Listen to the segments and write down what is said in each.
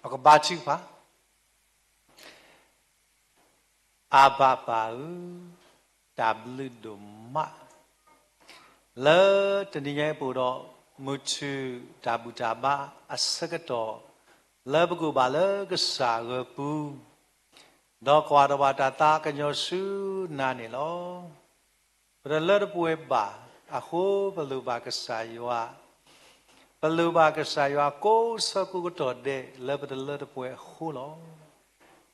ပကဘါထုကဖၣ်. အၤဘၣ်ပၢ်ဧၢ, တၢ်ဘျုးဒိၣ်မး လၢတနံၤညါအံၤပအိၣ်ဒီး မုၢ်ထူၣ်တၢ်ဘူၣ်တၢ်ဘါအဆၢကတီၢ် လၢပကအိၣ်ဘၣ်လၢကစၢ်အဂီၢ်ပူၤ, ဒီးကွၢ်ဒီးဘၣ်တၢ်သးကညီၤဆူနၤန့ၣ်လီၤ. ပတလၢတပှဲၤဘၣ်အဃိ ပလိၣ်ဘၣ်ကစၢ်ယွၤ, ပလိၣ်ဘၣ်ကစၢ်ယွၤကိးဆၢကိးကတီၢ်ဒဲး လၢပတလၢတပှဲၤအဃိလီၤ.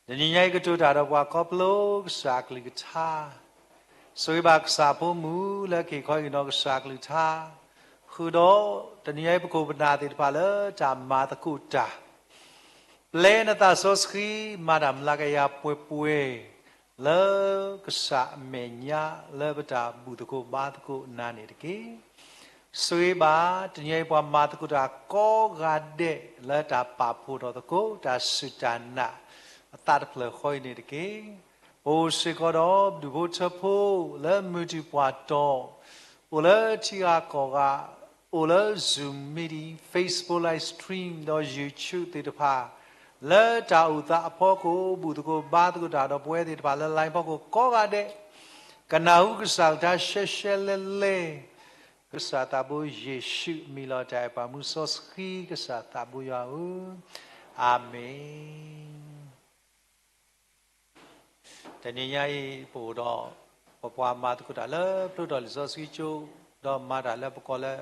တနံၤညါအံၤကတိၤတၢ်ဒီးပှၤခီဖျိကစၢ်အကလုၢ်ကထါ, ဆိၣ်ဂ့ၤဘၣ်ကစၢ်အဖိမုၣ်လၢက့ၤခီဟ့ၣ်နီၤကစၢ်အကလုၢ်ကထါ, ဃုာ်ဒီးတနံၤညါအံၤပခိၣ်ပနၢ်သ့ၣ်တဖၣ်လၢတၢ်မၤသကိးတၢ် ပျဲနသးစီဆှံ မၤတၢ်မုၢ်လၢ်ကယၤပှဲၤပှဲၤ လၢကစၢ်အမဲာ်ညါ လၢပတၢ်ဘူၣ်သကိးဘါသကိးနၤန့ၣ်တက့ၢ်. ဆိၣ်ဂ့ၤဘၣ် တနံၤအံၤပှၤမၤသကိးတၢ်ကိးဂၤဒဲး လၢတၢ်ပာ်ဖှိၣ်ထီၣ်သကိး တၢ်စူၢ်တၢ်နာ် အသးတဖျၢၣ်ဃီအံၤန့ၣ်တက့ၢ်. ပအိၣ်စ့ၢ်ကီးဒီးပဒူၣ်ဖိထၢဖိ လၢမုၢ်တူၢ်ပှၢ်တီၤ, အိၣ်လၢထံဂၤကီၢ်ဂၤ, အိၣ်လၢ Zoom meeting, Facebook live stream ဒီး YouTube သ့ၣ်တဖၣ်, လၢတၢ်အိၣ်သးအဖီခိၣ် ဘူၣ်သကိးဘါသကိးတၢ်ဒီးပဝဲသ့ၣ်တဖၣ်လၢ line ဖီခိၣ်ကိးဂၤဒဲး, ကနၢ်ဟူကစၢ်ကလုၢ်ကထါရှဲရှဲလဲၣ်လဲၣ်, ကစၢ်သးဘိယ့ၣ်ၡူးအမံၤလီၤ. တၢ်အဲၣ်ပှၤမူစီဆှံကစၢ်သးဘိယွၤဧၢ, အၤမ့ၣ်. တနံၤညါအံၤ ပအိၣ်ဒီး ပပှၤမၤသကိးတၢ်လၢဖျိထီၣ်လံာ်စီဆှံကၠိ, ဒီးမၤတၢ်လၢပကိးလၢ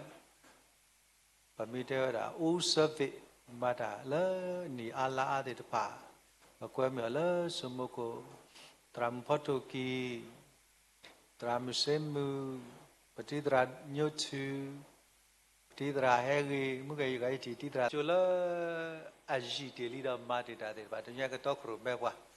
ပမ့ၢ်တဲဝဲဒၣ် အိၣ်စၢဖ့း မၤတၢ်လၢနံၣ်အါလါအါသ့ၣ်တဖၣ်, ပကွဲမုာ်အီၤလၢစိမိၤကိၣ်, သရၣ်မုၣ်ဖီထိၣ်ကံၤ, သရၣ်မုၣ်စ့မုၣ်, ပတံၤသရၣ်ညိထူ, ပတံၤသရၣ်ဟဲဂ့ၤ, မုၢ်ဂဲၤယဂၤအံၤ တံၤသရၣ်ကၠိလၢ အယံာ်တ့ၢ်လံဒီးမၤတ့ၢ်တၢ်သ့ၣ်တဖၣ် တနံၤညါကတီခိၣ်ရိၣ်မဲပှၤ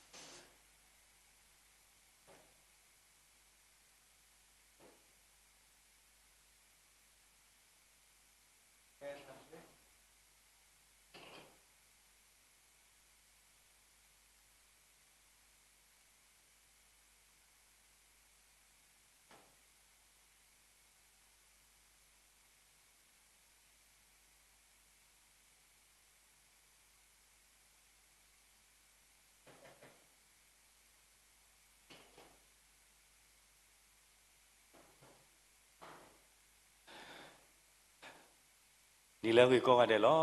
နံၤလၢအဂ့ၤကိးဂၤဒဲးလီၤ.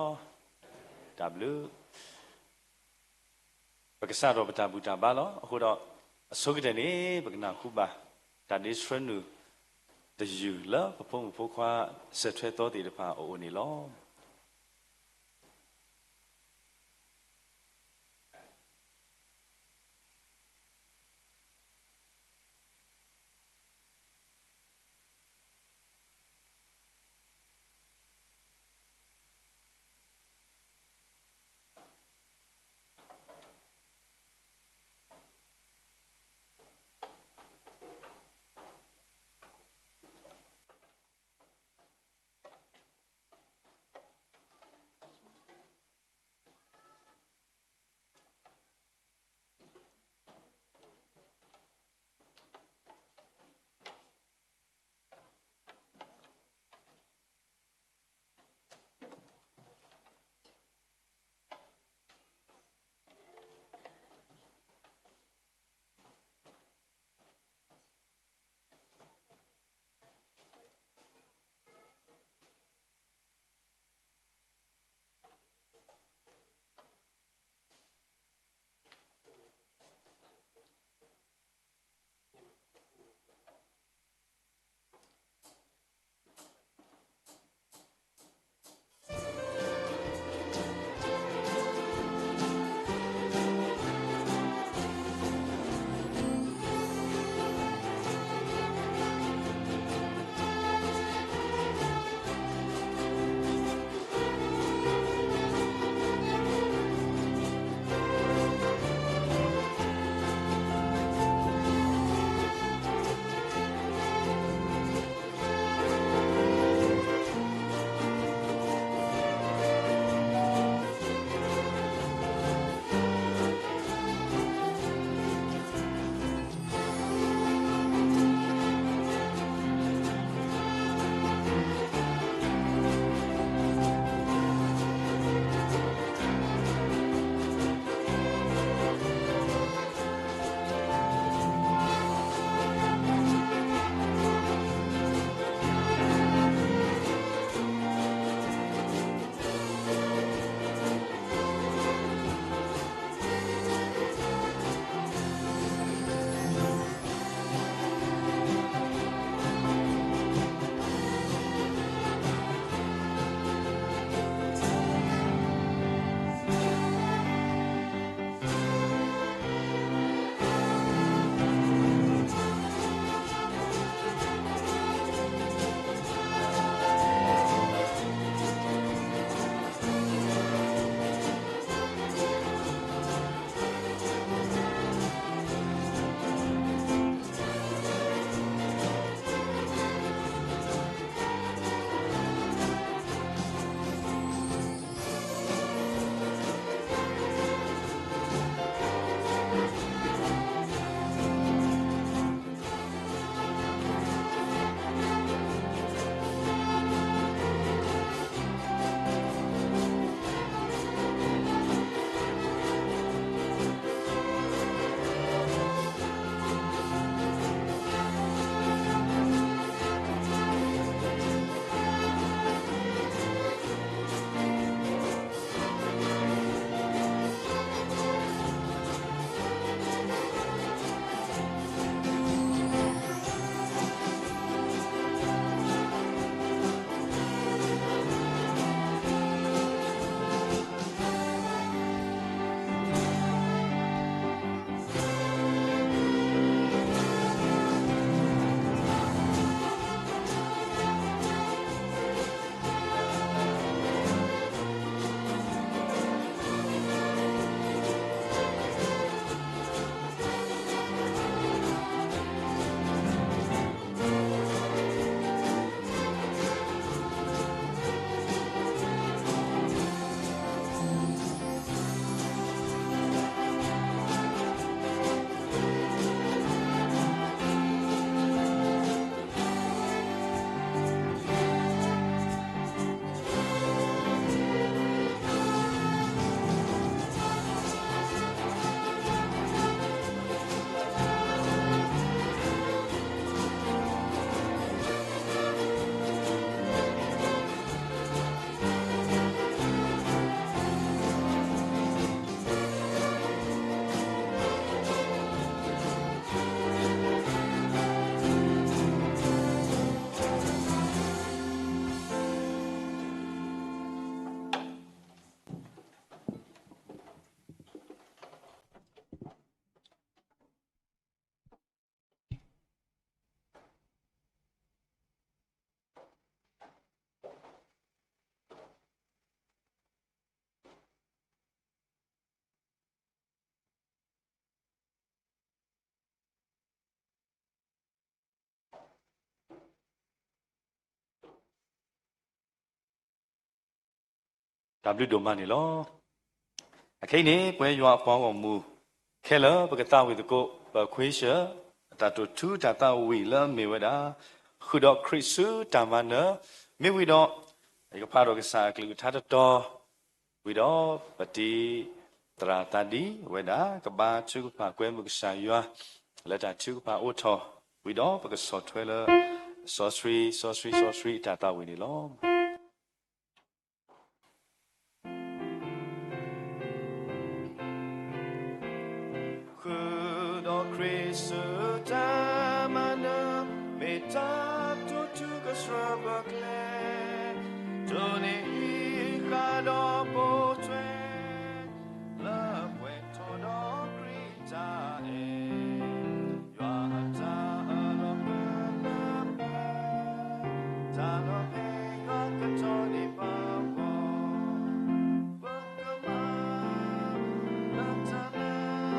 တၢ်ဘျုး. ပကစးထီၣ်ပတၢ်ဘူၣ်တၢ်ဘါလီၤ. အဃိဒီး အဆိကတၢၢ်န့ၣ် ပကနၢ်ဟူဘၣ် တၢ်ဒ့ဆှၢနုာ်တယုၢ်လၢပဖိမုၣ်ဖိခွါ စၢၢ်ထွဲသီသ့ၣ်တဖၣ်အအိၣ်န့ၣ်လီၤ. တၢ်ဘျုးဒိၣ်မးန့ၣ်လီၤ. အခဲအံၤန့ၣ် ပဝဲယွၤအပှၤဂီၢ်မုၢ် ခဲလၢာ်ပကသးဝံၣ်သကိး ပခွ့ဆၢၣ် အတၢ်တိာ်ထူတၢ်သးဝံၣ်လၢအမ့ၢ်ဝဲဒၣ် ဃုာ်ဒီးခရံာ်ဆူတၢ်မၤနၢၤ, မ့ၢ်ဝံၤဒီး ယကဖးဒီးကစၢ်အကလုၢ်ကထါတတီၤ ဝံၤဒီး ပတံၤသရၣ်သးဒံဝဲဒၣ် ကဘါထုကဖၣ်ကွဲမုာ်ကစၢ်ယွၤ လၢတၢ်ထုကဖၣ်အိၣ်ထီၣ်, ဝံၤဒီးပကဆီၣ်ထွဲလၢ စီဆှံ စီဆှံ စီဆှံအတၢ်သးဝံၣ်န့ၣ်လီၤ. ဃုာ်ဒီးခရံာ်ဆူတၢ်မၤနၢၤ, မ့ၢ်တၢ်တိာ်ထူကဆှၢပကျဲ, တိၢ်န့ၢ်ဟံးဃာ်ဒီးပိာ်ထွဲ, လၢပှဲၤထီၣ်ဒီးခရံာ်တၢ်အဲၣ်, ယွၤအတၢ်အၢၣ်လီၤမုာ်လၢပှၤ, တၢ်လီၤဖဲယွၤကထီၣ်န့ၢ်ပဂီၢ်, ပကမၤ လၢတၢ်လၢ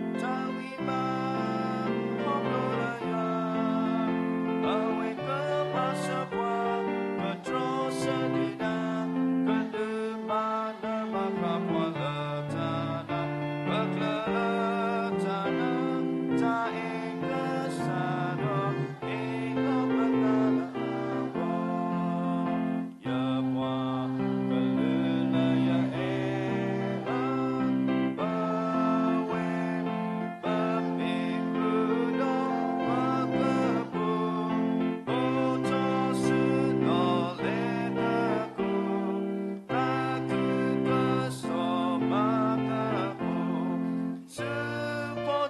တၢ်ဂံၢ်ဘါ ခီဖျိလၢယွၤ အဝဲကမၤစၢၤပှၤ ကတြီဆၢန့ၢ်ဒၣ် ကဒုးမၤနၢၤဘၣ်ဃးပှၤလၢတၢ်နာ် ပကျၢၤလၢတၢ်နာ် တၢ်အဲၣ်ကစၢ်ဒီး အဲၣ်လီၤပသးလၢအဂီၢ် ယပှၤကလုာ်လၢယအဲၣ်လီၤ ပဝဲ ပမ့ၢ်ဃုာ်ဒီးပှၤကပူၤ အိၣ်ထီၣ်ဆူနီၣ်လဲၤသကိး သးခုကစီၣ်မၤသကိး စၢဖီတၢၣ်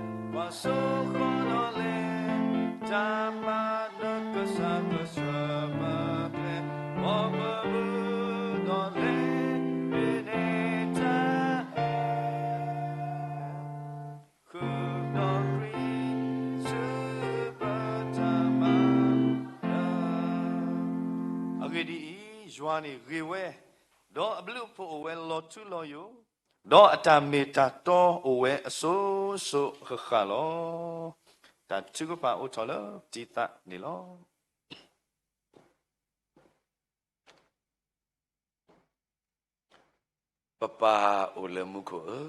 ပှၤစိဃီၤလီၤလဲၣ် တၢ်မၤနၢၤကစၢ်ကဆှၢပကျဲ မ်ပမုၢ်နီၣ်လဲၤ ဒ်န့ၣ်တၢ်အဲၣ် ဃုာ်ဒီးခရံာ် စၢပတၢ်မၤနၢၤ အဂ့ၢ်ဒ်အံၤ, ယွၤန့ၣ်ဂ့ၤဝဲ, ဒီးအဘျုးအဖှိၣ်အိၣ်ဝဲလီၤထူလီၤယိာ်, ဒီးအတၢ်မ့ၢ်တၢ်တီအိၣ်ဝဲအစိၤစိၤဃၣ်ဃၣ်လီၤ. တၢ်ထုကဖၣ်အိၣ်ထီၣ်လၢပတံၤသကိးန့ၣ်လီၤ. ပပၢ်အိၣ်လၢမူခိၣ်ဧၢ,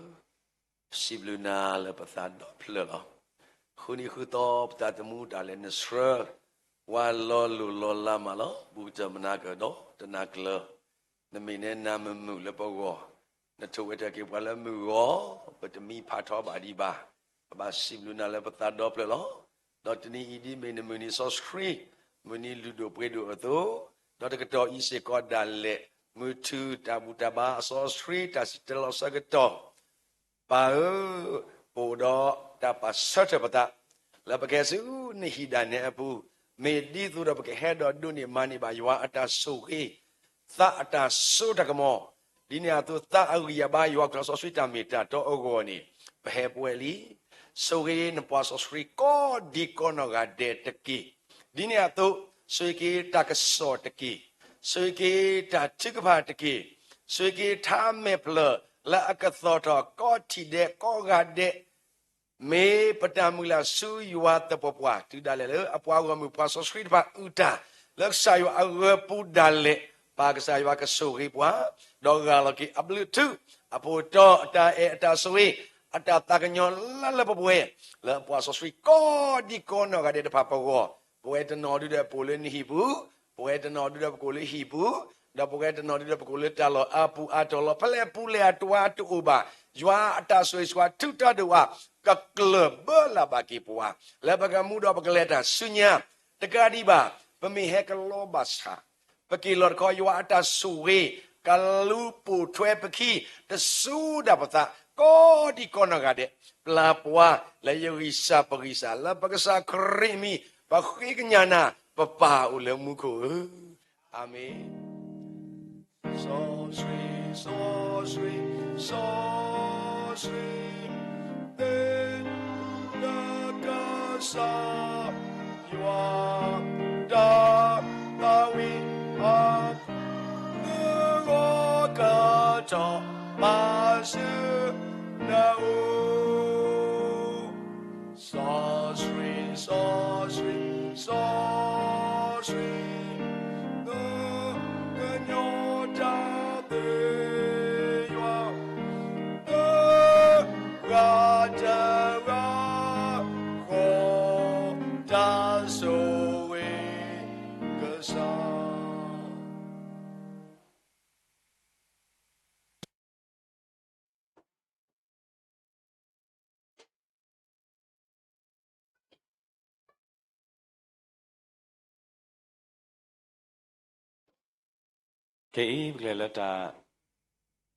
စံးဘျုးနၤလၢပသးဒီဖျၢၣ်လီၤ. ဃုနံၤဃုသီပသးသမူတၢ်လဲၤနဆှၢ, ဝါလီၤလိၢ်လီၤလးမးလီၤ. ဘူးကတၢၢ်မနၤကဒီးတနၤကျၢၤ, နမ့ၢ်နဲနၤမုာ်မုာ်လၢပဂီၢ်, နထိၣ်ဝဲတၢ်က့ၤပှၤလၢမုၢ်ဂီၤ, ပတမံဖးထီဘၣ်ဒံးဘၣ်. ပဘၣ်စံးဘျုးနၤလၢပသးဒီဖျၢၣ်လီၤ. ဒီးတနံၤအံၤဒ်မ့ၢ်နမုၢ်နံၤစီဆှံ, မုၢ်နံၤလုၢ်ဒိၣ်ပှ့ၤဒိၣ်အသိး, ဒီးတကတီၢ်အံၤစ့ၢ်ကီးဒၣ်လဲာ်, မုၢ်ထူၣ်တၢ်ဘူၣ်တၢ်ဘါအစီဆှံတၢ်စံၣ်တဲၤတဲလီၤဆၢကတီၢ်, ပၢ်ဧၢ, ပအိၣ်ဒီးတၢ်ပာ်ဆၢထၢၣ်ပသး, လၢပကဟဲဆူနဟံၣ်ဒၣ်နဲအပူၤ, မ့ၢ်ဒ်သိးဒီးပကဟဲဒီးဒိးန့ၢ်မၤန့ၢ်ဘၣ်ယွၤအတၢ်ဆိၣ်ဂ့ၤ, သးအတၢ်စိတၢ်ကမီၤ, ဒ်န့ၣ်အသိးသးအဂံၢ်အဘါယွၤခီၣ်လီၤစီဆှံတၢ်မ့ၢ်တၢ်တီအဂီၢ်န့ၣ်, ပဟဲပှဲၤလံ. ဆိၣ်ဂ့ၤနပှၤစီဆှံကိးဒံကိးနီၢ်ဂၤဒဲးတက့ၢ်. ဒ်န့ၣ်အသိး, ဆိၣ်ဂ့ၤက့ၤတၢ်ကစီၣ်တက့ၢ်. ဆိၣ်ဂ့ၤက့ၤတၢ်ထုကဖၣ်တက့ၢ်. ဆိၣ်ဂ့ၤက့ၤထါမဲာ်ဖျၢၣ်လၢအကသီၣ်ထီၣ်ကိးထံၣ်ဒဲးကိးဂၤဒဲး မ့ၢ်ပတၢ်မုၢ်လၢ်ဆူယွၤသပှၢ်ပှၢ် တုၤဒၣ်လဲာ်လၢအပှၤဂီၢ်မုၢ်ပှၤစီဆှံတဖၣ်အုၣ်တၢ် လၢကစၢ်ယွၤအဂၢၤပူၤဒၣ်လဲာ်, ပၢ်ကစၢ်ယွၤကဆိၣ်ဂ့ၤပှၤ, ဒီးဂၢ်လီၤက့ၤအဘျုးအထူ အဖိအတီ အတၢ်အဲၣ်အတၢ်ဆိၣ်ဂ့ၤ အတၢ်သးကညီၤလၢလၢပှဲၤပှဲၤ လၢအပှၤစီဆှံကိးဒံကိးနီၢ်ဂၤဒဲးတဖၣ်ပဂီၢ်, ပဝဲတနီၤဒုဒီးပကိးလၢနဟံၣ်ပူၤ, ပဝဲတနီၤဒုဒီးပကိးလၢဟံၣ်ပူၤ, ဒီးပဝဲတနီၤဒုဒီးပကိးလၢတၢ်လီၢ်အါပူၤအါတီၤလီၤ. ဖဲလဲၣ်ပူၤလဲၣ်အတီၤတအိၣ်ဘၣ်, ယွၤအတၢ်ဆိၣ်ဂ့ၤဆိၣ်ဝါထုတၢ်ဒိၣ်ဝါ ကကျၢၢ်ဘၢလၢ်ဘၣ်က့ၤပှၤ, လၢပကမူဒီးပကလဲၤတၢ်ဆူညါ, တကးဒံးဘၣ်, ပမ့ၢ်ဟဲကလီဘၣ်ဆၣ် ပက့ၤလီၤတခီ ယွၤအတၢ်ဆိၣ်ဂ့ၤ ကလူၤပိာ်ထွဲပခံ တစူဒၣ်ပသး ကိးဒံကိးနီၢ်ဂၤဒဲး, ပျၢ်ပှၤလၢယဂံၢ်စၢ်ပဂံၢ်စၢ် လၢပကစၢ်ခရံာ်မံၤ, ပဃ့ကညးနၤ ပပၢ်အိၣ်လၢမူခိၣ်ဧၢ, အၤမ့ၣ်. စီဆှံ, စီဆှံ, စီဆှံ, သ့ၣ်ညါကစၢ်ယွၤ တၢ်သးဝံၣ်အ မုၢ်ဂီၤကတီၢ် မၤစၢၤနအိၣ် စီဆှံ, စီဆှံ, စီဆှံ, နကညီတၢ် ခဲအံၤပကလဲၤလၢတၢ်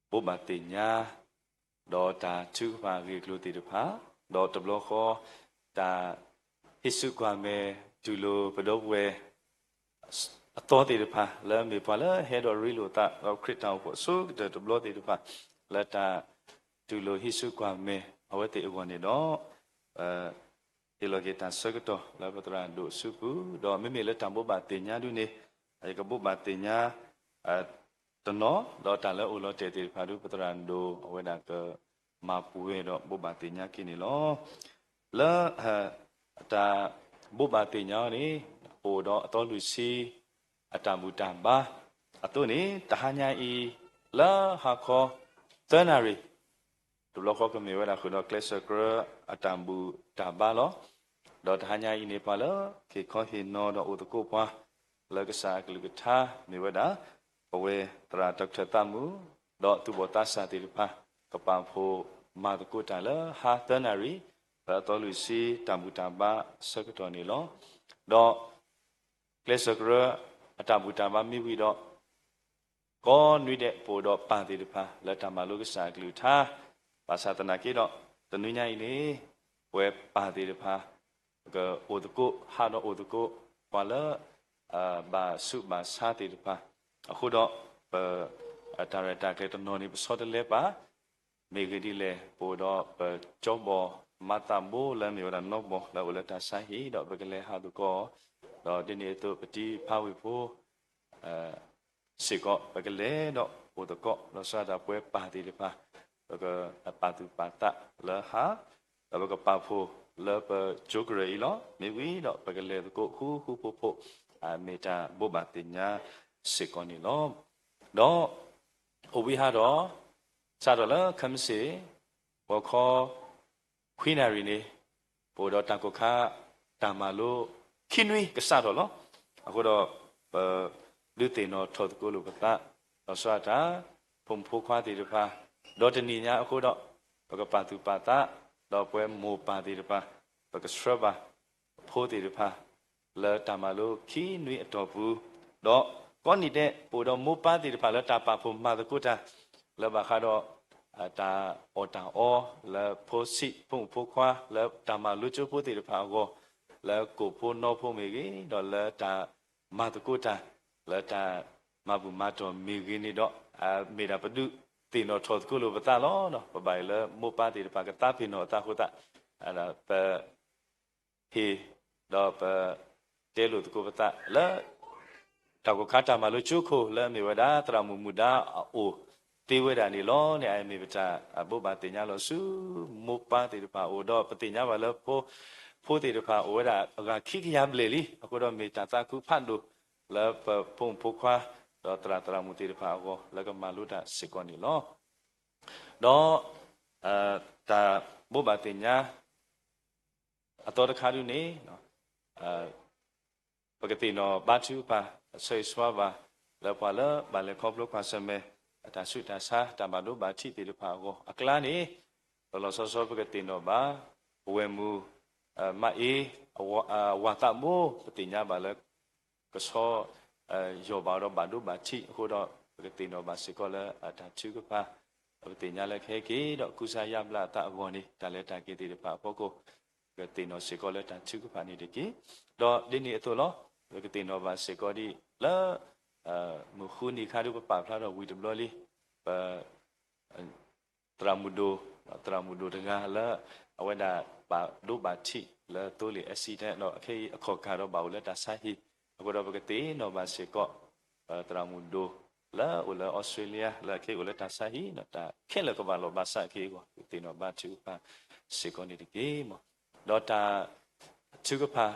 ဘိးဘၣ်သ့ၣ်ညါ ဒီးတၢ်ထုကဖၣ်အဂ့ၢ်အကျိၤသ့ၣ်တဖၣ်, ဒီးတဘျီဃီ တၢ်ဟ့ၣ်ဆူၣ်ကွၢ်မဲာ် တူၢ်လိာ်ပဒီပုၢ်ဝဲၢ် အသီသ့ၣ်တဖၣ် လၢမ့ၢ်ပှၤလၢဟဲဒီးရ့လိာ်သး ဒီးခရံာ်တၢ်အိၣ်ဖှိၣ်အဆိကတၢၢ်တဘျီသ့ၣ်တဖၣ် လၢတၢ်တူၢ်လိာ်ဟ့ၣ်ဆူၣ်ကွၢ်မဲာ် အဝဲသ့ၣ်အဂီၢ်န့ၣ်ဒီး ဟ့ၣ်လီၤက့ၤတၢ်ဆၢကတီၢ်လၢပသရၣ်ဒိၣ်အစုပူၤ, ဒီးမ့မ့ၢ်လၢတၢ်ဘိးဘၣ်သ့ၣ်ညါဒုန့ၣ် ယကဘိးဘၣ်သ့ၣ်ညါ တနီၤ, ဒီးတၢ်လၢအိၣ်လီၤတဲာ်သ့ၣ်တဖၣ်ဒု ပသရၣ်ဒိၣ်အဝဲဒၣ်ကမၤပှဲၤဒီးဘိးဘၣ်သ့ၣ်ညါက့ၤန့ၣ်လီၤ. လၢ တၢ်ဘိးဘၣ်သ့ၣ်ညါအီၤန့ၣ် ပအိၣ်ဒီးအသီလွံၢ်ဆံ အတၢ်ဘူၣ်တၢ်ဘါအသိးန့ၣ် တဟါညါအံၤ လၢဟါခီ သၢနၣ်ရံၣ် တဘျီဃီကမ့ၢ်ဝဲဒၣ်ဃုာ်ဒီးကျဲးစၢးကြၢးအတၢ်ဘူၣ်တၢ်ဘါလီၤ. ဒီးတဟါညါအံၤန့ၣ် ပှၤလၢဟ့ၣ်ခီဟ့ၣ်နီၤဒီးအိၣ်သကိးပှၤ လၢကစၢ်အကလုၢ်ကထါမ့ၢ်ဝဲဒၣ် ပဝဲသရၣ်တၢ်ကထၢၣ်သးမုာ် ဒီးသူၣ်ဘီၣ်သးစၢ်သ့ၣ်တဖၣ် ကပာ်ဖှိၣ်မၤသကိးတၢ်လၢဟါသၢနၣ်ရံၣ် လၢအသီလွံၢ်ဆံတၢ်ဘူၣ်တၢ်ဘါအဆၢကတီၢ်န့ၣ်လီၤ. ဒီး ကျဲးစၢးကြၢးအတၢ်ဘူၣ်တၢ်ဘါမ့ၢ်ဝံၤဒီး ကိးနွံဒဲးပအိၣ်ဒီးပၢ်သ့ၣ်တဖၣ် လၢတၢ်မၤလိကစၢ်အကလုၢ်ကထါ, ဘၣ်ဆၣ်သနာ်က့ဒီး တနွံညါအံၤန့ၣ် ပဝဲပၢ်သ့ၣ်တဖၣ် ပကအိၣ်သကိး ဟးဒီးအိၣ်သကိး ပှၤလၢ ဘၣ်ဆူးဘၣ်ဆါသ့ၣ်တဖၣ် အဃိဒီး ပ တၢ်ရဲၣ်တၢ်ကျဲၤတနီၤန့ၣ် ပဆီတလဲပၢ် မ့ၢ်ဂ့ၢ်ဒ်လဲၣ် ပအိၣ်ဒီးပကၠီဘီၣ်မၤသးဘိလၢမ့ၢ်ဝဲဒၣ်နီၢ်ဘီၣ် လၢအိၣ်လၢတၢ်ဆါဟံၣ် ဒီးပကလဲၤဟးသကိး ဒီးဒ်န့ၣ်အသိး ပတံၤဖါဝ့ၢ်ဖိ စ့ၢ်ကီး ပကလဲၤဒီးအိၣ်သကိး လီၤဆီဒၣ်တၢ်ပဝဲပၢ်သ့ၣ်တဖၣ် ပကပာ်သူၣ်ပာ်သးလၢဟါ ဒီးပကပာ်ဖှိၣ်လၢပကၠိကရၢၢ်အံၤလီၤ. မ့ၢ်ဝံၤဒီး ပကလဲၤသကိးဃူဃူဖိးဖိး မ့ၢ်တၢ်ဘိးဘၣ်သ့ၣ်ညါစ့ၢ်ကီးန့ၣ်လီၤ. ဒီး အိၣ်ဝံၤဟးဒီး စးထီၣ်လၢခဲမုၢ်ဆ့ၣ် ဂီၤခီ ခွံနၣ်ရံၣ်န့ၣ် ပအိၣ်ဒီးတၢ်ကိၢ်ခါ တၢ်မၤလိခံနွံကစးထီၣ်လီၤ. အဃိဒီး ပ ဒုးသ့ၣ်နီၣ်ထီၣ်သကိးလိာ်ပသး လီၤဆီဒၣ်တၢ် ဖိမုၣ်ဖိခွါသ့ၣ်တဖၣ် ဒီးတနံၤညါအဃိဒီး ပကပာ်သူၣ်ပာ်သး ဒီးပဝဲမိၢ်ပၢ်သ့ၣ်တဖၣ် ပကဆှၢဘၣ် ဖိသ့ၣ်တဖၣ် လၢတၢ်မၤလိခံနွံအတီၢ်ပူၤ, ဒီးကိးနံၤဒဲး ပအိၣ်ဒီးမိၢ်ပၢ်သ့ၣ်တဖၣ်လၢတၢ်ပာ်ဖှိၣ်မၤသကိးတၢ် လၢဘၣ်ဃးဒီး တၢ်အီၣ်တၢ်အီ လၢဖိဆံး ဖိမုၣ်ဖိခွါ လၢတၢ်မၤလိကၠိဖိသ့ၣ်တဖၣ်အဂီၢ်, လၢကိၣ်ဖိနီဖိမ့ၢ်ဂ့ၤ, ဒီးလၢတၢ်မၤသကိးတၢ် လၢတၢ်မၤဘူၣ်မၤတီၢ်မ့ၢ်ဂ့ၤန့ၣ်ဒီး မ့ၢ်ဒၣ်ပဒုးသ့ၣ်နီၣ်ထီၣ်သကိးလိာ်ပသးလီၤ. ပဘၣ်အံၤလၢမိၢ်ပၢ်သ့ၣ်တဖၣ်ကသးပ့ၤနီၣ်အသးအဃိသတး ပ ဟ့ၣ် ဒီးပတဲလိာ်သကိးပသးလၢ တၢ်ကိၢ်ခါတၢ်မၤလိကၠိခိၣ်လၢအမ့ၢ်ဝဲဒၣ် သရၣ်မုၣ်မုၣ်ဒါအအိၣ်သ့ဝဲဒၣ်န့ၣ်လီၤန့ၣ် အမ့ၢ်ပတၢ်ဘိးဘၣ်သ့ၣ်ညါလီၤဆူ မိၢ်ပၢ်သ့ၣ်တဖၣ်အအိၣ်ဒီး ပသ့ၣ်ညါဘၣ်လၢဖိ ဖိသ့ၣ်တဖၣ်အိၣ်ဝဲဒၣ်အဂၤခံကယၤဘျဲၣ်လံ. အဃိဒီးမ့ၢ်တၢ်သးခုဖးဒိၣ်လၢပဖိမုၣ်ဖိခွါ ဒီးသရၣ်သရၣ်မုၣ်သ့ၣ်တဖၣ်အဂီၢ် လၢကမၤလိတၢ်စ့ၢ်ကီးန့ၣ်လီၤ. ဒီး တၢ်ဘိးဘၣ်သ့ၣ်ညါ အသီတခါဒုန့ၣ် ပကသ့ၣ်နီၣ်ဘါထုကဖၣ် ဆၢဂ့ၤဆၢဝါဘၣ် လၢပှၤလၢဘၣ်လဲၤခီဖျိကွၢ်ဆၢၣ်မဲာ် အတၢ်ဆူးတၢ်ဆါ တၢ်ဘၣ်ဒိဘၣ်ထံးသ့ၣ်တဖၣ်အဂီၢ် အကျါန့ၣ် လီၤလီၤဆီဆီပကသ့ၣ်နီၣ်ဘၣ် ပဝဲၢ်မုၣ် မးအ့ အဝၤသးဘိ ပသ့ၣ်ညါဘၣ်လၢ ကဆီ ယီၢ်ဘၣ်ဒီးဘၣ်ဒိဘၣ်ထံးအဃိဒီး ပကသ့ၣ်နီၣ်ဘၣ်စ့ၢ်ကီးလၢအတၢ်ထုကဖၣ် ပသ့ၣ်ညါလၢကဟဲက့ၤဒီး ကူစါယါဘျါအသးအဂီၢ်န့ၣ် တၢ်လဲၤတၢ်က့ၤသ့ၣ်တဖၣ်အဖီခိၣ် ပကသ့ၣ်နီၣ်စ့ၢ်ကီးလၢတၢ်ထုကဖၣ်န့ၣ်တက့ၢ်. ဒီးဒ်န့ၣ်အသိးလီၤ ပကသ့ၣ်နီၣ်ဘၣ်စ့ၢ်ကီးဒ်လၢ မုၢ်ဃုနံၤခါဒုပပာ်ဖျါထီၣ်ဝံၤတဘျီလံ ပ သရၣ်မုၣ်ဒိၣ် သရၣ်မုၣ်ဒိၣ်တဂၤလၢ အဝဲဒၣ်ဘၣ်ဒိဘၣ်ထံးလၢသိလ့ၣ် accident ဒီးခဲအံၤအခီၣ်ကၢ်ဒီးဘၣ်အိၣ်လၢတၢ်ဆါဟံၣ် အဃိဒီးပကသ့ၣ်နီၣ်ဘၣ်စ့ၢ်ကီး သရၣ်မုၣ်ဒိၣ်လၢအိၣ်လၢအီစထြ့လယါ လၢခဲအံၤအိၣ်လၢတၢ်ဆါဟံၣ် တၢ်ခဲလၢာ်ကဘၣ်လီၢ်ဘၣ်စးခဲအံၤအဂီၢ် ပကသ့ၣ်နီၣ်ဘါထုကဖၣ်စ့ၢ်ကီးန့ၣ်တက့ၢ်. ဒီးတၢ်ထုကဖၣ်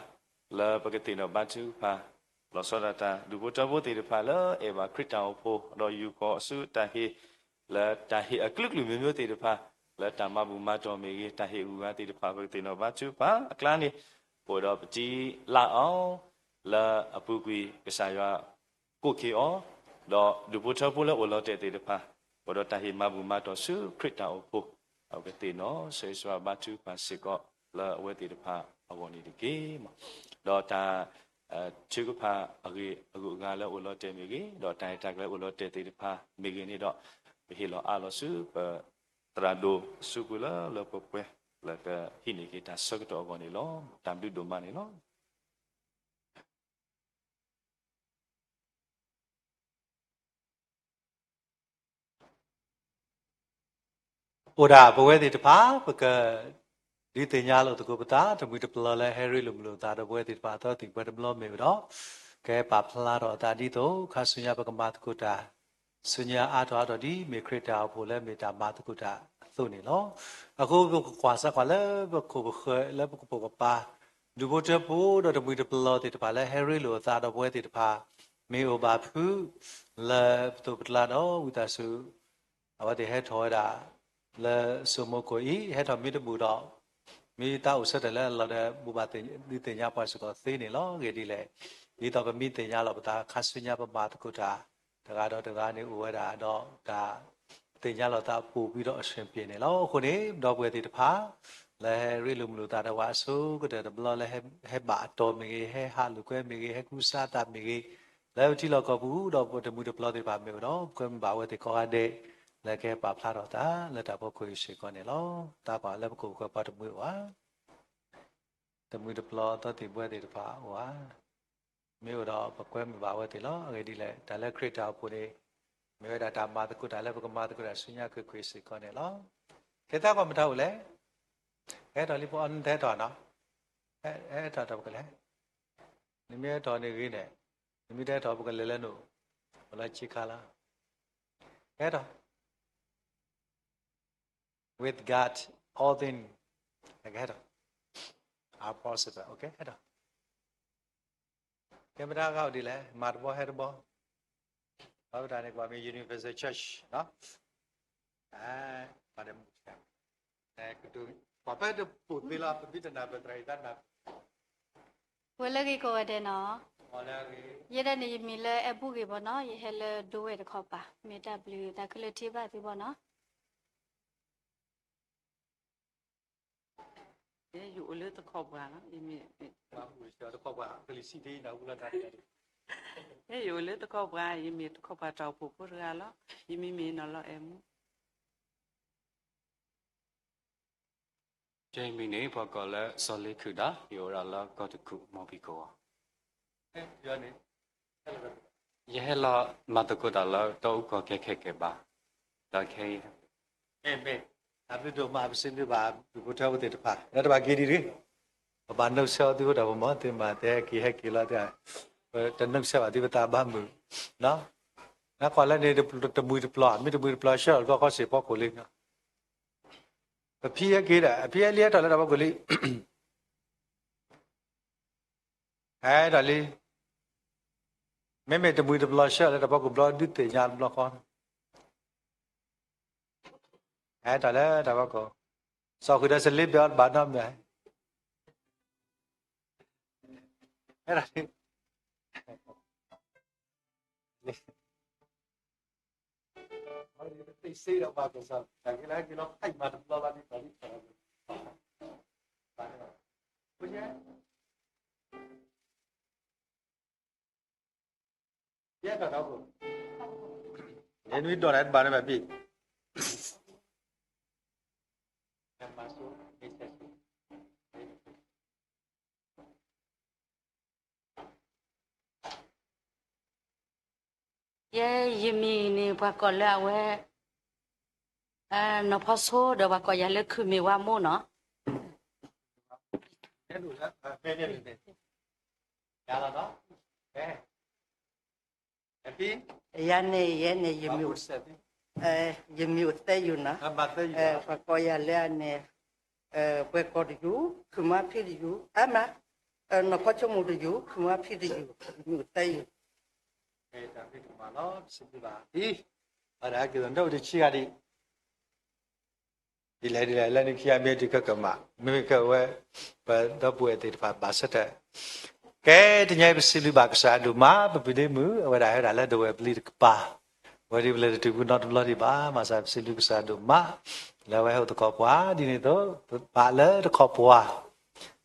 လၢပကသ့ၣ်နီၣ်ဘါထုကဖၣ် လီၤဆီဒၣ်တၢ် ဒူၣ်ဖိထၢဖိသ့ၣ်တဖၣ်လၢအဲၣ်ဘၣ်ခရံာ်တၢ်အိၣ်ဖှိၣ် ဒီးယူာ်ဃီၤအစုတၢ်ဟ့ၣ် လၢတၢ်ဟ့ၣ်အကလုာ်ကလုာ်မျိုးမျိုးသ့ၣ်တဖၣ် လၢတၢ်မၤဘူၣ်မၤတီၢ်မ့ၢ်ဂ့ၤ တၢ်ဟ့ၣ်အဂုၤအဂၤသ့ၣ်တဖၣ် ပကသ့ၣ်နီၣ်ဘါထုကဖၣ်အကျါန့ၣ် ပအိၣ်ဒီးပတံၤလၢအီၤ လၢအပူၤကွံာ်ကစၢ်ယွၤ ကိးက့ၤအီၤ, ဒီးဒူၣ်ဖိထၢဖိလၢအိၣ်လီၤတဲာ်သ့ၣ်တဖၣ် ပအိၣ်ဒီးတၢ်ဟ့ၣ်မၤဘူၣ်မၤတီၢ်ဆူခရံာ်တၢ်အိၣ်ဖှိၣ် ပကသ့ၣ်နီၣ် ဆၢဂ့ၤဆၢဝါဘါထုကဖၣ်စ့ၢ်ကီး လၢအဝဲသ့ၣ်တဖၣ်အဂီၢ်န့ၣ်တက့ၢ်. ဒီးတၢ် ထုကဖၣ်အဂ့ၢ်အဂုၤအဂၤလၢအအိၣ်လီၤတဲာ်မ့ၢ်ဂ့ၤ, ဒီးတၢ်ရဲၣ်တၢ်ကျဲၤလၢအအိၣ်လီၤတဲာ်သ့ၣ်တဖၣ်မ့ၢ်ဂ့ၤန့ၣ်ဒီး, ပဟ့ၣ်လီၤအးလီၤဆူပသရၣ်ဒိၣ်အစုပူၤလၢ လၢပှဲၤပှဲၤလၢကဟံးန့ၢ်က့ၤတၢ်ဆၢကတီၢ်အဂီၢ်န့ၣ်လီၤ. တၢ်ဘျုးဒိၣ်မးန့ၣ်လီၤ. အိၣ်ဒၣ်ပဝဲသ့ၣ်တဖၣ် ပကဒုးသ့ၣ်ညါလိာ်သကိးပသး တမှံၤတပျီၤလၢဟဲရ့လိာ်မုာ်လိာ်သးဒီးပဝဲသ့ၣ်တဖၣ် အသီသံၣ်ပှဲၤတဘျီမ့ၢ်ဝဲဒီး, ကဟဲပာ်ဖျါထီၣ်အသးဒ်သိး ခါဆူညါပကမၤသကိးတၢ် ဆူညါအါထီၣ်အါထီၣ်ဒ်မ့ၢ်ခရံာ်တၢ်အိၣ်ဖှိၣ်လၢမ့ၢ်တၢ်မၤသကိးတၢ်အသိးန့ၣ်လီၤ. အဃိပကကွၢ်စးကွၢ်လၢပခိၣ်ပဃၢၤ လၢပကပိာ်ကပၤ ဒူၣ်ဖိထၢဖိဒီးတမှံၤတပျီၤသ့ၣ်တဖၣ်လၢဟဲရ့လိာ်အသးဒီးပဝဲသ့ၣ်တဖၣ် မ့ၢ်အိၣ်ဘၣ်ဖုး လၢပသိးပကျါဒီးဝံသးစူၤ အဝဲသ့ၣ်ဟဲထီၣ်ဝဲဒၣ် လၢစိမိၤကိၣ်အံၤ ဟဲထီၣ်မ့ၢ်တဘူၣ်ဒီး မ့ၢ်သးအိၣ်ဆၢထၢၣ်လၢအလီၢ်ဒီး ဘိးဘၣ်ဒုးသ့ၣ်ညါပှၤစ့ၢ်ကီးသ့န့ၣ်လီၤ. အဂ့ၢ်ဒ်လဲၣ်, ဒ်သိးပမ့ၢ်သ့ၣ်ညါလီၤပသးခါဆူညါပမၤသကိးတၢ် တဂၤဒီးတဂၤန့ၣ်အိၣ်ဝဲဒၣ်ဒီးတၢ် သ့ၣ်ညါလီၤသးပိာ်ဘံဒီးအဆှၢပ့ၤန့ၣ်လီၤ. အဃိန့ၣ် ဒီပုၢ်ဝဲၢ်သ့ၣ်တဖၣ် လၢဟဲရ့လိာ်မုာ်လိာ်သးဒီးဝဲအဆိကတၢၢ်တဘျီလၢ ဟဲဘၣ်အတီၢ်မ့ၢ်ဂ့ၤ, ဟဲဟးလိာ်ကွဲမ့ၢ်ဂ့ၤ, ဟဲကူစါအသးမ့ၢ်ဂ့ၤ, လၢပထံလီၢ်ကီၢ်ပူၤဒီးပတမှံၤတပျီၤသ့ၣ်တဖၣ်မ့ၢ်အိၣ်ဒီး ပကွဲမုာ်ဘၣ်ဝဲသ့ၣ်ကိးဂၤဒဲး လၢကဟဲပာ်ဖျါထီၣ်သးလၢတၢ်ဖီခိၣ်အံၤစ့ၢ်ကီးန့ၣ်လီၤ. တၢ်ကွၢ်လၢပခိၣ်ပဃၢၤပှၤတမှံၤအိၣ်ဧါ တမှံၤတပျီၤသီသံၣ်ဘှဲသ့ၣ်တဖၣ်အိၣ်ဧါ. မ့ၢ်အိၣ်ဒီးပကွဲမုာ်ဘၣ်ဝဲသ့ၣ်လီၤ. အဂ့ၢ်ဒ်လဲၣ်, တၢ်လၢခရံာ်တၢ်အိၣ်ဖှိၣ်န့ၣ် မ့ၢ်ဝဲဒၣ်တၢ်မၤသကိးတၢ်လၢပကမၤသကိးတၢ်ဆူညါကွ့ၢ်ကွ့ၢ်စ့ၢ်ကီးန့ၣ်လီၤ. ကဲသးကွၢ်မတၤအိၣ်လဲၣ်. ဟဲထီၣ်လံပအီနဟဲထီၣ်နီၤ. ဟဲထီၣ်တၢ်ပကလဲၤ. နမ့ၢ်ဟဲထီၣ်န့ၣ်ဂ့ၤန့ၣ်, နမ့ၢ်တဟဲထီၣ်ပကလဲၤလၢနအိၣ်, ပလီၤဆံးခါလီၤ. ဟဲထီၣ် With God, all things ကဟဲထီၣ် are possible. Okay, ဟဲထီၣ်. ကဲမတၤဂၤအိၣ်ဒ်လဲၣ်, မၤတဘီဟဲတဘီ. ဘၣ်မတၤန့ၣ် ကဘၣ်မ့ၢ် universal church နီၤ. ပှၤဖဲတပိာ်သ့လီၤ, ပမ့ၢ်တနာ်ပသရၣ်အံၤတၢ်နာ်. ဝဲလၢဂ့ၤကိးဂၤဒဲးနီၤ. ယဲဒၣ်န့ၣ် ယမံၤလၢအဲၣ်ဘူၣ်ဂ့ၤဘီနီၤ, ယဟဲလၢဒိဝဲၢ်တခီပၤ, မ့ၢ်တၢ်ဘျုးသးခုလၢထံၣ်ဘၣ်သုဘီနီၤ. ယအိၣ်လၢတခီပၤလီၤ. ယအိၣ်လၢတခီပၤ, ယမ့ၢ်တခီပၤတၢ်အိၣ်ဖှိၣ်ဖိတဂၤလီၤ. ယမံၤမ့ၢ်နီၢ်လီၤအဲၣ်မူ. ယမံၤန့ၣ် ပှၤကိးလၢစီၤလ့ခုၣ်ဒီး ယအိၣ်ဒၣ်လၢကီၢ်တကူၣ် မီၢ်ပံၤကိးဂီၢ်. ယဟဲလီၤမၤသကိးတၢ်လၢတၢ်အူကီၢ်ခဲခဲကဲဘၣ်, ဒီးခဲအံၤ မ့ၢ်, တၢ်ဘျုးဒိၣ်မး ပစံးဘျုးဘၣ်ဒူၣ်ဖိထၢဖိသ့ၣ်တဖၣ် လၢတဘၣ်က့ၤဒံးရ့ၣ်, ပဘၣ်နုာ်ဆဲးအီၤသုဖိတၢ်ပမီၤ သုမၤသဲက့ၤဟဲက့ၤလီၤ, တနုာ်ဆဲးဘၣ်သုပသးဘၣ်မုာ်, နကွၢ်လၢန့ၣ် တမှံၤတပျီၤ မ့ၢ်တမှံၤတပျီၤဆှၢလီၤတဘျီဃီစ့ၢ်ဖီခိၣ်လံ ပဖံဟဲက့ၤဒီး အဖံဟဲလံဟဲထီၣ်လၢတၢ်ဖီခိၣ်လံ, ဟဲထီၣ်လံ, မ့မ့ၢ်တမှံၤတပျီၤဆှၢလၢတၢ်ဖီခိၣ်ဘျီ ဒုးသ့ၣ်ညါတဘျီဃီ, ဟဲထီၣ်လၢတၢ်ဖီခိၣ်, စီၤဃုာ်ဒီးစလ့ဘဲအီၤတဘၣ်နီတမံၤ, ဟဲထီၣ်လံ နမ့ၢ်ဒိးန့ၣ်တဘၣ်န့ၣ်ဘၣ်ဘ့ၣ် ယဲ ယမံၤန့ၣ် ပှၤကိးလၢအဝဲ နီၢ်ဖီဆိ ဒီးပှၤကိးယၤလၢခုၣ်မ့ၢ်ဝါမိၢ်နီၤ. ယၤန့ၣ် ယဲန့ၣ် ယမံၤအိၣ်သဲယုာ်နီၤ, ပှၤကိးယၤလၢအန့ၣ် ပှဲၤကီၢ်တယုာ် ခုၣ်မါဖံတယုာ်, အမး နီၢ်ဖီဆိမိၣ်တယုာ် ခုၣ်မါဖံတယုာ် ယမံၤအိၣ်သဲယုာ် တၢ်ဘျုးဒိၣ်မးလီၤ ပစံးဘျုးဘၣ်အံၤ, ဘၣ်ဒၣ်က့ၤသီၣ်နီၣ်အိၣ်တဆံဂၤဒံး, ဒ်လဲၣ်ဒ်လဲၣ် လၢနုၢ်ခံဂၤမ့ၢ်တုၤခဲကမၣ် မ့မ့ၢ်ခဲအဝဲ ပဒီပုၢ်ဝဲၢ်သ့ၣ်တဖၣ်ဘၣ်ဆၣ်တၢ်, ကဲတနံၤအံၤပစံးဘျုးဘၣ်ကစၢ်ဒိၣ်မး ပပုၢ်ဒ့မုၣ် အဝဲဒၣ်ဟဲဒၣ်လၢဒဝဲၢ်ပျံၤတကပၤ, အဝဲဒ်ပလဲၤတတုၤဖုနီတဘျီဒံးဘၣ် မၤစၢ်ပစံးဘျုးကစၢ်ဒိၣ်မး, လၢအဝဲဟဲအိၣ်သကိးပှၤ ဒ်န့ၣ်အသိး ပဘၣ်လၢတခီပှၤ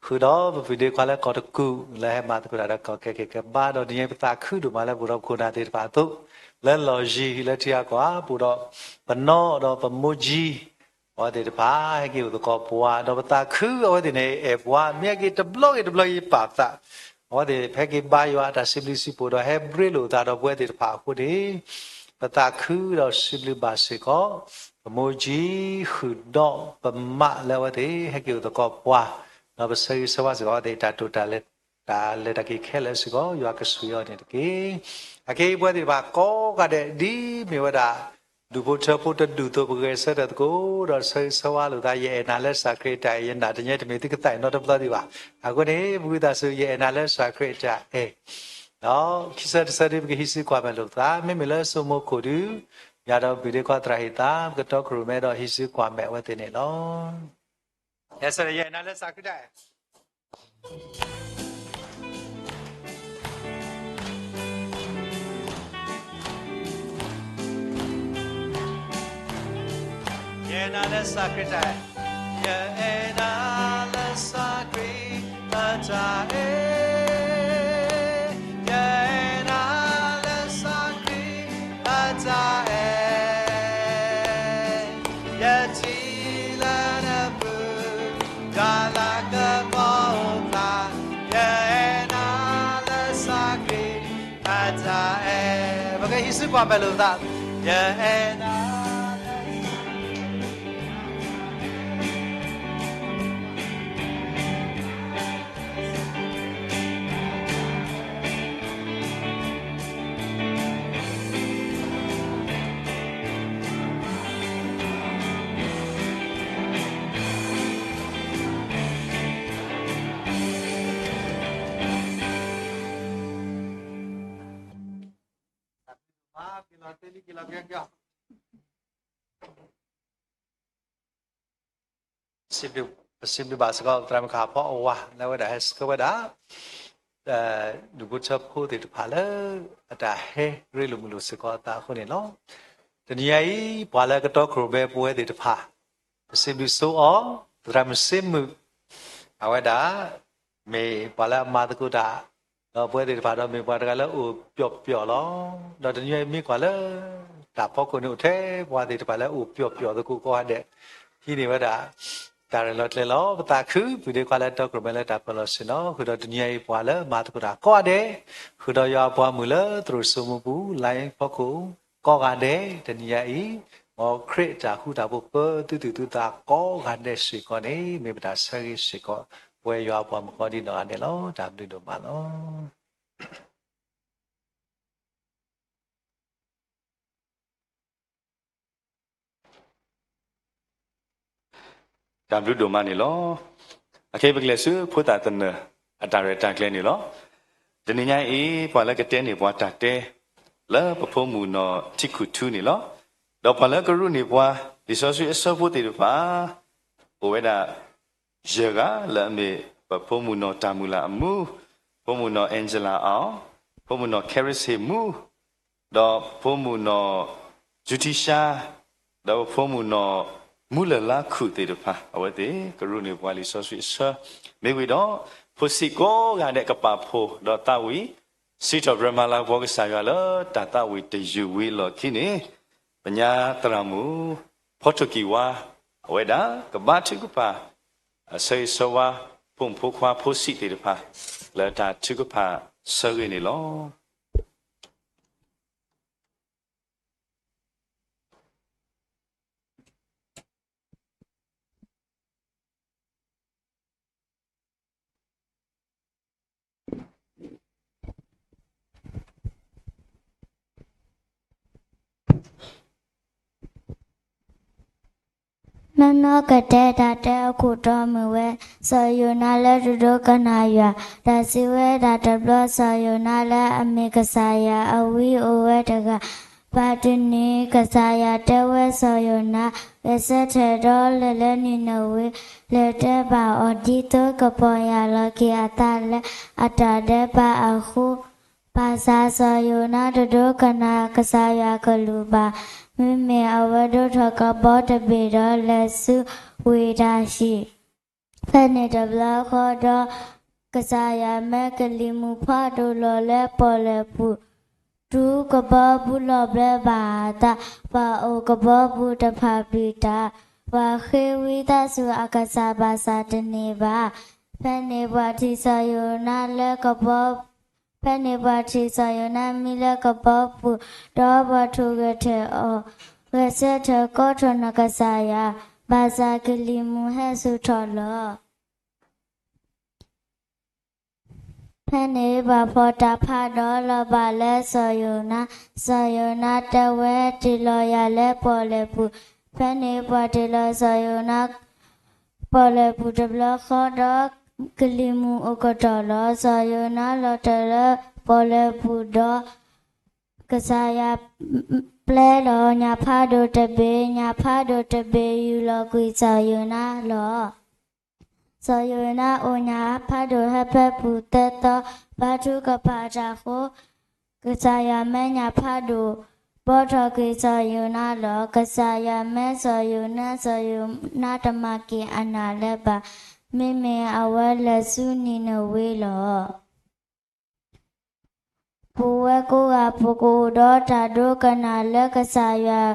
ဃုာ်ဒီးပပုၢ်ဒ့ခွါလၢကီၢ်တကူၣ် လၢဟဲမၤသကိးတၢ်ဒီးကီၢ်ခဲကဲကဘါ ဒီးတနံၤအံၤပသးခုဒိၣ်မးလၢပအိၣ်ဒီးပခိၣ်နၢ်သ့ၣ်တဖၣ်အသိး လၢလီၢ်ယံၤလၢထံဂၤကီၢ်ဂၤ ပအိၣ်ဒီးပနီၢ်ဒီးပမိၢ်ကၠံ အဝဲသ့ၣ်တဖၣ် ဟဲက့ၤအိၣ်သကိးပှၤ ဒီးပသးခုအဝဲသ့ၣ်န့ၣ် အဲၣ်ပှၤ မ့ၢ်ဟဲက့ၤတဘျီဂ့ၤတဘျီယပာ်သး အဝဲသ့ၣ်ဟဲက့ၤဘါယွၤအတၢ်စံးဘျုးစံးဖှိၣ် ဒီးဟဲဘြ့လိာ်သးဒီးပဝဲသ့ၣ်တဖၣ်အဃိန့ၣ် ပသးခုဒီးစံးဘျုးဘၣ်စ့ၢ်ကီး ပမိၢ်ကၠံ ဃုာ်ဒီးပမးလၢအဝဲသ့ၣ် ဟဲက့ၤအိၣ်သကိးပှၤ ဒီးပဆၢဂ့ၤဆၢဝါစ့ၢ်ကီးအဝဲသ့ၣ် တၢ်တိာ်တၢ်လဲၤ တၢ်လဲၤတၢ်က့ၤခဲလၢာ်စ့ၢ်ကီး ယွၤကဆိၣ်ဂ့ၤအီၤန့ၣ်တက့ၢ်. အခဲအံၤပဝဲသ့ၣ်တဖၣ်ကိးဂၤဒဲး ဒ်မ့ၢ်ဝဲဒၣ် ဒူၣ်ဖိထၢဖိတဒူၣ်အသိး ပဂဲၤဆၢထၢၣ်သကိး ဒီးဆၢဂ့ၤဆၢဝါလိာ်သး ယအဲၣ်နၤလၢကစၢ်ခရံာ်အတၢ်အဲၣ် ယနာ်တညီတမ့ၢ်သုကသးအဲၣ်နီတဘျီဒံးဘၣ်. အဃိန့ၣ် ပဝံသးစူၤ ယအဲၣ်နၤလၢကစၢ်ခရံာ်အတၢ်အဲၣ် ဒီးခံဆၢတဆၢဒု ပကဟံးစုကွၢ်မဲာ်လိာ်ပသး မ့မ့ၢ်လၢစိမိၤခိၣ်ဒု ယၤဒီးပုၢ်ဒ့ခွါသရၣ်ဟ့ၣ်သး ပကတီခိၣ်ရိၣ်မဲဒီးဟံးစုကွၢ်မဲာ်အဝဲသ့ၣ်န့ၣ်လီၤ. ယအဲၣ်နၤလၢကစၢ်ခရံာ်အတၢ်အဲၣ်, ယအဲၣ်နၤလၢကစၢ်ခရံာ်အတၢ်အဲၣ်, ယအဲၣ်နၤလၢကစၢ်ခရံာ်အတၢ်အဲၣ်, ယထံၣ်လၢနပူၤ ယွၤလၤကပီၤအိၣ်ဖျါ, ယအဲၣ်နၤလၢကစၢ်ခရံာ်အတၢ်အဲၣ်, ပကဟံးစုကွၢ်မဲာ်လိာ်သး, ယအဲၣ်နၤ ပစံးဘျုးဘၣ်စ့ၢ်ကီး သရၣ်မုၣ်ကဟၣ်ဖီအဝၤ လၢအဝဲဒၣ်ဟဲဆှၢဝဲဒၣ် ဒူၣ်ဖိထၢဖိသ့ၣ်တဖၣ်လၢ အတၢ်ဟဲရ့လိာ်မုာ်လိာ်စ့ၢ်ကီးအသးအဃိန့ၣ်လီၤ. တနံၤညါအံၤ ပှၤလၢကတီခိၣ်ရိၣ်မဲပဝဲသ့ၣ်တဖၣ် ပစံးဘျုးဆိအီၤ သရၣ်မုၣ်စ့မုၣ် အဝဲဒၣ် မ့ၢ်ပှၤလၢအမၤသကိးတၢ် ဒီးပဝဲသ့ၣ်တဖၣ်ဒီးမ့ၢ်ပှၤတဂၤလၢအိၣ်ပျီၣ်ပျီၣ်လီၤ. ဒီးတနံၤညါအံၤမ့ၢ်ကွၢ်လၢ တၢ်ဖီခိၣ်န့ၣ်အိၣ်ထဲ ပှၤသ့ၣ်တဖၣ်လၢအိၣ်ပျီၣ်ပျီၣ်သကိးကိးဂၤဒဲး ဟံးန့ၢ်ဝဲဒၣ် တၢ်ရဲၣ်လီၤကျဲၤလီၤ. ပသးခု ပုၢ်ဒ့ခွါလၢတီခိၣ်ရိၣ်မဲလၢတၢ်ပၢလီၤဆ့ၣ်နီၤ ဃုာ်ဒီးတနံၤညါအံၤပှၤလၢမၤသကိးတၢ်ကိးဂၤဒဲး ဃုာ်ဒီးယွၤအပှၤမုၣ်လၢသရိာ်စိမိပူၤ လါဖီခိၣ် ကိးဂၤဒဲး တနံၤညါအံၤ မ်ခရံာ်အတၢ်ဃူတၢ်ဖိးပၢသုသူၣ်သုသးကိးဂၤဒဲးစ့ၢ်ကီးန့ၣ် မ့ၢ်ပတၢ်ဆၢဂ့ၤစ့ၢ်ကီး ပဝဲယွၤအပှၤမုၣ်ကိးဒံနီၢ်ဂၤဒဲးလီၤ. တၢ်ဘျုးဒိၣ်မးလီၤ. တၢ်ဘျုးဒိၣ်မးန့ၣ်လီၤ. အခဲအံၤပကလဲၤဆူဖိသၣ်သနၢၣ် အတၢ်ရဲၣ်တၢ်ကျဲၤန့ၣ်လီၤ. တနံၤညါအံၤ ပှၤလၢကတဲန့ၢ်ပှၤတၢ်တဲ လၢပဖိမုၣ်နီၢ်ထံခုၣ်ထူန့ၣ်လီၤ. ဒီးပှၤလၢကရူၢ်န့ၢ်ပှၤ လံာ်စီဆှံအဆၢဖိသ့ၣ်တဖၣ် အိၣ်ဝဲဒၣ် ယဲၢ်ဂၤလၢအမ့ၢ် ပဖိမုၣ်နီၢ်တၢ်မုၢ်လၢ်အမူ, ဖိမုၣ်နီၢ် Angela အီၤ, ဖိမုၣ်နီၢ် Charis ဟ့ၣ်မူ, ဒီးဖိမုၣ်နီၢ် Jutisha, ဒီးဖိမုၣ်နီၢ် မူလၢ်လါခုၣ်သ့ၣ်တဖၣ် အဝဲသ့ၣ်ကရူၢ်န့ၢ်ပှၤလံာ်စီဆှံအဆၢ, မ့ၢ်ဝံၤဒီး ဖိဆံးကိးဂၤဒဲးကပာ်ဖှိၣ်ဒီးသးဝံၣ် စံးထီၣ်ပတြၢၤမၤလၤကပီၤကစၢ်ယွၤလၢတၢ်သးဝံၣ်တယုၢ်ဝံၤအလီၢ်ခံန့ၣ်, ပညါသရၣ်မုၣ် ဖီထိၣ်ကံၢ်ဝါ အဝဲဒၣ် ကဘါထုကဖၣ် ဆၢဂ့ၤဆၢဝါ ဖိမုၣ်ဖိခွါဖိဆံးသ့ၣ်တဖၣ် လၢတၢ်ထုကဖၣ်ဆၢဂ့ၤန့ၣ်လီၤ. နီၢ်နီၢ်ကတဲတၢ်တဲအခိၣ်တီမ့ၢ်ဝဲ စီၤယိၤနါလၢတဒိကနၣ်ယွၤ, တၢ်စံးဝဲဒၣ်တဘျီ စီၤယိၤနါလၢအမ့ၢ်ကစၢ်ယွၤအဝံအိၣ်ဝဲတဂၤ, ဘၣ်တနံၤ ကစၢ်ယွၤတဲဝဲစီၤယိၤနါ လဲၤဆၢထၢၣ်ဒီးလဲၤလၢနံၤနဝ့, လဲၤတဲဘၣ်အီၤ ဒ်သိးကပီၢ်ယၢ်လီၤက့ၤအသးလၢအတၢ်ဒဲးဘးအဃိ, ဘၣ်ဆၣ်စီၤယိၤနါတဒိကနၣ်ကစၢ်ယွၤအကလုၢ်ဘၣ်, မ့မ့ၢ်အဝဲဒိးထီၣ်ကဘီတဘ့ၣ်ဒီးလဲၤဆူဝ့ၢ်တၢ်ဟံၣ် ဖဲန့ၣ်တဘျီဃီဒီး, ကစၢ်ယွၤမၢကလံၤမုၢ်ဖးဒိၣ်လီၤလၢပီၣ်လဲၣ်ပူၤ, တုၤကဘီဘူးလီၤဘျၢဘၣ်အသး, ပှၤအိၣ်ကဘီပူၤတဖၣ်ပျံၤတၢ်, ပှၤဃ့ဝံသးစူၤအကစၢ်ဘၣ်ဆၣ်တန့ၢ်ဘၣ်. ဖဲန့ၣ်ပှၤထံၣ်စီၤယိၤနါလၢကဘီ ဖဲန့ၣ်ပှၤထံၣ်စီၤယိၤနါမံလၢကဘီပူၤ, ဒီးပှၤထိၣ်ဂဲၤထၢၣ်အီၤ, ဂဲၤဆၢထၢၣ်ကိးထီၣ်နီၢ်ကစၢ်ယွၤ, ဘၣ်ဆၣ်ကလံၤမုၢ်ဟဲဆူၣ်ထီၣ်လီၤ. ဖဲန့ၣ်ပှၤဖီၣ်တၢ်ဖးဒိၣ်လီၤဘၣ်လၢစီၤယိၤနါ, စီၤယိၤနါတဝဲတ့ၢ်လီၤယၤလၢပီၣ်လဲၣ်ပူၤ, ဖဲန့ၣ်ပှၤတ့ၢ်လီၤစီၤယိၤနါ ပီၣ်လဲၣ်ပူၤတဘျီဃီဒီး, ကလံၤမုၢ်အိၣ်ကတီၢ်လီၤ. စီၤယိၤနါလီၤတၢ်လၢပီၣ်လဲၣ်ပူၤဒီး, ကစၢ်ယွၤပျဲလီၤညၣ်ဖးဒိၣ်တဘ့ၣ်, ညၣ်ဖးဒိၣ်တဘ့ၣ်ယူၢ်လီၤကွံာ်စီၤယိၤနါလီၤ. စီၤယိၤနါအိၣ်ညၣ်ဖးဒိၣ်ဟၢဖၢပူၤသၢသီ, ဘါထုကဖၣ်တၢ်အဃိ, ကစၢ်ယွၤမၢညၣ်ဖးဒိၣ်ဘီထီၣ်ကွံာ်စီၤယိၤနါလီၤ. ကစၢ်ယွၤမၢစီၤယိၤနါ, စီၤယိၤနါတမၤက့ၤအနၢ်လၢၤဘၣ်, မ့မ့ၢ်အဝဲလဲၤဆူနံၤနဝ့လီၤ. ပဝဲကိးဂၤပကအိၣ်ဒီးတၢ်ဒိကနၣ်လၢကစၢ်ယွၤ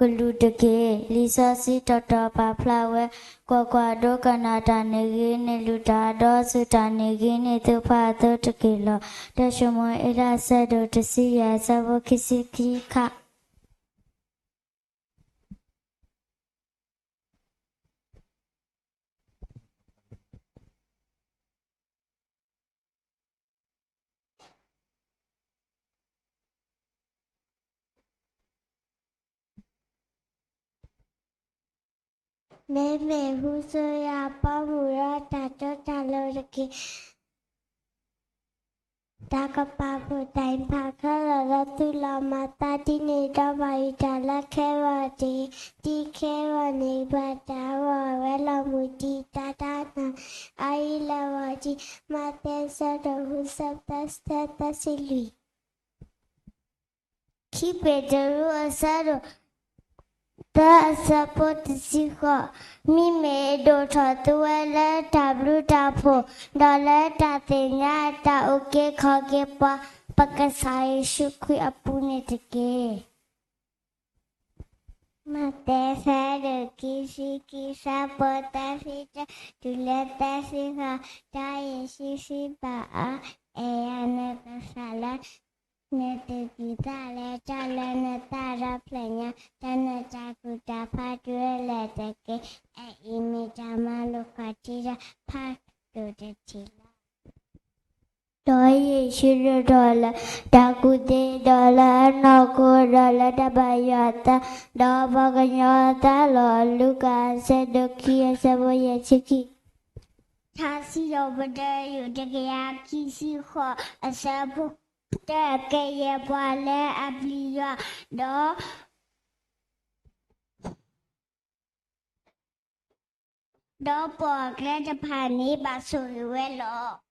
ကလူးတက့ၢ်. လံာ်စီဆှံတီတီပာ်ဖျါဝဲ, ကွၢ်ကွၢ်, ဒိကနၣ်တၢ်န့ၣ်ဂ့ၤန့ၢ်လုၢ်တၢ်, ဒီးစူၢ်တၢ်န့ၣ်ဂ့ၤန့ၢ်သုဖးအသိတက့ၢ်လီၤ. တၢၡမူၤအ့လး အဆၢဒိၣ်တဆံယဲၢ်, အဆၢဖိခံဆံခံခါ. မ့မ့ၢ်ဟူစိၤယၤ ပိာ်မုၣ်ဒီးတၢ်တီတၢ်လိၤတက့ၢ်. တၢ်ကပာ်ဖှိၣ်တၢ်အံၤဖးခဲလၢာ်လၢသုလီၤမၤသးဒ်န့ၣ်ဒီး ဘၣ်ယတၢ်လၢခဲဂီၤတက့ၢ်. ဒ်ခဲဂီၤန့ၣ် ဘၣ်တၢ်ဂီၤဝဲလီၤမုၢ်တံၢ်တၢ်တၢ်နၢ် အအံၤလၢဂီၤတံၢ် မးသဲ ဆၢဒိၣ်ဃု ဆၢဖိသၢဆံ သၢဆံလွံၢ်. ခံပ့းတရူး အဆၢဒိၣ်သၢ အဆၢဖိတဆံဃိး, မ့မ့ၢ်ဒိၣ်ထီၣ်သုဝဲလၢတၢ်ဘျုးတၢ်ဖှိၣ် ဒီးလၢတၢ်သ့ၣ်ညါအတၢ်အုၣ်က့ၤခီၣ်က့ၤပှၤ ပကစၢ်ယ့ၣ်ၡူးခရံာ်အပူၤန့ၣ်တက့ၢ်. မးသဲ ဆၢဒိၣ်ခံဆံခံ ဆၢဖိသၢဆံတၢ တုၤလၢသၢဆံဃိး, ဒီးယ့ၣ်ၡူးစံးဘၣ်အီၤ, အဲၣ်ယၤနကစၢ်လၢ နသူၣ်ကံၢ်သးလဲ တၢ်လၢနသးဒီဖျၢၣ်ညါ, ဒီးနတၢ်ကူၣ်တၢ်ဖးတုၤအလၢာ်တက့ၢ်. အအံၤမ့ၢ်တၢ်မၤလိာ်ကွၢ်ထံဒီး ဖးဒိၣ်တထံၣ်လီၤ. ဒီးယ့ၣ်ၡူးဒိၣ်ထီၣ်လၢတၢ်ကူၣ်သ့, ဒီးလၢအနီၢ်ခိ, ဒီးလၢတၢ်ဘၣ်ယွၤအသး, ဒီးပှၤကညီအသးလီၤ. လူၤကၣ် အဆၢဒိၣ်ခံ အဆၢဖိယဲၢ်ဆံခံ. ထါစံးထီၣ်ပတြၢၤ ယုၢ်တကယၤခံဆံဃိး အဆၢဖိတၢ, ကယဲၢ်ပှၤလၢအပျံၤယွၤ, ဒီး ဒီးပိာ်အကျဲတဖၣ်န့ၣ် ဘၣ်ဆိၣ်ဂ့ၤဝဲလီၤ.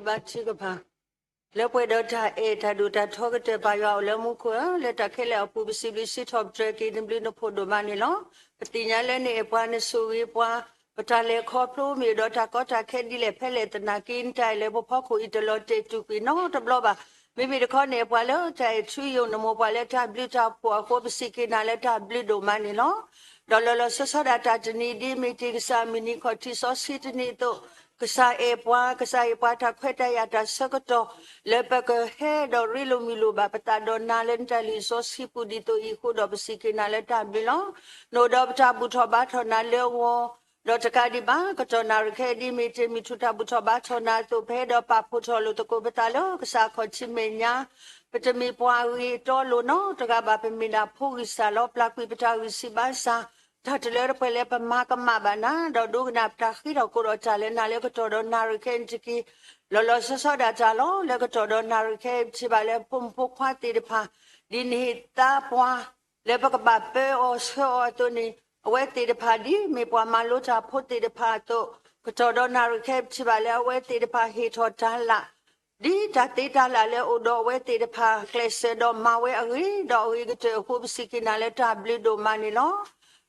ဘါထုကဖၣ်, လၢပှဲၤဒီးတၢ်အဲၣ်တၢ်ဒိၣ်တၢ်ထီကတၢၢ် ပၢ်ယွၤအိၣ်လၢမူခိၣ်ဧၢ, လၢတၢ်ခဲလၢာ်အပူၤ ပစံးဘျုးစံးထီၣ်ပတြၢၤက့ၤနဘျုးနဖှိၣ်ဒိၣ်မးန့ၣ်လီၤ. ပသ့ၣ်ညါလၢနအဲၣ်ပှၤ နဆိၣ်ဂ့ၤပှၤ, ပတၢ်လဲၤခီဖျိမ့ၢ်ဒီးတၢ်ကီတၢ်ခဲဒ်လဲၣ်ဖဲလဲၣ်သနာ်က့ နတၢ်အဲၣ်လၢပဖီခိၣ်အံၤ တလီၤတဲာ်တူာ်ကွံာ်နီတဘျီဘၣ်. မ့မ့ၢ်တခီန့ၣ် ပှၤလၢတၢ်အဲၣ်ထူယိာ် နမိၢ်ပှၢ်လၢတၢ်ဘျုးတၢ်ဖှိၣ်အဃိ ပစံးက့ၤနၤလၢတၢ်ဘျုးဒိၣ်မးန့ၣ်လီၤ. ဒီးလီၤလီၤဆီဆီဒၣ်တၢ်တနံၤ ဒ်မ့ၢ်တ့ၢ်ကစၢ်မုၢ်နံၤခီၣ်ထံးစီဆှံတနံၤအသိး, ကစၢ်အဲၣ်ပှၤ, ကစၢ်အဲၣ်ပှၤတၢ်ခွဲးတၢ်ယာ်တၢ်ဆၢကတီၢ် လၢပကဟဲဒီးရ့လိာ်မုာ်လိာ်ဘၣ်ပသးဒီးနၤလၢနတၢ်လုၢ်စီဆှံပူၤဒ်သိးအံၤအဃိဒီး ပစံးက့ၤနၤလၢတၢ်ဘျုးလီၤ. နအိၣ်ဒီးပတၢ်ဘူၣ်ထီၣ်ဘါထီၣ်နၤလၢအဂီၢ်, ဒီးတကးဒံးဘၣ် ကတီၢ်နၣ်ရံၣ်ခဲအံၤ ဒ်မ့ၢ်တ့ၢ်မုၢ်ထူၣ်တၢ်ဘူၣ်ထီၣ်ဘါထီၣ်နၤအသိး ပဟဲဒီးပာ်ဖှိၣ်ထီၣ်လိာ်သကိးပသးလၢကစၢ်ခီၣ်ထံးမဲာ်ညါ, ပတမ့ၢ်ပှၤအဂ့ၤအတီအလိၤနီတဂၤဘၣ်, ပမ့ၢ်ဒၣ်ဖိဂံၢ်စၢ်လီၤ. ပျၢ်ကွံာ်ပတၢ်ဂံၢ်ဆံးဘါစၢ် တၢ်တလၢတပှဲၤလၢပမၤကမၣ်ဘၣ်နၤ, ဒီးဒိကနၣ်ပတၢ်ဃ့ထီၣ်ကိးဒီးတၢ်လၢနၤလၢကတီၢ်ဒီးနၣ်ရံၣ်ခဲအံၤန့ၣ်တက့ၢ်. လီၤလီၤဆီဆီဒၣ်တၢ်လီၤ. လၢကတီၢ်ဒီးနၣ်ရံၣ်ခဲအံၤ ပထံၣ်ဘၣ်လၢဖိမုၣ်ဖိခွါသ့ၣ်တဖၣ် ဒ်နဟ့ၣ်သါပှၤ လၢပကဘၣ်ပၢအီၤဆှၢအီၤအသိးန့ၣ်, အဝဲသ့ၣ်တဖၣ်ဒ်မ့ၢ်ပှၤမၤလိတၢ်ဖိသ့ၣ်တဖၣ်အသိး, ကတီၢ်ဒီးနၣ်ရံၣ်ခဲအံၤ ပထံၣ်ဘၣ်လၢအဝဲသ့ၣ်တဖၣ်ဟ့ၣ်ထီၣ်တၢ်လၢ ဒ်တၢ်သ့တၢ်လၢ်လၢအိၣ်ဒီးအဝဲသ့ၣ်တဖၣ် ကျဲးစၢးဒီးမၤဝဲအဂ့ၤဒီးအဂ့ၤကတၢၢ်အဃိ ပစံးက့ၤနၤလၢတၢ်ဘျုးဒိၣ်မးန့ၣ်လီၤ.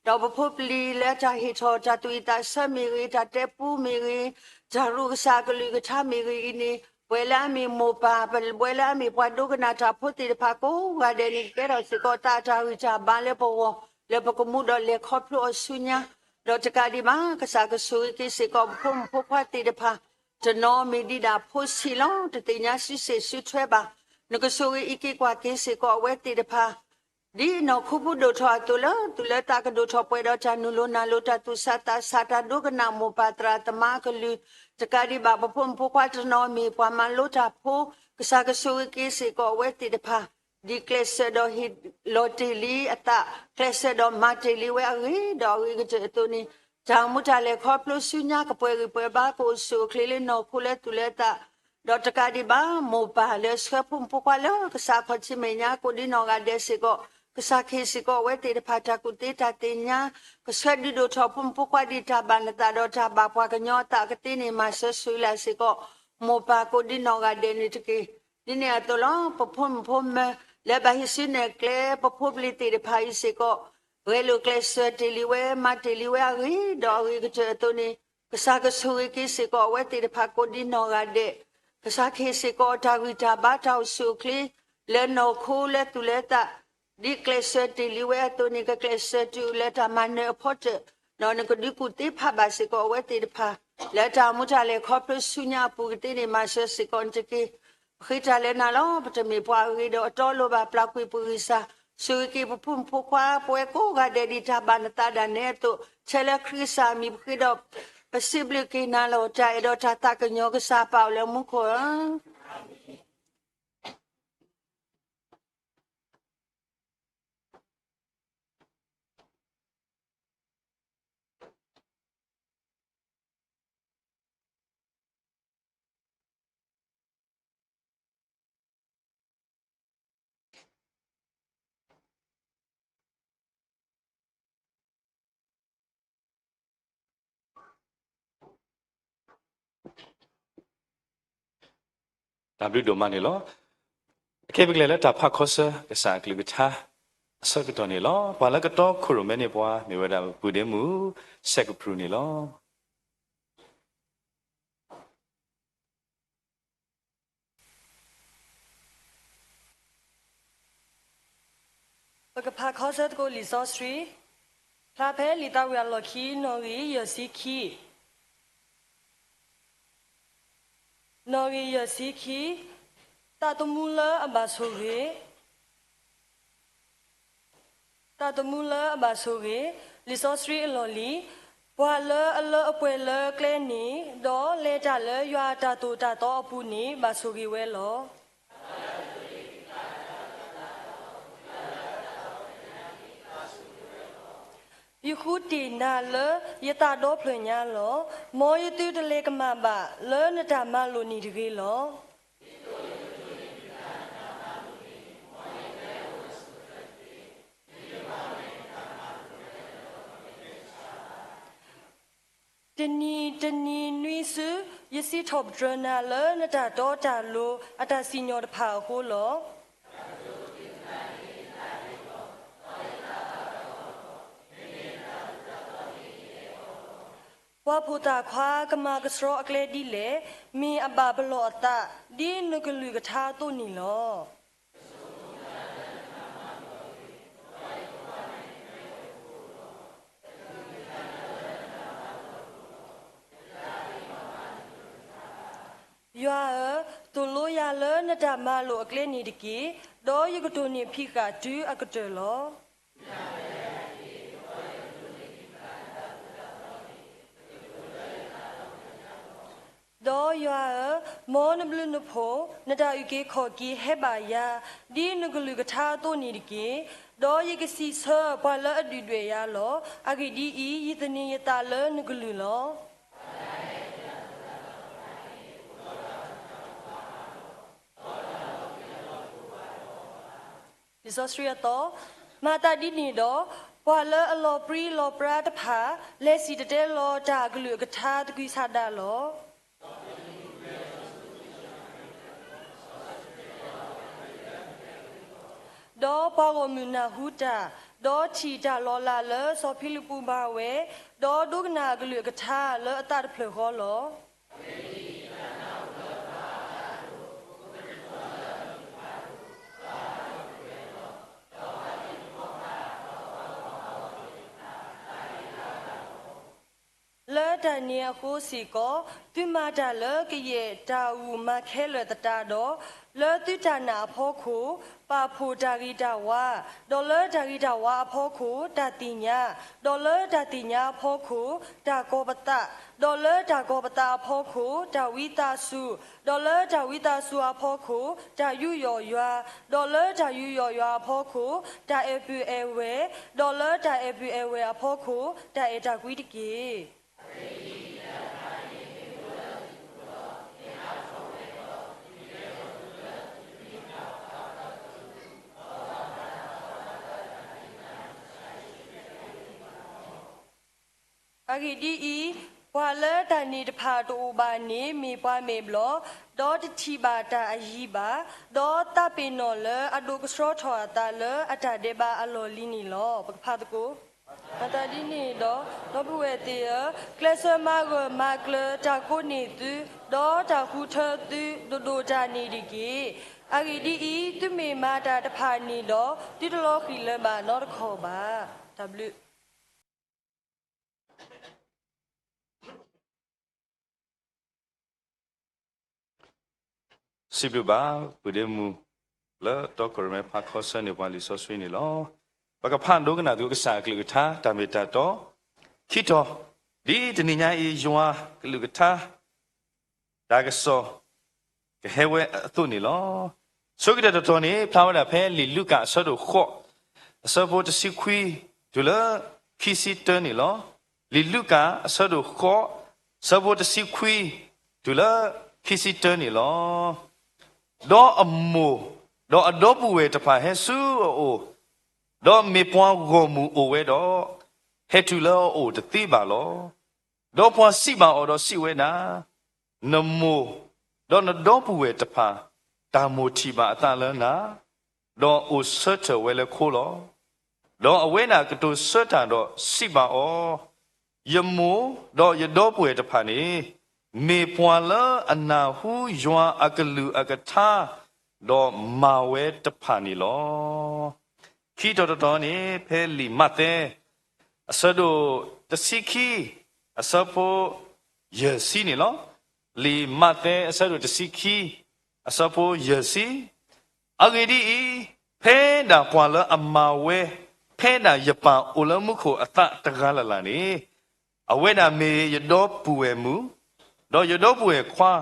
ဒီးပဖိပလံၤလၢတၢ်ဟ့ၣ်ထီၣ်တၢ်သူၣ်ဝံၣ်သးဆၢမ့ၢ်ဂ့ၤ, တၢ်တဲပူမ့ၢ်ဂ့ၤ, တၢ်ရူၢ်ကစၢ်အကလုၢ်ကထါမ့ၢ်ဂ့ၤအံၤန့ၣ်, ပဝဲလၢအမ့ၢ်မိၢ်ပၢ်, ပဝဲလၢအမ့ၢ်ပှၤဒိကနၣ်တၢ်ဖိသ့ၣ်တဖၣ်ကိးဂၤဒဲးန့ၣ် ကကဲထီၣ်စ့ၢ်ကီးသးအတၢ်ဂံၢ်တၢ်ဘါလၢပဂီၢ်, လၢပကမူဒီးလဲၤခီဖျိအီၤဆူညါ, ဒီးတကးဒံးဘၣ် ကစၢ်ကဆိၣ်ဂ့ၤက့ၤစ့ၢ်ကီးပဖိမုၣ်ဖိခွါသ့ၣ်တဖၣ်, တနီၤမ့ၢ်ဒံးဒၣ်ဖိဆံးလီၤ, တသ့ၣ်ညါစုစ့ၣ်စုထွဲဘၣ်, နကဆိၣ်ဂ့ၤအံးက့ၤကွၢ်က့ၤစ့ၢ်ကီးအဝဲသ့ၣ်တဖၣ် ဒ်နီၢ်ခိဖိဒိၣ်ထီၣ်အသိးလၢ သူၣ်လၢသးကဒိၣ်ထီၣ်ပှဲၤဒီးတၢ်နုာ်လီၤနၢ်လီၤ တၢ်သူၣ်ဆးသးဆး တၢ်ဒိကနၣ်မိၢ်ပၢ်သရၣ်သမါအကလုၢ်, တကးဒံးဘၣ် ပဖိမုၣ်ဖိခွါတနီၤမ့ၢ်ပှၤမၤလိတၢ်ဖိ, ကစၢ်ကဆိၣ်ဂ့ၤက့ၤစ့ၢ်ကီးအဝဲသ့ၣ်တဖၣ်, ဒ်ကျဲးစၢးဒီးဟ့ၣ်လီၤတ့ၢ်လံအသး, ကျဲးစၢးဒီးမၤတ့ၢ်လံဝဲအဂ့ၢ်ဒီးအဂ့ၤကတၢၢ်အသိးန့ၣ်, တၢ်မူတၢ်လဲၤခီဖျိဆူညါ ကပှဲၤဂံၢ်ပှဲၤဘါ ကအိၣ်ဆူၣ်အိၣ်ချ့လၢနီၢ်ခိလၢသူၣ်လၢသး ဒီးတကးဒံးဘၣ် မိၢ်ပၢ်လၢဆှၢဖိမုၣ်ဖိခွါလၢကစၢ်ခီၣ်ထံးမဲာ်ညါ ကိးဒံနီၢ်ဂၤဒဲးစ့ၢ်ကီး, ကစၢ်ကဟ့ၣ်စ့ၢ်ကီးအဝဲသ့ၣ်တဖၣ်တၢ်ကူၣ်သ့တၢ်သ့ၣ်ညါ, ကဆှၢဒုးဒိၣ်ထီၣ်ဖိမုၣ်ဖိခွါဒ်တၢ်ဘၣ်နသးဒီးတၢ်ဘၣ်ပှၤကညီအသးကသ့န့ၣ် မၤစၢၤဆိၣ်ဂ့ၤလၢ်စ့ၢ်ကီး, မိၢ်ပၢ်ကိးဒံနီၢ်ဂၤဒဲးန့ၣ်တက့ၢ်. ဒ်န့ၣ်အသိးလီၤ ပဖိမုၣ်ဖိမၢၤ လၢဘၣ်ဟံးစုနဲၣ်ကျဲ ပဖိပလံၤသ့ၣ်တဖၣ်အံၤစ့ၢ်ကီး, ဂဲၤလိာ်ကျဲးစၢးတ့ၢ်လံဝဲ မၤတ့ၢ်လံဝဲအဂ့ၢ်ဒီးအဂ့ၤကတၢၢ်အသိးန့ၣ်, ကစၢ်ကဆိၣ်ဂ့ၤက့ၤစ့ၢ်ကီးအဝဲသ့ၣ်တဖၣ်ကိးဒံနီၢ်ဂၤဒဲး, ကစၢ်ကဟ့ၣ်စ့ၢ်ကီးတၢ်ဂံၢ်တၢ်ဘါတၢ်အိၣ်ဆူၣ်အိၣ်ချ့ လၢနီၢ်ခိလၢသူၣ်လၢသး, ဒ်ကျဲးစၢးတ့ၢ်လံဝဲအသိးန့ၣ် ကကျဲးစၢးတုၤလၢတၢ်မၤနၢၤအဖီတၢၣ်, ဒီးနကဒုးကူၣ်သ့ဖးဘၣ်စ့ၢ်ကီးအဝဲသ့ၣ်တဖၣ်, လၢတၢ်မူတၢ်လဲၤခီဖျိဆူညါအပူၤကသ့န့ၣ် မၤစၢၤစ့ၢ်ကီးန့ၣ်တက့ၢ်. ပဃ့တၢ်လၢနၤလီၤ. ပတမ့ၢ်ပှၤအဂ့ၤဒီးအတီအလိၤဘၣ်. ပျၢ်ကွံာ်ပဂံၢ်စၢ်, ဆိၣ်ဂ့ၤက့ၤပဖိမုၣ်ဖိခွါ ပဝဲကိးဂၤဒဲးဒ်တၢ်ဘၣ်နသးဒၣ်နဲအသိး, ထဲလၢခရံာ်ကစၢ်အမံၤပဃ့ဒီး ပစံးဘျုးက့ၤနၤလီၤ. တၢ်အဲၣ်ဒီးတၢ်သးကညီၤကစၢ်ပၢ်အိၣ်လၢမူခိၣ်ဧၢ. တၢ်ဘျုးဒိၣ်မးန့ၣ်လီၤ. အခဲအံၤပကလဲၤလၢတၢ်ဖးခီဆၢ ကစၢ်အကလုၢ်ကထါ အဆၢကတီၢ်န့ၣ်လီၤ. ပှၤလၢကတီခိၣ်ရိၣ်မဲန့ၢ်ပှၤ မ့ၢ်ဝဲဒၣ်ပုၢ်ဒ့မုၣ် စဲးကပြုၢ်န့ၣ်လီၤ. ပကဖးခီဆၢသကိးလံာ်စီဆှံ, ဖျါဖဲလံာ်သးဝံၣ်အလီၢ်ခံ နီၣ်ဂံၢ်ယဲၢ်ဆံခံ, နီၣ်ဂံၢ်ယဲၢ်ဆံခံ, သးသမူလၢအဘၣ်ဆိၣ်ဂ့ၤ, သးသမူလၢအဘၣ်ဆိၣ်ဂ့ၤ, လံာ်စီဆှံအလီၢ်လံၤ, ပှၤလၢအလၢအပှဲၤလၢကျဲန့ၣ်, ဒီးလဲၤတၢ်လၢယွၤအတၢ်သိၣ်တၢ်သီအပူၤန့ၣ် ဘၣ်ဆိၣ်ဂ့ၤဝဲလီၤ. ယဃုတ့ၢ်နၤလၢယသးဒီဖျၢၣ်ညါလီၤ. မ်ယသုတလဲၤကမၣ်ဘၣ် လၢနတၢ်မၤလိာ်န့ၣ်တဂ့ၤလီၤ. တနံၤတနံၤနွံစု ယစံးထီၣ်ပတြၢၤနၤလၢနတၢ်တီတၢ်လိၤအတၢ်စံၣ်ညီၣ်တဖၣ်အဃိလီၤ. ပှၤဖိသၣ်ခွါကမၤကဆှီအကျဲဒ်လဲၣ်, မ့ၢ်အဘၣ်ပလီၢ်အသး ဒ်နကလုၢ်ကထါအသိးန့ၣ်လီၤ. ယွၤဧၢ, သိၣ်လိယၤလၢနတၢ်မၤလိာ်အကျဲန့ၣ်တက့ၢ်, ဒီးယကတိၢ်န့ၢ်ဖံးဃာ်တုၤအကတၢၢ်လီၤ. ဒီးယွၤဧၢ, မ်နဘျုးနဖှိၣ်, နတၢ်အုၣ်က့ၤခီၣ်က့ၤဟဲဘၣ်ယၤ, ဒ်နကလုၢ်ကထါအသိးန့ၣ်တက့ၢ်. ဒီးယကစံးဆၢပှၤလၢအဒုၣ်ဒွဲၣ်ယၤလီၤ. အဂ့ၢ်ဒ်အံၤ, ယသန့ၤယသးလၢနကလုၢ်လီၤ. လံာ်စီဆှံအသီ, မၤသးဒ်န့ၣ်ဒီး, ပှၤလၢအလီၤပြံလီၤပြါတဖၣ် လဲၤစံၣ်တဲၤတဲလီၤတၢ်အကလုၢ်အကထါသကွံာ်ဆးဒးလီၤ. ဒီးပှၤဂီၢ်မုၢ်နၢ်ဟူတၢ်, ဒီးထံၣ်တၢ်လီၤလးလၢစီၤဖံလံးပူးမၤဝဲ, ဒီးဒိကနၣ်အကလုၢ်အကထါလၢအသးတဖျၢၣ်ဃီလီၤ. လၢတၢ်န့ၣ်အဃိစ့ၢ်ကီး, သုမၤတၢ်လၢကယဲၢ်တၢ်ဂုာ်မၤခဲလၢာ်သတးဒီး, လၢသုတၢ်နာ်အဖီခိၣ်, ပာ်ဖှိၣ်တၢ်ဂ့ၤတၢ်ဝါ, ဒီးလၢတၢ်ဂ့ၤတၢ်ဝါအဖီခိၣ်, တၢ်သ့ၣ်ညါ, ဒီးလၢတၢ်သ့ၣ်ညါအဖီခိၣ်, တၢ်ကီၤပသး, ဒီးလၢတၢ်ကီၤပသးအဖီခိၣ်, တၢ်ဝံသးစူၤ, ဒီးလၢတၢ်ဝံသးစူၤအဖီခိၣ်, တၢ်ယူးယီၣ်ယွၤ, ဒီးလၢတၢ်ယူးယီၣ်ယွၤအဖီခိၣ်, တၢ်အဲၣ်ပုၢ်အဲၣ်ဝဲၢ်, ဒီးလၢတၢ်အဲၣ်ပုၢ်အဲၣ်ဝဲၢ်အဖီခိၣ်, တၢ်အဲၣ်တၢ်ကွံတက့ၢ်. အဂ့ၢ်ဒ်အံၤ, ပှၤလၢတၢ်န့ၣ်တဖၣ် တအိၣ်ဘၣ်န့ၣ် မ့ၢ်ပှၤမဲာ်ဘျီၣ်, ဒီးတထံၣ်ဘၣ်တၢ်အယံၤဘၣ်, ဒီးသးပ့ၤနီၣ်လၢအဒိၣ်ကဆှီထီၣ်အသးလၢအတၢ်ဒဲးဘးအလီၢ်လံၤန့ၣ်လီၤ. ပကဖးသကိး. မၤသးဒ်န့ၣ်ဒီး, ဒီပုၢ်ဝဲၢ်သ့ၣ်ဧၢ, ကျဲးစၢးမၤဂၢၢ်မၤကျၢၤတၢ်ကိးန့ၢ်သု, ဒီးတၢ်ဃုထၢသုဒိၣ်ဒိၣ်တၢ်န့ၣ်တက့ၢ်. အဂ့ၢ်ဒ်အံၤ, သုမ့ၢ်မၤတၢ်တဖၣ်န့ၣ်ဒီး, သုတလီၤဃံၣ်လၢၤဘၣ်နီတခီၣ်ဘၣ်. တၢ်ဘျုး စံးဘျုးဘၣ် ပုၢ်ဒ့မုၣ် လၢတီခိၣ်ရိၣ်မဲဖးခီဆၢန့ၢ်ပှၤလံာ်စီဆှံန့ၣ်လီၤ. ပကဖးဒိကနၣ်သကိးကစၢ်အကလုၢ်ကထါ တၢ်မ့ၢ်တၢ်တီ ခံတီၤ, ဒ်တနံၤညါအံၤ ယွၤကလုၢ်ကထါ တၢ်ကစီၣ် ကဟဲဝဲအသိးန့ၣ်လီၤ. ဆိကတၢၢ်တတီၤန့ၣ် ဖျါဝဲဒၣ်ဖဲလံာ်လူၤကၣ်အဆၢဒိၣ်ဃိး အဆၢဖိတဆံခွံ တုၤလၢခံဆံတၢန့ၣ်လီၤ. လံာ်လူၤကၣ်အဆၢဒိၣ်ဃိး အဆၢဖိတဆံခွံ တုၤလၢခံဆံတၢန့ၣ်လီၤ. ဒီးအမိၢ် ဒီးအဒီပုၢ်ဝဲၢ်တဖၣ်ဟဲဆူအအိၣ်, ဒီးမ့ၢ်ပှၤဂီၢ်မုၢ်အိၣ်ဝဲဒီး, ဟဲတုၤလၢအအိၣ်တသ့ဘၣ်လီၤ. ဒီးပှၤစံးဘၣ်အီၤဒီးစံးဝဲဒၣ်, နမိၢ် ဒီးနဒီပုၢ်ဝဲၢ်တဖၣ် တၢ်မိၣ်ထံၣ်ဘၣ်အသးလၢနၤ, ဒီးအိၣ်ဆၢထၢၣ်ဝဲလၢခိလီၤ. ဒီးအဝဲဒၣ်ကတိၤဆၢတၢ်ဒီးစံးဘၣ်အီၤ, ယမိၢ် ဒီးယဒီပုၢ်ဝဲၢ်တဖၣ်န့ၣ် မ့ၢ်ပှၤလၢအနၢ်ဟူယွၤအကလုၢ်အကထါ ဒီးမၤဝဲတဖၣ်န့ၣ်လီၤ. ခံတီၤတတီၤန့ၣ် ဖဲလံာ်မးသဲ အဆၢဒိၣ်တဆံခံ အဆၢဖိယဲၢ်ဆံန့ၣ်လီၤ. လံာ်မးသဲအဆၢဒိၣ်တဆံခံ အဆၢဖိယဲၢ်ဆံ, အဂ့ၢ်ဒ်အံၤ, ဖဲဒၣ်ပှၤလၢအမၤဝဲ ဖဲဒၣ်ယပၢ်အိၣ်လၢမူခိၣ်အသးတဂၤလၢ်လၢ်န့ၣ်, အဝဲဒၣ်မ့ၢ်ယဒီပုၢ်ဝဲၢ်မုၣ်, ဒီးယဒီပုၢ်ဝဲၢ်ခွါ,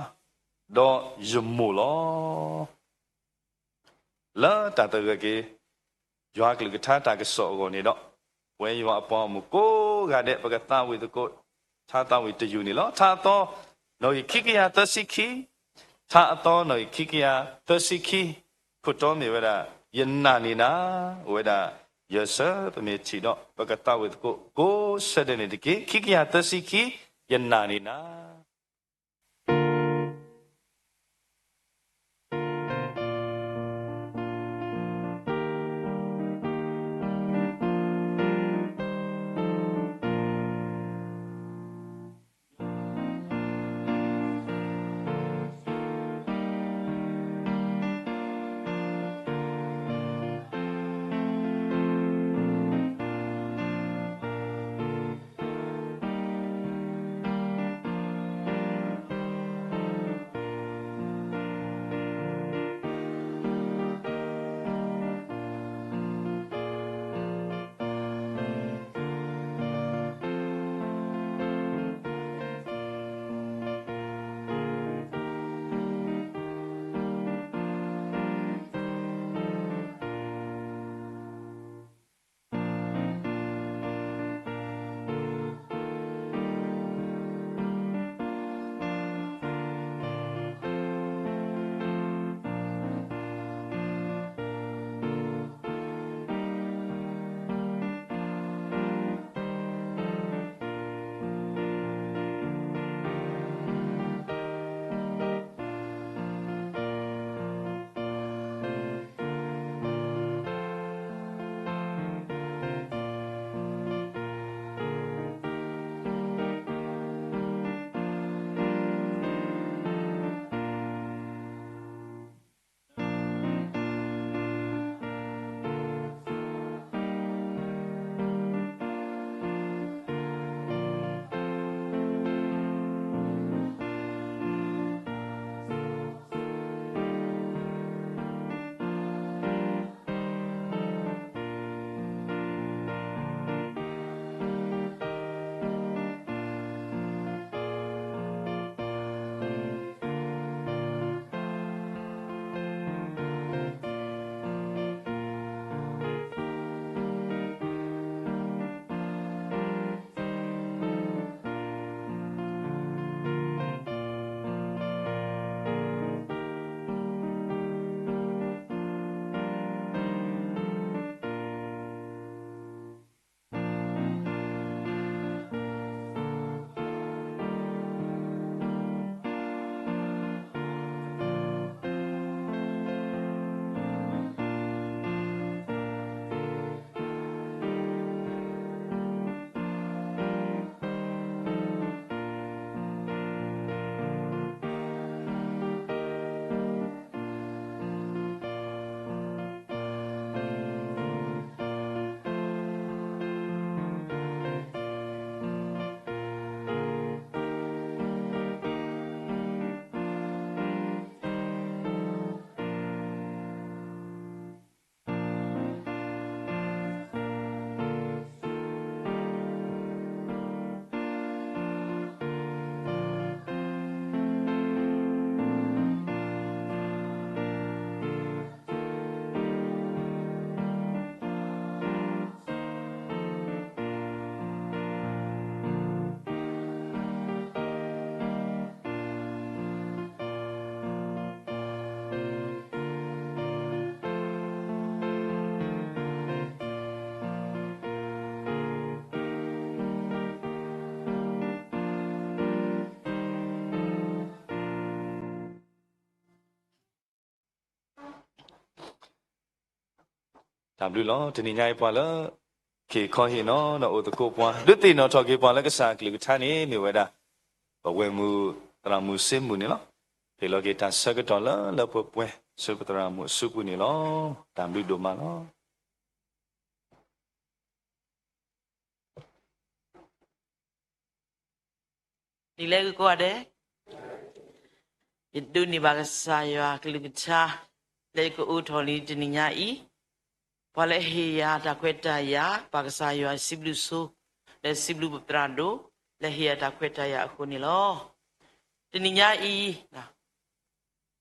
ဒီးယမိၢ်လီၤ. လၢတၢ်သဂၢၢ်က့ၤ ယွၤကလုၢ်ကထါတၢ်ကစီၣ်အဂီၢ်န့ၣ်ဒီး, ပဝဲယွၤအပှၤဂီၢ်မုၢ်ကိးဂၤဒဲး ပကသးဝံၣ်သကိး ထါသးဝံၣ်တယုၢ်န့ၣ်လီၤ. ထါအသီ နီၣ်ဂံၢ်ခံကယၤသၢဆံခံ, ထါအသီ နီၣ်ဂံၢ်ခံကယၤသၢဆံခံ, ခိၣ်တီမ့ၢ်ဝဲဒၣ် ယနာ်န့ၢ်နၤ, အိၣ်ဝဲဒၣ်ယဲၢ်ဆၢ ပမ့ၢ်ထံၣ်ဒီး ပကသးဝံၣ်သကိး ကိးဆၢဒဲးန့ၣ်တက့ၢ်. ခံကယၤသၢဆံခံ, ယနာ်န့ၢ်နၤ. တၢ်ဘျုးလီၤ. တနံၤညါအံၤပှၤလၢ က့ၤခီဟ့ၣ်နီၤဒီးအိၣ်သကိးပှၤ ဒုးသ့ၣ်နီၣ်ထီၣ်က့ၤပှၤလၢကစၢ်အကလုၢ်ကထါန့ၣ် မ့ၢ်ဝဲဒၣ် ပဝဲၢ်မုၢ်သရၣ်မုၣ်စ့မုၢ်န့ၣ်လီၤ. ဟ့ၣ်လီၤက့ၤတၢ်ဆၢကတီၢ်လၢလၢပှဲၤပှဲၤ ဆူပသရၣ်မုၣ်အစုပူၤန့ၣ်လီၤ. တၢ်ဘျုးဒိၣ်မးလီၤ. ဒ်လဲၣ်ဂ့ၤကိးဂၤဒဲး, ယဒိးန့ၢ်ဘၣ်ကစၢ်ယွၤကလုၢ်ကထါ လၢယကအိးထီၣ်လံတနံၤညါအံၤ, ပှၤလၢအဟ့ၣ်ယၤတၢ်ခွဲးတၢ်ယာ် ဘၣ်ကစၢ်ယွၤစံးဘျုးဆိ, လၢစံးဘျုးပသရၣ်ဒိၣ် လၢဟ့ၣ်ယၤတၢ်ခွဲးတၢ်ယာ်အဃိန့ၣ်လီၤ. တနံၤညါအံၤ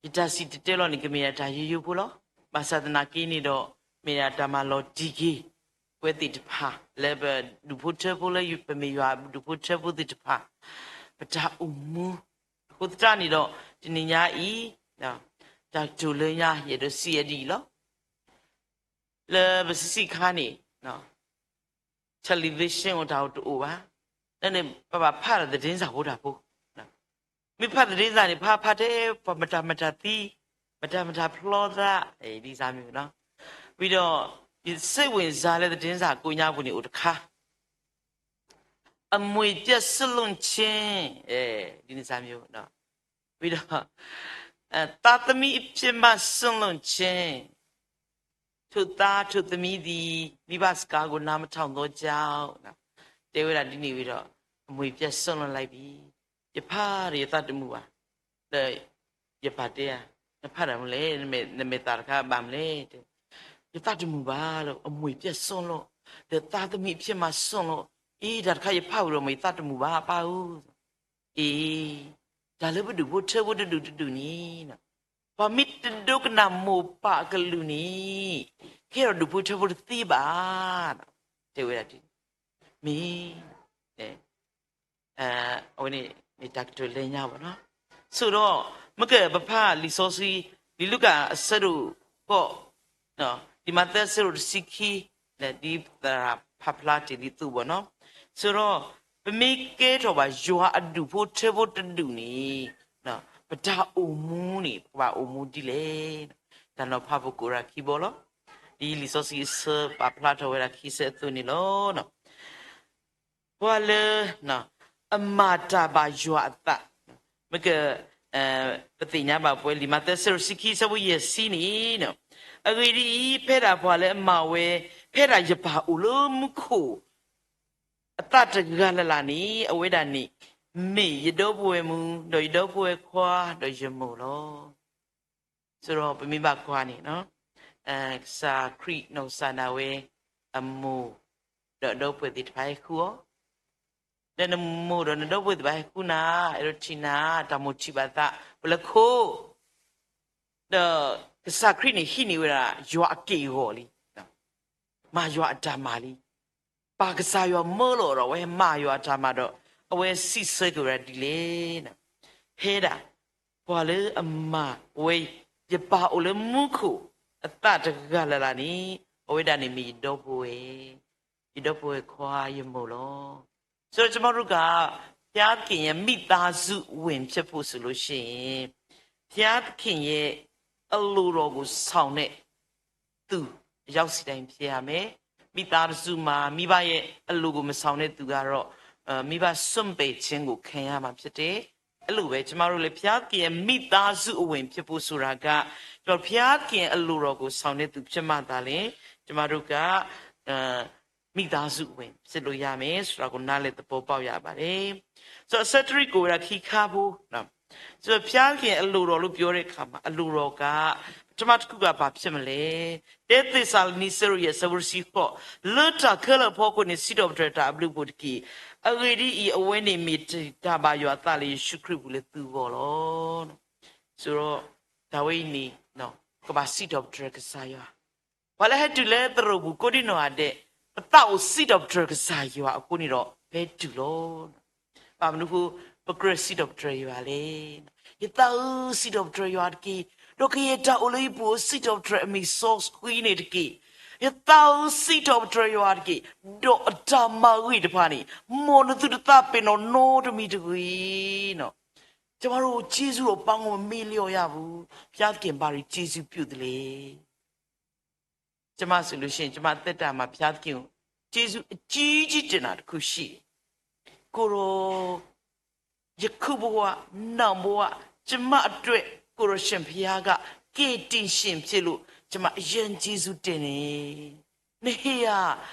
ယတၢ်စံၣ်တဲၤတဲလီၤန့ၣ် ကမ့ၢ်ဒၣ်တၢ်ယိယိဖိလီၤ. ဘၣ်ဆၣ်သနာ်က့န့ၣ်ဒီး မ့ၢ်ဒၣ်တၢ်မၤလီၤတံၢ်က့ၤ ပဝဲသ့ၣ်တဖၣ် လၢပဒူၣ်ဖိထၢဖိလၢ ပမ့ၢ်ယွၤဒူၣ်ဖိထၢဖိသ့ၣ်တဖၣ် ပတၢ်အိၣ်မူ အဃိသတးန့ၣ်ဒီး တနံၤညါအံၤ တၢ်ကတိၤလၢညါ ယအဲၣ်ဒိးစံးအဒ်အံၤလီၤ. လၢပဆံးဆံးခါန့ၣ် television အိၣ်တၢ်အိၣ်တအိၣ်ဘၣ်, လၢန့ၣ် ပဘၣ်ဖးဒီး သတင်းစာ ဖိတၢ်ဖိ, မ့ၢ်ဖး သတင်းစာ န့ၣ် ဖးဖးတဲ ပှၤမတၤမတၤသံ, မတၤမတၤဖျီသး, ဒ်န့ၣ်မ့ၢ်နီၤ. ဝံၤဒီး ယစိတ်ဝင်စားလၢ သတင်းစာ ကိညါပူၤန့ၣ်အိၣ်တခါ အမွေပျက်ဆုံးလွတ်ခြင်း, ဒ်န့ၣ်မ့ၢ်နီၤ. ဝံၤဒီး သားသမီးအဖြစ်မှစွန့်လွှတ်ခြင်း, ထုတ်သားထုတ်သမီးသည် မိဘစကားကို နားမထောင်သောကြောင့်, တဲဝဲဒၣ်ဒ်န့ၣ်ဝံၤဒီး အမွေပျက်ဆုံးလွတ်လိုက်ပြီ. ယဖးဒီးယသးတမုာ်ဘၣ်, ဒီးယပၢ်တဲဧါ, နဖးတၢ်မနုၤလဲၣ်, နမဲာ်သၣ်တခါဘၣ်မနုၤလဲၣ်, ယသးတမုာ်ဘၣ်လီၤ, အမွေပျက်ဆုံးလွတ်, ဒီးသားသမီးအဖြစ်မှစွန့်လွှတ်, အံၤ တၢ်တခါယဖးဝံၤဒီး မ့ၢ်ယသးတမုာ်ဘၣ် ပၢ်ဧၢ အံၤ တၢ်လၢပဒူၣ်ဖိထၢဖိတဒူၣ်တဒူၣ်န့ၣ်, ပှၤမ့ၢ်တဒိကနၣ်မိၢ်ပၢ်အကလုၢ်န့ၣ်, ကဲထီၣ်ဒူၣ်ဖိထၢဖိတသ့ဘၣ်, တဲဝဲဒၣ်ဒ်န့ၣ်, မ့ၢ် အဝဲန့ၣ်မ့ၢ်တၢ်ကတိၤလၢညါဘၣ်နီၤ. ဆိဒီး မ့ၢ်ကပဖးလံာ်စီဆှံ လံာ်လူၤကၣ်အဆၢဒိၣ်ဃိး, လံာ်မးသဲအဆၢဒိၣ်တဆံခံ, ဒ်သရၣ်ဖးဖျါတ့ၢ်လံအသိးဘၣ်နီၤ. ဆိဒီး ပမ့ၢ်ကဲထီၣ်ဘၣ်ယွၤအဒူၣ်ဖိထၢဖိတဒူၣ်န့ၣ်, ပတၢ်အိၣ်မူန့ၣ် ပကဘၣ်အိၣ်မူဒ်လဲၣ်. တၢ်နီၤဖးပကိးတၢ်ခံဘီလီၤ. ဒ်လံာ်စီဆှံအဆၢပာ်ဖျါထီၣ်ဝဲဒၣ်ခံဆၢအသိးန့ၣ်လီၤ. ပှၤလၢ အမၤတၢ်ဘၣ်ယွၤအသး, မ့ၢ်က ပသ့ၣ်ညါဘၣ်ပဝဲလံာ်မးသဲအဆၢဒိၣ်တဆံခံ အဆၢဖိယဲၢ်ဆံန့ၣ်, အဂ့ၢ်ဒ်အံၤ, ဖဲဒၣ်ပှၤလၢအမၤဝဲ ဖဲဒၣ်ယပၢ်အိၣ်လၢမူခိၣ် အသးတဂၤလၢ်လၢ်န့ၣ် အဝဲဒၣ်န့ၣ် မ့ၢ်ယဒီပုၢ်ဝဲၢ်မုၣ် ဒီးယဒီပုၢ်ဝဲၢ်ခွါ ဒီးယမိၢ်လီၤ. ဆိဒီးပမ့ၢ်ဘၣ်ကွၢ်န့ၣ် ကစၢ်ခရံာ်နီၢ်ကစၢ်ဒၣ်ဝဲ အမိၢ် ဒီးအဒီပုၢ်ဝဲၢ်သ့ၣ်တဖၣ်ဟဲဃုအီၤ, ဒီးနမိၢ်ဒီးနဒီပုၢ်ဝဲၢ်သ့ၣ်တဖၣ်ဟဲဃုနၤ, အဲၣ်ဒိးထံၣ်နၤ, တၢ်မိၣ်ထံၣ်ဘၣ်သးပလၢခိ, ဒီးကစၢ်ခရံာ်န့ၣ်ဟံးန့ၢ်ဝဲဒၣ် ယွၤအက့ၢ်အဂီၤလံ မၤယွၤအတၢ်မၤလံ. ပၢ်ကစၢ်ယွၤမၢလီၤဒီး အဝဲမၤယွၤအတၢ်မၤဒီး အဝဲစံးဆၢက့ၤဝဲဒၣ်ဒ်လဲၣ်, ဖဲဒၣ် ပှၤလၢအမၤဝဲ ယပၢ်အိၣ်လၢမူခိၣ် အသးတဂၤလၢ်လၢ်န့ၣ် အဝဲဒၣ်န့ၣ်မ့ၢ်ယဒီပုၢ်ဝဲၢ်, ယဒီပုၢ်ဝဲၢ်ခွါယမိၢ်လီၤ. ဆိုတော့ ကျွန်တော်တို့က ဘုရားသခင်ရဲ့ မိသားစုဝင်ဖြစ်ဖို့ဆိုလို့ရှိရင် ဘုရားသခင်ရဲ့ အလိုတော်ကိုဆောင်တဲ့ သူ ရောက်စီတိုင်းဖြစ်ရမယ်။ မိသားစုမှာ မိဘရဲ့အလိုကိုမဆောင်တဲ့သူကတော့ မိဘစွန့်ပယ်ခြင်းကိုခံရမှာဖြစ်တယ်။ အဲ့လိုပဲ ကျမတို့လည်း ဘုရားသခင်ရဲ့မိသားစုအဝင်ဖြစ်ဖို့ဆိုတာက ကျွန်တော် ဘုရားသခင်အလိုတော်ကိုဆောင်တဲ့သူဖြစ်မှသာလျှင် ကျမတို့က မိသားစုဝင်ဖြစ်လို့ရမယ်ဆိုတာကို နားလည်သဘောပေါက်ရပါတယ်။ ဆိုတော့ အဆၢတရံးကိုဝဲဒၣ်ခံခါဖိနော်။ ဆိုတော့ ဘုရားသခင်အလိုတော်လို့ပြောတဲ့အခါမှာ အလိုတော်က ပထမတစ်ခုကဘာဖြစ်မလဲ။ တဲသ့းစၤလနံ ဆၢဒိၣ်ယဲၢ် ဆၢဖိတဆံဃိး လၢတၢ်ခဲလၢာ်အဖီခိၣ်န့ၣ် စံးထီၣ်ပတြၢၤတၢ်အဘျုးအဖှိၣ်တက့ၢ်. အဂ့ၢ်ဒ်အံၤ အဝဲန့ၣ်မ့ၢ်တၢ်ဘၣ်ယွၤအသးလၢယ့ၣ်ၡူးခရံာ်အပူၤလၢသုဂီၢ်လီၤ. ဆိုတော့ တၢ်ဝဲအံၤန့ၣ် ကဘၣ်စံးထီၣ်ပတြၢၤကစၢ်ယွၤ ပှၤလၢဟဲတုၤလၢသရိာ်ပူၤကိးဒံနီၢ်ဂၤဒဲး ပသးအိၣ်စံးထီၣ်ပတြၢၤကစၢ်ယွၤအဃိန့ၣ်ဒီး ပဟဲတုၤလီၤ. ဘၣ်မနုၤအဃိ ပကြၢးစံးထီၣ်ပတြၢၤယွၤလဲၣ်. ယသးဧၢ စံးထီၣ်ပတြၢၤယွၤတက့ၢ်. ဒီးကယဲၢ်တၢ်အိၣ်လၢယပူၤဧၢ စံးထီၣ်ပတြၢၤအမံၤစီဆှံန့ၣ်တက့ၢ်. ယသးဧၢ စံးထီၣ်ပတြၢၤယွၤတက့ၢ်. ဒီးအတၢ်မၤဂ့ၤတဖၣ်န့ၣ် မ်နသုတသးပ့ၤနီၣ်နီတမံၤတဂ့ၤ. ကျမတို့ ကျေးဇူးတော်ပေါင်းကို မမေ့လျော့ရဘူး. ဘုရားသခင် ဘာတွေ ကျေးဇူးပြုသလဲ. ကျမဆိုလို့ရှိရင် ကျမအသက်တာမှာ ဘုရားသခင်ကို ကျေးဇူးအကြီးကြီးတင်တာတစ်ခုရှိတယ်။ ကိုယ်တော် ယခုဘဝ နောင်ဘဝ ကျမအတွက် ကိုယ်တော်ရှင်ဘုရားက ကယ်တင်ရှင်ဖြစ်လို့ ကျမအရမ်းကျေးဇူးတင်တယ်။ နဟ့ၣ်ယၤ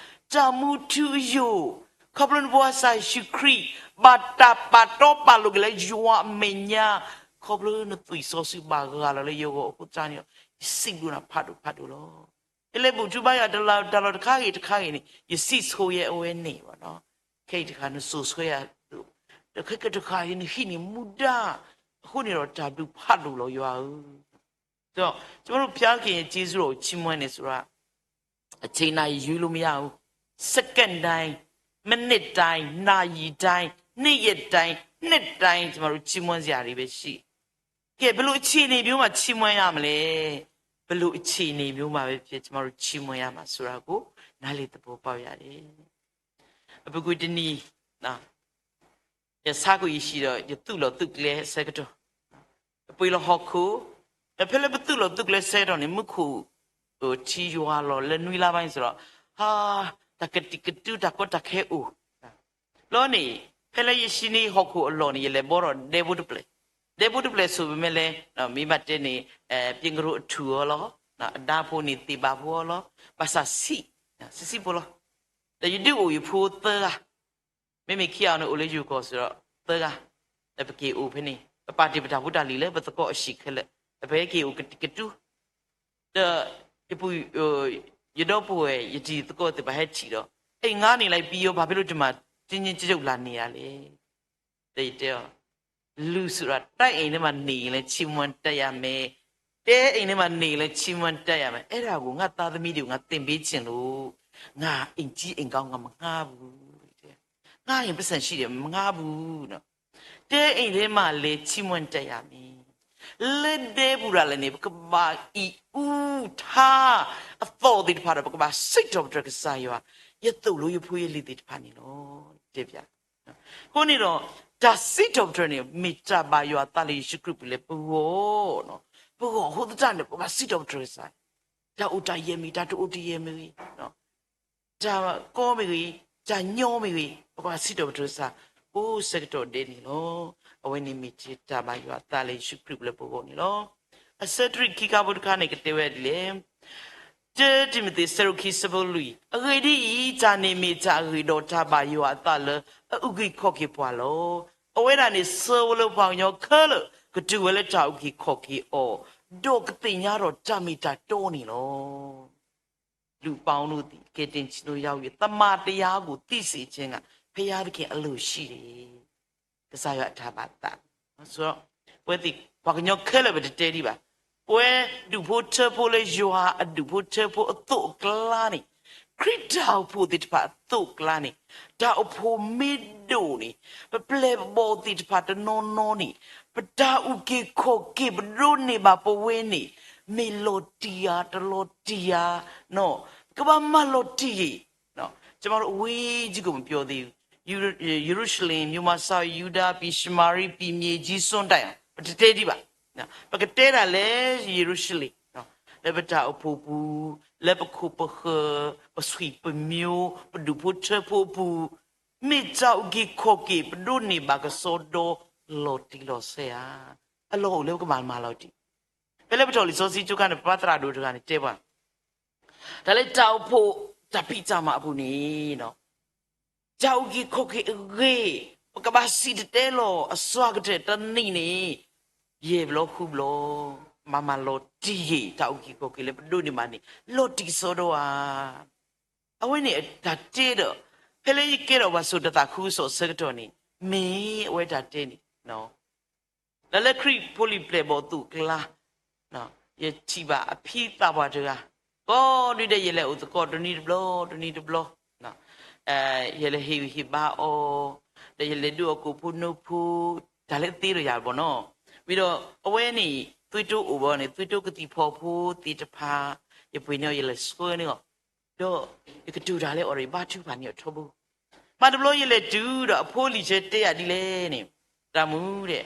တၢ်မူထူအယိာ် ခီဖျိနဖိသၣ်ယ့ၣ်ၡူးခရံာ် ဘၣ်တၢ်ပာ်တီပာ်လိၤက့ၤလၢယွၤအမဲာ်ညါ, ခီဖျိနသွံၣ်စီဆှံဘၣ်ဂၤလီၤလၢယဂီၢ်အဃိသတးန့ၣ်ဒီး ယစံးဘျုးနၤဖးဒိၣ်ဖးဒိၣ်လီၤ. ယလဲၤဘူၣ်ထူဘါယွၤတၢ်လီၢ်တခါဂ့ၤတခါဂ့ၤန့ၣ် ယစံၣ်ဆိယဲအဝဲန့ၣ်ဘၣ်နီၤ. ခဲအံၤတခါနစိာ်ဆှၢယၤ တခါဂ့ၤတခါဂ့ၤ နဟံးန့ၢ်မူဒါ အဃိန့ၣ်ဒီးတၢ်ဘျုးဖးဒိၣ်လီၤယွၤဧၢ. ဒီး ကျွန်တော်တို့ ဘုရားသခင်ရဲ့ ကျေးဇူးတော်ကို ချီးမွမ်းတယ်ဆိုတာ အချိန်နဲ့ ယူလို့မရဘူး။ စက္ကန့်တိုင်း၊ မိနစ်တိုင်း၊ နာရီတိုင်း၊ နေ့ရက်တိုင်း၊ နှစ်တိုင်း ကျွန်တော်တို့ ချီးမွမ်းစရာတွေပဲရှိတယ်. ကဲ ဘယ်လိုအခြေအနေမျိုးမှာ ချီးမွမ်းရမလဲ။ ဘယ်လိုအခြေအနေမျိုးမှာပဲဖြစ်ဖြစ် ကျွန်တော်တို့ ချီးမွမ်းရမှာဆိုတာကို နားလည်သဘောပေါက်ရတယ်. အပူၤကွံာ်တနံၤ ယဆါကွံာ်ယဟံၣ်ဒီး ယသူၣ်လီၤသူၣ်ကျဲအဆၢကတီၢ်, ပပှ့ၤလီၤဟီၣ်ခိၣ်, ဒီးဖဲလၢပသူၣ်လီၤသူၣ်ကျဲအဆၢကတီၢ်န့ၣ် မူခိၣ်ထံယွၤလီၤ လၢနွံလါပိုင်းဆိုတော့ ဟါ, တၢ်ကတံာ်ကတူာ် တၢ်ကီတၢ်ခဲအိၣ် လီၤန့ၣ်, ဖဲလၢယဟံးန့ၢ်ဟီၣ်ခိၣ်အလီၢ်န့ၣ် ယလဲၤဘှီထီၣ်ဒဲဖိတဖျၢၣ်, ဒဲဖိတဖျၢၣ်ဆိၣ်ပမ့ၢ်လဲၣ်, မ့ၢ်ဘၣ်တဲန့ၣ် ပျဲကရိအထူၣ်အီၤလီၤ, အဒါဖိန့ၣ် သ့ၣ်ဘၣ်ဖိအီၤလီၤ, ဘၣ်ဆၣ်ဆံး, ဆံးဆံးဖိလီၤ. ဒီးယဒုးအိၣ်ယဖိသၢဂၤ, မ့မ့ၢ်ခံဂၤန့ၣ်အိၣ်လၢယိၤကီၢ်စ့ၢ်ဒီး သၢဂၤ, ဒီးပက့ၤအိၣ်ဖဲန့ၣ် ပပာ်တ့ၢ်ပတၢ်ဖိတၢ်လံၤလၢပသကိးအဟံၣ်ခဲလၢာ်, ဒီးပဟဲက့ၤအိၣ်ကတံာ်ကတူာ်, ဒီး ယပူၤ, ယဒီပုၢ်ဝဲၢ် ယတံၤသကိးသ့ၣ်တဖၣ်ဟဲထံၣ်ဒီး အိမ်ငှားနေလိုက်ပြီရော ဘာဖြစ်လို့ဒီမှာ တင်းတင်းကြပ်ကြပ်လာနေတာလဲ ဒီးယတဲအီၤ, လူဆိုတာ တိုက်အိမ်ထဲမှာနေရင်လည်း ချီးမွမ်းတတ်ရမယ်, တဲအိမ်ထဲမှာနေရင်လည်း ချီးမွမ်းတတ်ရမယ်, အဲ့ဒါကို ငါသားသမီးတွေကို ငါသင်ပေးချင်လို့ ငါအိမ်ကြီးအိမ်ကောင်း ငါမငှားဘူး, ငှားရင်ပိုက်ဆံရှိတယ် မငှားဘူးနော်. တဲအိမ်ထဲမှာလည်း ချီးမွမ်းတတ်ရမယ်. လၢဒဲပူၤဒၣ်လဲာ်န့ၣ် ပကဘၣ်အံၣ်အူထါအသီၣ်သ့ၣ်တဖၣ်ဒီး ပကဘၣ်စံးထီၣ်ပတြၢၤကစၢ်ယွၤ, ယသိၣ်လိယဖိယလံၤသ့ၣ်တဖၣ်န့ၣ်လီၤ. တဲဘၣ်. အဃိန့ၣ်ဒီး တၢ်စံးထီၣ်ပတြၢၤန့ၣ် မ့ၢ်တၢ်ဘၣ်ယွၤအသးလၢယ့ၣ်ၡူးခရံာ်အပူၤလၢပဂီၢ်, ပဂီၢ်အဃိသတးန့ၣ် ပကဘၣ်စံးထီၣ်ပတြၢၤကစၢ်, တၢ်အိၣ်တၢ်ယၢၤမ့ၢ်ဂ့ၤ တၢ်တအိၣ်တၢ်ယၢၤမ့ၢ်ဂ့ၤ တၢ်ကီမ့ၢ်ဂ့ၤ, တၢ်ညီမ့ၢ်ဂ့ၤ, ပကဘၣ်စံးထီၣ်ပတြၢၤကစၢ် ကိးဆၢကတီၢ်ဒဲးန့ၣ်လီၤ. အဝဲန့ၣ်မ့ၢ်တၢ်ဘၣ်ယွၤအသးလၢယ့ၣ်ၡူးခရံာ်အပူၤလၢပဂီၢ်န့ၣ်လီၤ. အဆၢတြံၣ်ခံခါဖိတခါန့ၣ် ကတဲဝဲဒ်လဲၣ်, တၢတံၤမသ့း ဆၢဒိၣ်ခံ ဆၢဖိလွံၢ်, အဂ့ၢ်ဒ်အံၤ, တၢ်န့ၣ်မ့ၢ်တၢ်အဂ့ၢ် ဒီးတၢ်ဘၣ်ယွၤအသးလၢအအုၣ်က့ၤခီၣ်က့ၤပှၤလီၤ. အဝဲဒၣ်န့ၣ် ဆှၢဝဲလၢပှၤကညီခဲလၢာ် ကတုၤဝဲလၢတၢ်အုၣ်က့ၤခီၣ်က့ၤအီၤ, ဒီးကသ့ၣ်ညါထီၣ်တၢ်မ့ၢ်တၢ်တီန့ၣ်လီၤ. လူပေါင်းတို့သည် ကယ်တင်ခြင်းသို့ ရောက်၍ သမ္မာတရားကို သိစေခြင်းငှာ ဘုရားသခင်အလိုရှိတယ်. ကစၢ်ယွၤအတၢ်ဘၣ်သး, ဆိုတော့ ပဝဲသ့ၣ် ပှၤကညီခဲလၢာ် ပတတဲဒံးဘၣ်. ပဝဲဒူၣ်ဖိထၢဖိလၢယွၤအဒူၣ်ဖိထၢဖိအသိးအကျါန့ၣ်, ခရံာ်တၢ်အိၣ်ဖှိၣ်သ့ၣ်တဖၣ်အသိးအကျါန့ၣ်, တၢ်အိၣ်ဖှိၣ်မ့ၢ်ဒိၣ်န့ၣ်, ပပျဲၢ်ပဘီၣ်သ့ၣ်တဖၣ်တနီၤနီၤန့ၣ်, ပတၢ်အုၣ်က့ၤခီၣ်က့ၤပဒိးန့ၢ်ဘၣ်ပဝဲန့ၣ်, မ့ၢ်လီၤတံၢ်ဧါ တလီၤတံၢ်ဧါ, ကဘၣ်မၤလီၤတံၢ်ဂ့ၤ ကျွန်တော်တို့ အဝေးကြီးကို မပြောသေးဘူး. ယေရုရှလင်မြို့မှာ စပြီး ယူဒား၊ ပြီး ရှမာရိ၊ ပြီး မြေကြီးစွန့်တိုက်အောင် ပတတဲဒံးဘၣ်. ပကတဲဒၣ်လၢ ယေရုရှလင်, လၢပတၢ်အိၣ်ဖှိၣ်ပူၤ, လၢပခိၣ်ပဃၢၤ, ပဆွေပမျိုး, ပဒူၣ်ဖိထၢဖိအပူၤ, မ့ၢ်တၢ်အုၣ်က့ၤခီၣ်က့ၤ ပဒိးန့ၢ်ဘၣ်ကစီဒီ လီၤတံၢ်လီၤဆဲးဧါ. အလီၢ်အိၣ်လၢပကဘၣ်မၤလီၤတံၢ်. ဖဲလၢပတီၢ်လံာ်စီဆှံကၠိခါန့ၣ် ပပၢ်သရၣ်ဒိၣ်တဂၤန့ၣ်တဲပှၤ တၢ်လၢတၢ်အိၣ်ဖှိၣ် တၢ်ဖံးတၢ်မၤအပူၤန့ၣ်, တၢ်အုၣ်က့ၤခီၣ်က့ၤအဂ့ၢ်, ပကဘၣ်စံၣ်တဲၤတဲလီၤအစှၤကတၢၢ်တနံၣ်န့ၣ်, ယဲၢ်ဘျီဃုဘျီ, မၤမၤလီၤတံၢ်ဂ့ၤ တၢ်အုၣ်က့ၤခီၣ်က့ၤလၢပဒိးန့ၢ်ဘၣ်န့ၣ် လီၤတံၢ်ကစီဒီဧါ. အဝဲန့ၣ်တၢ်တဲဒီး, ဖဲလၢယကဲထီၣ်ပှၤစိာ်တသးခုကစီၣ်အဆၢကတီၢ်န့ၣ်, မ့ၢ်အဝဲတၢ်တဲန့ၣ် လၢလၢခရံာ်ဖိလံၤပျဲၢ်ဘီၣ်အသိးအကျါ, ယထံၣ်ဘၣ်အဖံသးပှၢ်တဂၤ, ကိးနွံဒဲး ယလဲၤအိၣ်သကိးတနွံတဘျီ တနွံတဘျီ, ယလဲၤဟ့ၣ်ဂံၢ်ဟ့ၣ်ဘါအီၤ, ဒီးယလဲၤဒုးအီၤကိၣ်ဖိနိဖိ, တၢ်လၢသ့ဒီးယၤဘၣ်နီၤ. ဝံၤဒီးအဝဲန့ၣ် သွေးတိုးအိၣ်ဘၣ်န့ၣ် သွေးတိုးကသံၣ်ဖီဖိသ့ၣ်တဖၣ်, ယပှ့ၤန့ၢ်အီၤ ယလဲၤဆှၢန့ၢ်အီၤ, ဒီးယကတိၤတၢ်လၢအီၤဒီး ယဘါထုကဖၣ်န့ၢ်အီၤထီဘိ. မ့ၢ်တဘျီယလဲၤတုၤဒီး အဖိလံၤဆဲတဲယၤဒ်လဲၣ်န့ၣ်, တၢ်မုၣ်ဒဲး,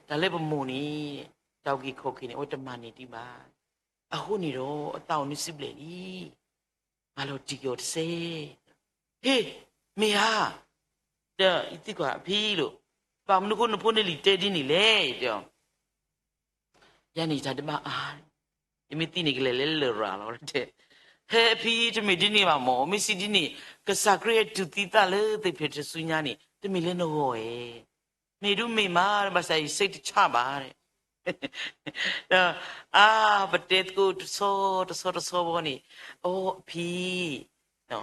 တၢ်လၢပမိၢ်န့ၣ်, တၢ်အုၣ်က့ၤခီၣ်က့ၤန့ၣ် အဝဲတမၤန့ၢ်ဒံးဘၣ်. အဃိန့ၣ်ဒီး အသးအိၣ်နွံဆံဘျဲၣ်လံ. မၤလီၤတံၢ်က့ၤအီၤတစဲး, ဟ့, မ့ၢ်ဧါ, ဒီးယသံကွၢ်အဖံလီၤ, ဘၣ်မနုၤဃိနဖိန့ၣ်လံာ်တဲဒ်န့ၣ်လဲၣ်, ယတဲအီၤ ယၤန့ၣ်တၢ်ဒဲးဘးအါ, ယမ့ၢ်သံန့ၣ်ကလဲၤလၢလရာ်လီၤ, တဲ, ဟဲဖံတမ့ၢ်ဒ်န့ၣ်ဘၣ်မၢ်, မ့ၢ်စံးဒ်န့ၣ် ကစၢ်ခရံာ်ဟဲတူၢ်သံသးလၢသ့ၣ်ဖျဲၣ်ထူၣ်စုညါန့ၣ် တမ့ၢ်လၢနဂီၢ်ဧါ, မ့ၢ်ဒုးမ့ၢ်မး ဘၣ်ဆၣ်ယစိတ်တချဘၣ် ဒီး အါ ပတဲသကိးတဆီတဆီတဆီဘီန့ၣ်, အိအဖံ,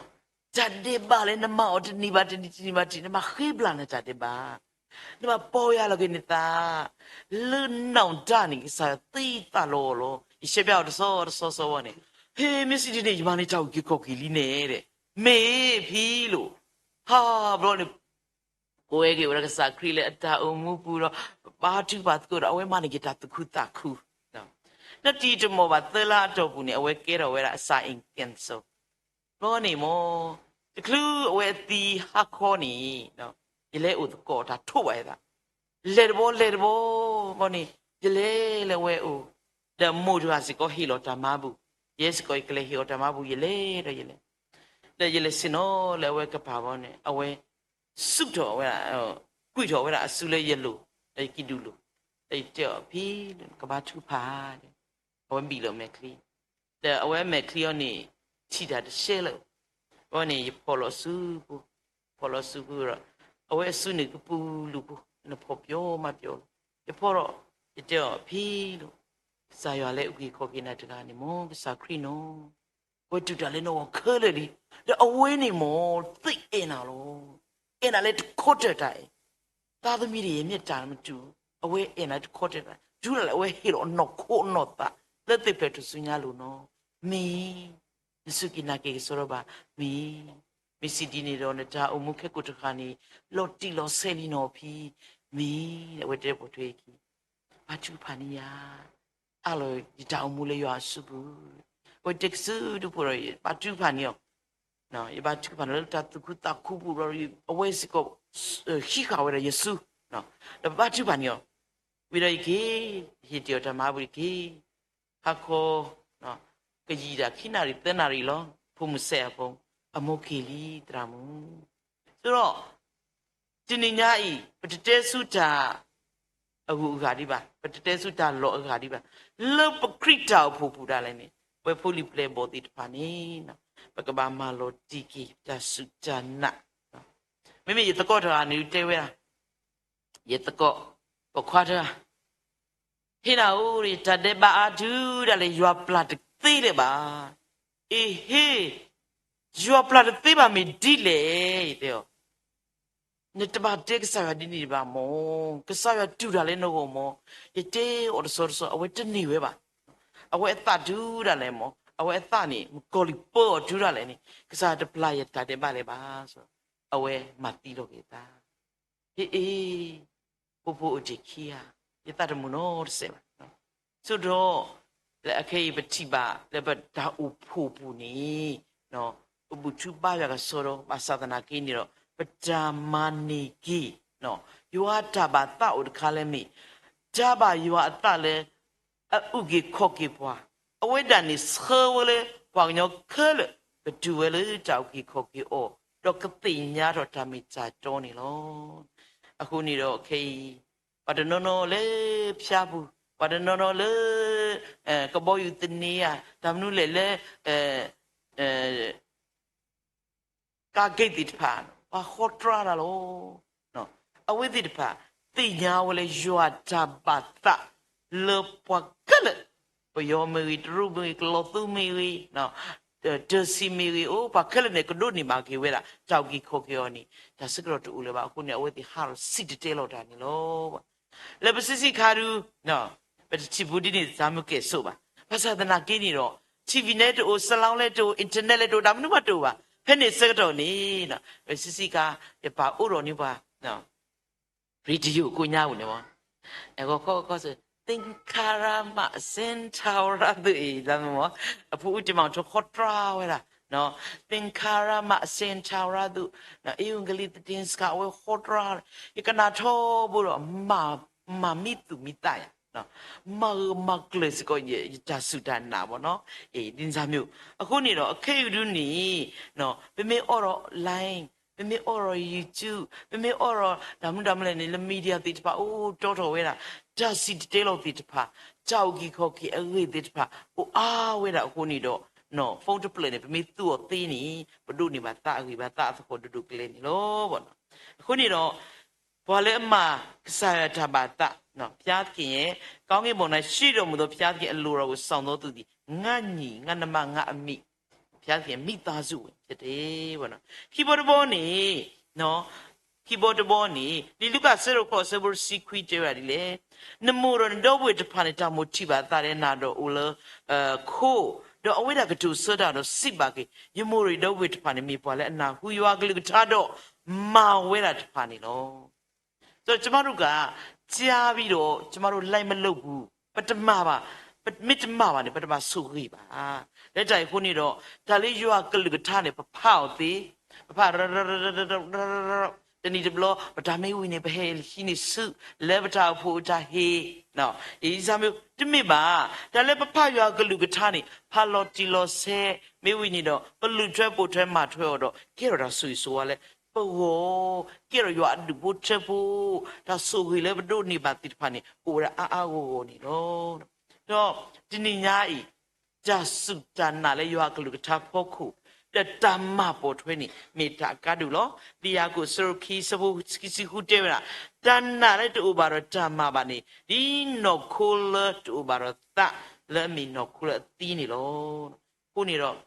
တၢ်ဒဲးဘးလၢနမၤအီၤတနံၤဘၣ်တနံၤ တနံၤဘၣ်တနံၤ နဘၣ်ဃ့ဘျါနတၢ်ဒဲးဘး, နဘၣ်ပီၢ်ယၢ်လီၤက့ၤနသး, လၢနၢ်ဒါန့ၣ် ကစၢ်ယွၤသံသးလီၤလီၤ, ယရှဲပျးအီၤတဆီတဆီဆီဘီန့ၣ်, ဟ့ မ့ၢ်စံးဒ်န့ၣ် ယမၤန့ၢ်တၢ်အုၣ်က့ၤခီၣ်က့ၤလံန့ၣ်, မ့ၢ်ဖံလီၤ, ဟါဘျီန့ၣ် ကိးဝဲက့ၤဝဲဒၣ်ကစၢ်ခရံာ်လၢအတၢ်အိၣ်မူပူၤဒီး ဘါထုကဖၣ်သကိးဒီး အဝဲမၤန့ၢ်က့ၤတၢ်သူၣ်ခုသးခု, လၢတံၤတမီၢ်ဘၣ်သၢလါအတီၢ်ပူၤန့ၣ် အဝဲကဲထီၣ်ဝဲဒၣ်အစၢ် အ့ၣ်ကၣ်စၢၣ်, ဘျီန့ၣ်မၢ်, တချုးအဝဲအသံဟါခီန့ၣ်, ယလဲၤအိၣ်သကိးတၢ်ထိးဘၣ်ယသး, လဲၤတဘီလဲၤတဘီ, ဘျီန့ၣ် ယလဲၤလၢအဝဲအအိၣ်, ဒီးမိၢ်တဂၤစ့ၢ်ကီးဟ့ၣ်လီၤတၢ်မၤဘူၣ်, ယဲစ့ၢ်ကီးယကလဲၤဟ့ၣ်အီၤတၢ်မၤဘူၣ် ယလဲၤဒီးယလဲၤ, ဒီးယလဲၤဆ့ၣ်နီၤလၢအဝဲကပၤဘီန့ၣ် အဝဲ စူးထီၣ်ဝဲဒၣ်, ကွံာ်ထီၣ်ဝဲဒၣ်အစုလၢယလိၤ, ဒီးယကံၣ်ဒူၣ်လိၤ, ဒီးယတဲအီၤဖံလီၤ နကဘါထုကဖၣ်, အဝဲဘံၣ်လီၤမဲာ်ချံ, ဒီးအဝဲမဲာ်ချံအီၤန့ၣ် ထံၣ်တၢ်တရှဲလၢၤ, အဝဲန့ၣ် ယဖီၣ်လီၤစုပူၤ, ဖီၣ်လီၤစုပူၤဒီး အဝဲအစုန့ၣ်ကပူၤလူၤပူၤ, နဖီၣ်ပျီမးပျီလီၤ, ယဖီၣ်ဒီး ယတဲအီၤဖံလီၤ, ကစၢ်ယွၤလၢအုၣ်က့ၤခီၣ်က့ၤနၤတဂၤန့ၣ်မၢ် ကစၢ်ခရံာ်နီၤ အဝဲတူၢ်တၢ်လၢနဂီၢ်ခဲလၢာ်လံ, ဒီးအဝဲန့ၣ်မၢ် သ့အဲၣ်နၤလီၤ, အဲၣ်နၤလၢတခီတၢၢ်တၢ်အံၤ, သားသမီးတွေရဲ့ မေတ္တာမတူဘူး, အဝဲအဲၣ်နၤတခီတၢၢ်တၢ်, တုၤဒၣ်လဲာ်အဝဲဟ့ၣ်လီၤနီၢ်ခိနီၢ်သး လၢသ့ၣ်ဖျဲၣ်ထူၣ်စုညါလိၤနီၤ, မ့ၢ် နစူၢ်က့ၤနာ်က့ၤကစီဒီဘၣ်, မ့ၢ် မ့ၢ်စံးဒ်န့ၣ်ဒီး နတၢ်အိၣ်မူခဲကိာ်တဃၣ်န့ၣ် လီၤတံၢ်လီၤဆဲးလံနီၤဖံ, မ့ၢ် အဝဲတဲပိာ်ထွဲအခံ ဘါထုကဖၣ်န့ၢ်ယၤ, အၢၣ်လီၤယတၢ်အိၣ်မူလၢယွၤအစုပူၤ, အဝဲတဲကစုဒုဖိဒီး ယဘါထုကဖၣ်န့ၢ်အီၤ, ယဘါထုကဖၣ်န့ၢ်လၢတၢ်သူၣ်ခုသးခုပူၤဒီး အဝဲစ့ၢ်ကီး ဟံးဃာ်ဝဲဒၣ်ယစု, ဒီးဘါထုကဖၣ်န့ၢ်အီၤ, ဝံၤဒီးယက့ၤ ယဟ့ၣ်တ့ၢ်အီၤတၢ်မၤဘူၣ်တက့ၢ်, ဟါခီ ကယံာ်ဒၣ်ခံနၣ်ရံၣ်သၢနၣ်ရံၣ်လီၤ, ဖိမုၣ်စဲးအဖိ အမိၢ်က့ၤလံသရၣ်မုၣ်, ဆိုတော့ တနံၤညါအံၤ ပတတဲဆူတၢ်အဂုၤအဂၤဒံးဘၣ်, ပတတဲဆူတၢ်လီၢ်အဂၤဒံးဘၣ်, လၢပခရံာ်တၢ်အိၣ်ဖှိၣ်ပူၤဒၣ်လဲာ်န့ၣ် ပဝဲဖိလံၤပျဲၢ်ဘီၣ်သ့ၣ်တဖၣ်န့ၣ် ပကဘၣ်မၤလီၤတံၢ်က့ၤတၢ်စူၢ်တၢ်နာ်, မ့မ့ၢ်ယသကိးတဂၤန့ၣ်တဲဝဲဒၣ်, ယသကိး ပိာ်ခွါတဂၤ ဟ့ၣ်နၤဧိၤ တၢ်ဒဲးဘးအါတုၤဒၣ်လဲာ် ယွၤပျၢ်တသ့လၢၤဘၣ်. အ့ဟ့, ယွၤပျၢ်တသ့ဘၣ်မ့ၢ်ဒ်လဲၣ်, ယတဲအီၤ, နတဘၣ်တဲကစၢ်ယွၤဒ်န့ၣ်ဘၣ်မၢ်, ကစၢ်ယွၤတူၢ်တၢ်လၢနဂီၢ်မၢ်, ယတဲအီၤတဆီတဆီ အဝဲတန့ၢ်ဝဲဘၣ်. အဝဲအသးတုၤဒၣ်လဲာ်မၢ်, အဝဲအသးန့ၣ် မုၣ်ကီၤလံၢ်ပၢအီၤတုၤဒၣ်လဲာ်န့ၣ် ကစၢ်ယွၤတပျၢ်ယတၢ်ဒဲးဘးလၢၤဘၣ်, အဝဲမၤသံလီၤက့ၤအသး ဟ့ၣ်အ့ၣ်, ဖိဖိအိၣ်တ့ၢ်ခံဂၤ, ယသးတမုာ်နီတစဲးဘၣ်. ဆိဒီး လၢအခဲအံၤပထံၣ်ဘၣ်လၢပတၢ်အိၣ်ဖှိၣ်ပူၤန့ၣ် ပဘူၣ်ထူဘါယွၤကစီဒီ ဘၣ်ဆၣ်သနာ်က့န့ၣ်ဒီး ပတၢ်မၤန့ၢ်က့ၤ ယွၤတၢ်ဘၣ်သးအိၣ်တခါလၢမ့ၢ် တၢ်ဘၣ်ယွၤအသးလၢ အအုၣ်က့ၤခီၣ်က့ၤပှၤ, အဝဲဒၣ်န့ၣ်ဆှၢဝဲလၢပှၤကညီခဲလၢာ် ကတုၤဝဲလၢတၢ်အုၣ်က့ၤခီၣ်က့ၤအီၤ, ဒီးကသ့ၣ်ညါထီၣ်တၢ်မ့ၢ်တၢ်တီန့ၣ်လီၤ. အဃိန့ၣ်ဒီးခဲအံၤ ပှၤတနီၤနီၤလၢဖၠါပူၤ, ပှၤတနီၤနီၤလၢ ကဘီယူၤသန့ဧါ, တၢ်မနုၤလဲၣ်လၢ ကါဂ့ၢ်သ့ၣ်တဖၣ် ပှၤဃီတြါတၢ်လီၤ. အဝဲသ့ၣ်တဖၣ် သ့ၣ်ညါဝဲလၢယွၤတၢ်ဘၣ်သး လၢပှၤခဲလၢာ်, ပယီၤမ့ၢ်ဂ့ၤ, တရူးမ့ၢ်ဂ့ၤ, ကလီၤသူမ့ၢ်ဂ့ၤ, တၢ်စံးမ့ၢ်ဂ့ၤ, အိၣ် ပှၤခဲလၢာ်န့ၣ် ကဒိးန့ၢ်ဘၣ်က့ၤဝဲဒၣ် တၢ်အုၣ်က့ၤခီၣ်က့ၤအီၤန့ၣ် တၢ်ဆၢကတီၢ်တအိၣ်လၢၤဘၣ်. အဃိန့ၣ် အဝဲသ့ၣ်ဟးထီၣ်စံၣ်တဲၤတဲလီၤတၢ်န့ၣ်လီၤ. လၢပဆံးဆံးခါဒု ပတထံၣ်ဘူးဒ်န့ၣ် သးမုၢ်ကဲၣ်ဆိးဘၣ်. ဘၣ်ဆၣ်သနာ်က့န့ၣ်ဒီး ထံၣ်ဝံၤ နဲတအိၣ်, စလီၤလဲတအိၣ်, အ့ၣ်ထၢၣ်နဲၣ်လဲတအိၣ်, တၢ်မနုၤမးတအိၣ်ဘၣ်. ဖဲန့ၣ်ဆၢကတီၢ်န့ၣ် ပဆံးဆံးခါ ယပာ်အိၣ်ဒီးန့ၢ်ပှၤ ရေဒီယိၤကိညါပူၤန့ၣ်မး, အဂီၤခီဂီၤခီစ့ၢ် သင်္ခါရမအစင် ထာဝရသု အံၤ လၢမ့ၢ်မး, အဖိအုၣ်တ့ၢ်မး ထိၣ်ဃီတြါဝဲဒၣ် သင်္ခါရမအစင် ထာဝရသု ဧဝံဂေလိသတင်စခါ အဝဲဃီတြါ, ယကနၣ်ထီဘိဒီး မၤမံသူၣ်မံသးယၤ မၤဂၢၢ်မၤကျၢၤစ့ၢ်ကီးယတၢ်စူၢ်တၢ်နာ်ဘၣ်နီၤ. ဒ်န့ၣ်မ့ၢ် အဃိန့ၣ်ဒီး အခဲအံၤဒုန့ၣ် ပမ့ၢ်အိၣ်ဒီး Line, ပမ့ၢ်အိၣ်ဒီး YouTube, ပမ့ၢ်အိၣ်ဒီးတၢ်မနုၤတၢ်မနုၤလဲၣ်န့ၣ် လၢ media သ့ၣ်တဖၣ် အိၣ်တီထီၣ်ဝဲဒၣ် တၢ်စံၣ်တဲၤတဲလီၤသ့ၣ်တဖၣ်, တၢ်အုၣ်က့ၤခီၣ်က့ၤအဂ့ၢ်သ့ၣ်တဖၣ် အိၣ်အါဝဲဒၣ်အဃိန့ၣ်ဒီး phone တဖျၢၣ်န့ၣ် ပမ့ၢ်သူအီၤသ့န့ၣ် ပဒိးန့ၢ်ဘၣ်သးအဂံၢ်ဘါသးအသဟီၣ်ဒိၣ်ဒိၣ်ကလဲာ်န့ၣ်လီၤ. အဃိန့ၣ်ဒီး ပှၤလၢအမၤကစၢ်ယွၤတၢ်ဘၣ်သး, ဘုရားသခင်ရဲ့ ကောင်းကင်ဘုံ၌ ရှိတော်မူသော ဘုရားသခင်အလိုတော်ကို ဆောင်သောသူသည် ငါ့ညီ, ငါ့နှမ, ငါ့အမိ, ဘုရားသခင်မိသားစုဝင်ဖြစ်တယ်. ခံဘီတဘီန့ၣ်, ခံဘီတဘီန့ၣ် လံာ်လူၤကၣ်အဆၢဒိၣ်ဃိးအဆၢဖိတဆံခွံတဲဝဲဒၣ်ဒ်လဲၣ်, နမိၢ်ဒီးနဒီပုၢ်ဝဲၢ်တဖၣ်န့ၣ် တၢ်မိၣ်ထံၣ်ဘၣ်သးဒီးနၤဒီးအိၣ်လၢခိ, ဒီးအဝဲဒၣ်ကတိၤဆၢတၢ်ဒီးစံးဘၣ်က့ၤ, ယမိၢ်ဒီးယဒီပုၢ်ဝဲၢ်တဖၣ်န့ၣ် မ့ၢ်ပှၤလၢအနၢ်ဟူယွၤအကလုၢ်ကထါဒီး မၤဝဲဒၣ်တဖၣ်န့ၣ်လီၤ. ဆိုတော့ ကျမတို့က ကြားပြီးတော့ ကျမတို့ လိုက်မလုပ်ဘူး, ပတမၤဘၣ်, မ့ၢ်တမၤဘၣ်န့ၣ် ပတဘၣ်ဆိၣ်ဂ့ၤဘၣ်. လၢတၢ်အံၤအဃိန့ၣ်ဒီး တၢ်လၢယွၤအကလုၢ်ကထါန့ၣ် ပဖးအီၤသ့, ပဖး တနံၤတဘျီ ပတၢ်မ့ၢ်ဝံၤန့ၣ် ပဟဲဟံးန့ၢ်ဆူၣ် လၢပတၢ်အိၣ်ဖှိၣ်အတၢ်ဟ့ၣ်, ယစၢ်မ့ၢ်တမ့ၢ်ဘၣ်, တၢ်လၢပဖးယွၤအကလုၢ်ကထါန့ၣ် ဖးလီၤတံၢ်လီၤဆဲး မ့ၢ်ဝံၤန့ၣ်ဒီး ပလူၤထွဲပိာ်ထွဲမၤထွဲအီၤဒီး ကဲထီၣ်တၢ်ဆိၣ်ဂ့ၤဆိၣ်ဝါလၢပဂီၢ်, ကဲထီၣ်ယွၤအဒူၣ်ဖိထၢဖိ, တၢ်ဆိၣ်ဂ့ၤလၢပဒိးန့ၢ်ဘၣ်သ့ၣ်တဖၣ်န့ၣ် အိၣ်ဝဲဒၣ်အါအါဂီၢ်ဂီၢ်န့ၣ်လီၤ. ဒီးတနံၤညါအံၤ တၢ်စူၢ်တၢ်နာ်လၢယွၤအကလုၢ်ကထါဖီခိၣ် ဒီးတၢ်မၤပိာ်ထွဲန့ၣ် မ့ၢ်တၢ်အကါဒိၣ်လီၤ. လံာ်ယၤကိာ်အဆၢဒိၣ်ခံ အဆၢဖိခံဆံဃုတဲဝဲဒၣ်, တၢ်နာ်လၢတအိၣ်ဘၣ်ဒီးတၢ်မၤဘၣ်န့ၣ် ဒ်နီၢ်ခိလၢတအိၣ်ဘၣ်ဒီးသး လၢအမ့ၢ်နီၢ်ခိလၢအသံန့ၣ်လီၤ. အဃိန့ၣ်ဒီး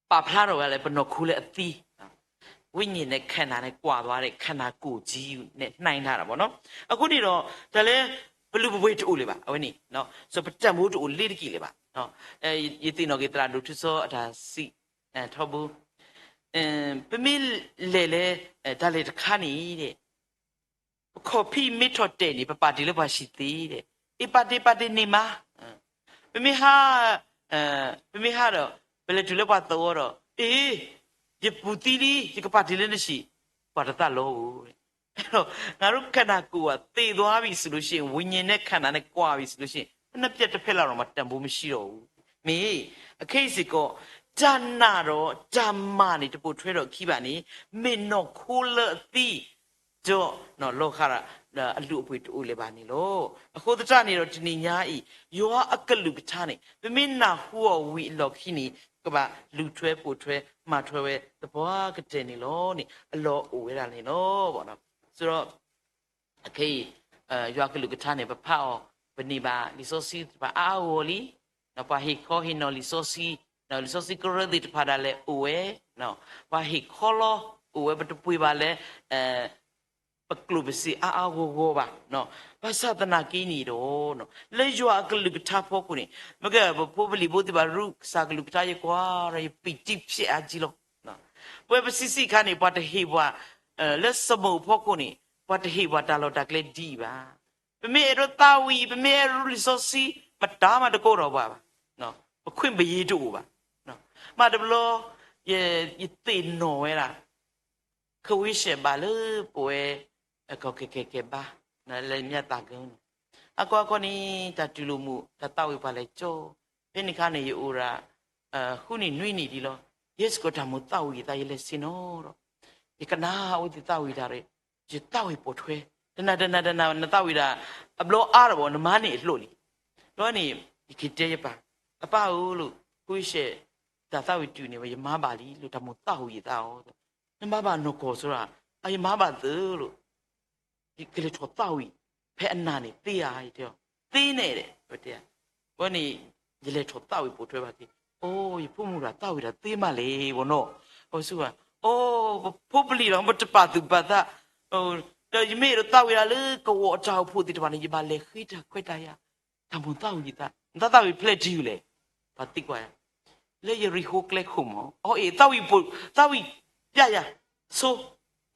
ပာ်ဖျါထီၣ်ဝဲဒၣ်လၢပနီၢ်ခိလၢအသံ, ဝိညာဉ်နဲ့ ခန္ဓာနဲ့ ကွာသွားတဲ့ ခန္ဓာကိုယ်ကြီးနဲ့ နှိုင်းထားတာပေါ့နော်. အဃိန့ၣ်ဒီး တၢ်လၢ ပလုၢ်ပပှ့ၤတအိၣ်လၢၤဘၣ်, အဝဲန့ၣ် ပတၢ်မူတအိၣ်လ့ၤတက့ၢ်လၢၤဘၣ်. ယသ့ၣ်နီၣ်က့ၤသရၣ်ဒိၣ်ထူစီအတၢ်စံးထီဘိ, ပမ့ၢ်လဲၤလၢ တၢ်လဲၤတခါန့ၣ် ပခီၣ်ဖံးမ့ၢ်ထီၣ်တဲာ်န့ၣ် ပပာ်တ့ၢ်လၢပှၤဟံၣ်သ့ဒီး, အ့ၣ် ပာ်တ့ၢ် ပာ်တ့ၢ်န့ၣ်မး, ပမ့ၢ်ဟး, ပမ့ၢ်ဟးဒီး ပလဲၤတုၤလၢပှၤသဝီဒီး အ့ၣ်, ယပူၤသံလံ ယကပာ်တ့ၢ်လၢနဟံၣ်, ပှၤတသးလီဧိၤ. အဲၣ်ဒိး ငါတို့ခန္ဓာကိုယ် သေသွားပြီဆိုလို့ရှိရင် ဝိညာဉ်နဲ့ခန္ဓာနဲ့ ကွာပြီဆိုလို့ရှိရင် အနှစ်ပြတ်တစ်ဖက်လောက်တော့မှ တန်ဖိုးမရှိတော့ဘူး. မ့ၢ် အခဲအံၤစ့ၢ်ကီး တၢ်နာ်ဒီးတၢ်မၤန့ၣ် တပိာ်ထွဲထီၣ်ခံဘၣ်န့ၣ် မ့ၢ်နီၢ်ခိလၢအသံ ဒီးလီၤဃးဒီးအလုၢ်အပှ့ၤတအိၣ်လၢၤဘၣ်န့ၣ်လီၤ. အဃိသတးန့ၣ်ဒီး တနံၤညါအံၤ ယွၤအကလုၢ်ကထါန့ၣ် ပမ့ၢ်နၢ်ဟူအီၤဝံၤအလီၢ်ခံန့ၣ် ကဘၣ်လူၤထွဲပိာ်ထွဲမၤထွဲဝဲသပှၢ်ကတၢၢ်န့ၣ်လီၤန့ၣ် အလီၢ်အိၣ်ဝဲဒၣ်န့ၣ်လီၤ. ဆိုတော့ အခဲအံၤ ယွၤကလုၢ်ကထါန့ၣ် ပဖးအီၤ ပန့ၢ်ဘၣ်လံာ်စီဆှံတဖၣ်အါအါဂီၢ်ဂီၢ်လံ. ပှၤဟ့ၣ်ခီဟ့ၣ်နီၤလံာ်စီဆှံ, လံာ်စီဆှံကရၢသ့ၣ်တဖၣ်ဒၣ်လဲာ်အိၣ်ဝဲ, ပှၤဟ့ၣ်ခီလီၤအိၣ်ဝဲ ပတပှ့ၤဘၣ်လၢ ပကျိၣ်ပစ့အါအါဂီၢ်ဂီၢ်ဘၣ်. ဘၣ်ဆၣ်သနာ်က့န့ၣ်ဒီး လၢယွၤအကလုၢ်ကထါဖီခိၣ်န့ၣ် မ့ၢ်ကဲ ပဖိပလံၤဖိသ့ၣ်တဖၣ် ရူးကစၢ်ကလုၢ်ကထါ ယကွၢ်ဒီးယပံာ်တံၢ်ဖျဲးအါကံလီၤ. ပဝဲပဆံးဆံးအခါန့ၣ် ပှၤတဟ့ၣ်ပှၤ လၢစမိၢ်ဖီခိၣ်န့ၣ် ပှၤတဟ့ၣ်ပှၤတၢ်လီၢ်တၢ်ကျဲဒ်အံၤဘၣ်. ပမ့ၢ်အဲၣ်ဒိးသးဝံၣ် ပမ့ၢ်အဲၣ်ဒိးရူလံာ်စီဆှံ မတၤမၤတကိးထီၣ်ပှၤဘၣ်. ပခွင့်ပရေးတအိၣ်ဘၣ်. မ့ၢ်တဘျီ ယသ့ၣ်နီၣ်ဝဲဒၣ် ခဝ့ၡဲၣ်ဘၣ်လၢပဝဲ ကီၢ်ကဲၣ်ကဲၣ်ကဲၣ်ဘါ လၢညါသးကၢန့ၣ် အကီအကီန့ၣ် တၢ်တူၢ်လိာ်မုာ် တၢ်သးဝံၣ်ပှၤလဲၤကၠီ, ဖဲန့ၣ်ခါန့ၣ် ယအိၣ်ဒၣ် ဃုနံၣ်နွံနံၣ်ဒံးလီၤ. ယဲစ့ၢ်ကီးတၢ်မိၣ်သးဝံၣ်ယသး ယလဲၤဆ့ၣ်နီၤဒီး ယကနၣ်အဝဲသ့ၣ်သးဝံၣ်တၢ်ဒီး ယသးဝံၣ်ပိာ်ထွဲ, တနၤတနၤတနၤ နသးဝံၣ်ဒၣ် အဘျီအါထီၣ်ဘၣ် နမၤန့ၢ်အလိၣ်လံ. ဘျီန့ၣ် ယက့ၤတဲယပၢ်, အပၢ်ဧၢလိၤ, ခဝ့ၡဲၣ် တၢ်သးဝံၣ်တုၤန့ၣ် ယမၤဘၣ်လံလိၤ တၢ်မိၣ်သးဝံၣ်ယသးအီၤ, နမၤဘၣ်နီၢ်ကီၢ်ဆိရၣ်, အယမၤဘၣ်သ့လိၤ ယကလဲၤထီၣ်သးဝံၣ် ဖဲအနၢ်န့ၣ်သ့ဧါ, ယတဲအီၤ, သ့န့ၣ်ဒီး ပတဲ, ဝဲန့ၣ် ယလဲၤထီၣ်သးဝံၣ်ပိာ်ထွဲဘၣ်က့ၤ, အိ ယဖိမုၣ်တဂၤသးဝံၣ်တၢ်သ့မးလဲၣ် ဘီနီၤ, အဝဲစံးဝဲ, အိ ပဖိပလံၤလီၤ ပတပာ်သူၣ်ပာ်သး, ဒီးယမ့ၢ်အဲၣ်ဒိးသးဝံၣ်ဒၣ်လၢကဝီၤအတၢ်အိၣ်ဖှိၣ်သ့ၣ်တဖၣ်န့ၣ် ယဘၣ်လဲၤဃ့တၢ်ခွဲးတၢ်ယာ်, တၢ်မိၣ်သးဝံၣ်ယသး, နသးဝံၣ်ဖဲလဲၣ်တုၤလဲၣ်, ပှၤသံကွၢ်ယၤ လၢယရံၣ်ဃိကျဲခိၣ်မး, အအ့ၣ် သးဝံၣ်ပိာ်, သးဝံၣ် ပျဲယၤ, ဆိ,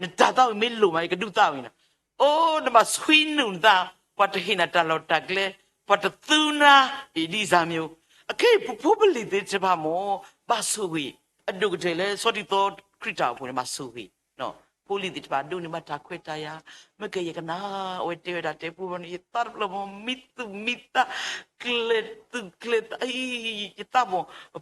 နတၢ်သးဝံၣ်မ့ၢ်လိၣ်မး ယကဒုးသးဝံၣ်နၤ, အိ နဘၣ်ဆွံနုာ်နသး, ပှၤတဟ့ၣ်နၤတၢ်လီၢ်တၢ်ကျဲ, ပှၤတသူနၤ, အ့ၣ် ဒ်စၢ်မ့ၢ်အိၣ်, အခဲအံၤ ပဖိပလံၤသ့ၣ်တဖၣ်မး ဘၣ်ဆိၣ်ဂ့ၤ, အဒိၣ်ကတၢၢ်လၢဆီဒံသီခရံာ်တၢ်အိၣ်ဖှိၣ်န့ၣ် ဘၣ်ဆိၣ်ဂ့ၤ, ဖိလံၤသ့ၣ်တဖၣ်ဒိးန့ၢ်ဘၣ်တၢ်ခွဲးတၢ်ယာ်, မ့ၢ်ကဲယကနၣ်, အဝဲတဲဝဲဒၣ်တဲပူၤဘီန့ၣ် ယသးတဖျၢၣ်မ့ၢ်မံသူၣ်မံသး, ကျဲၤသူၣ်ကျဲၤသး, ယသးဘီ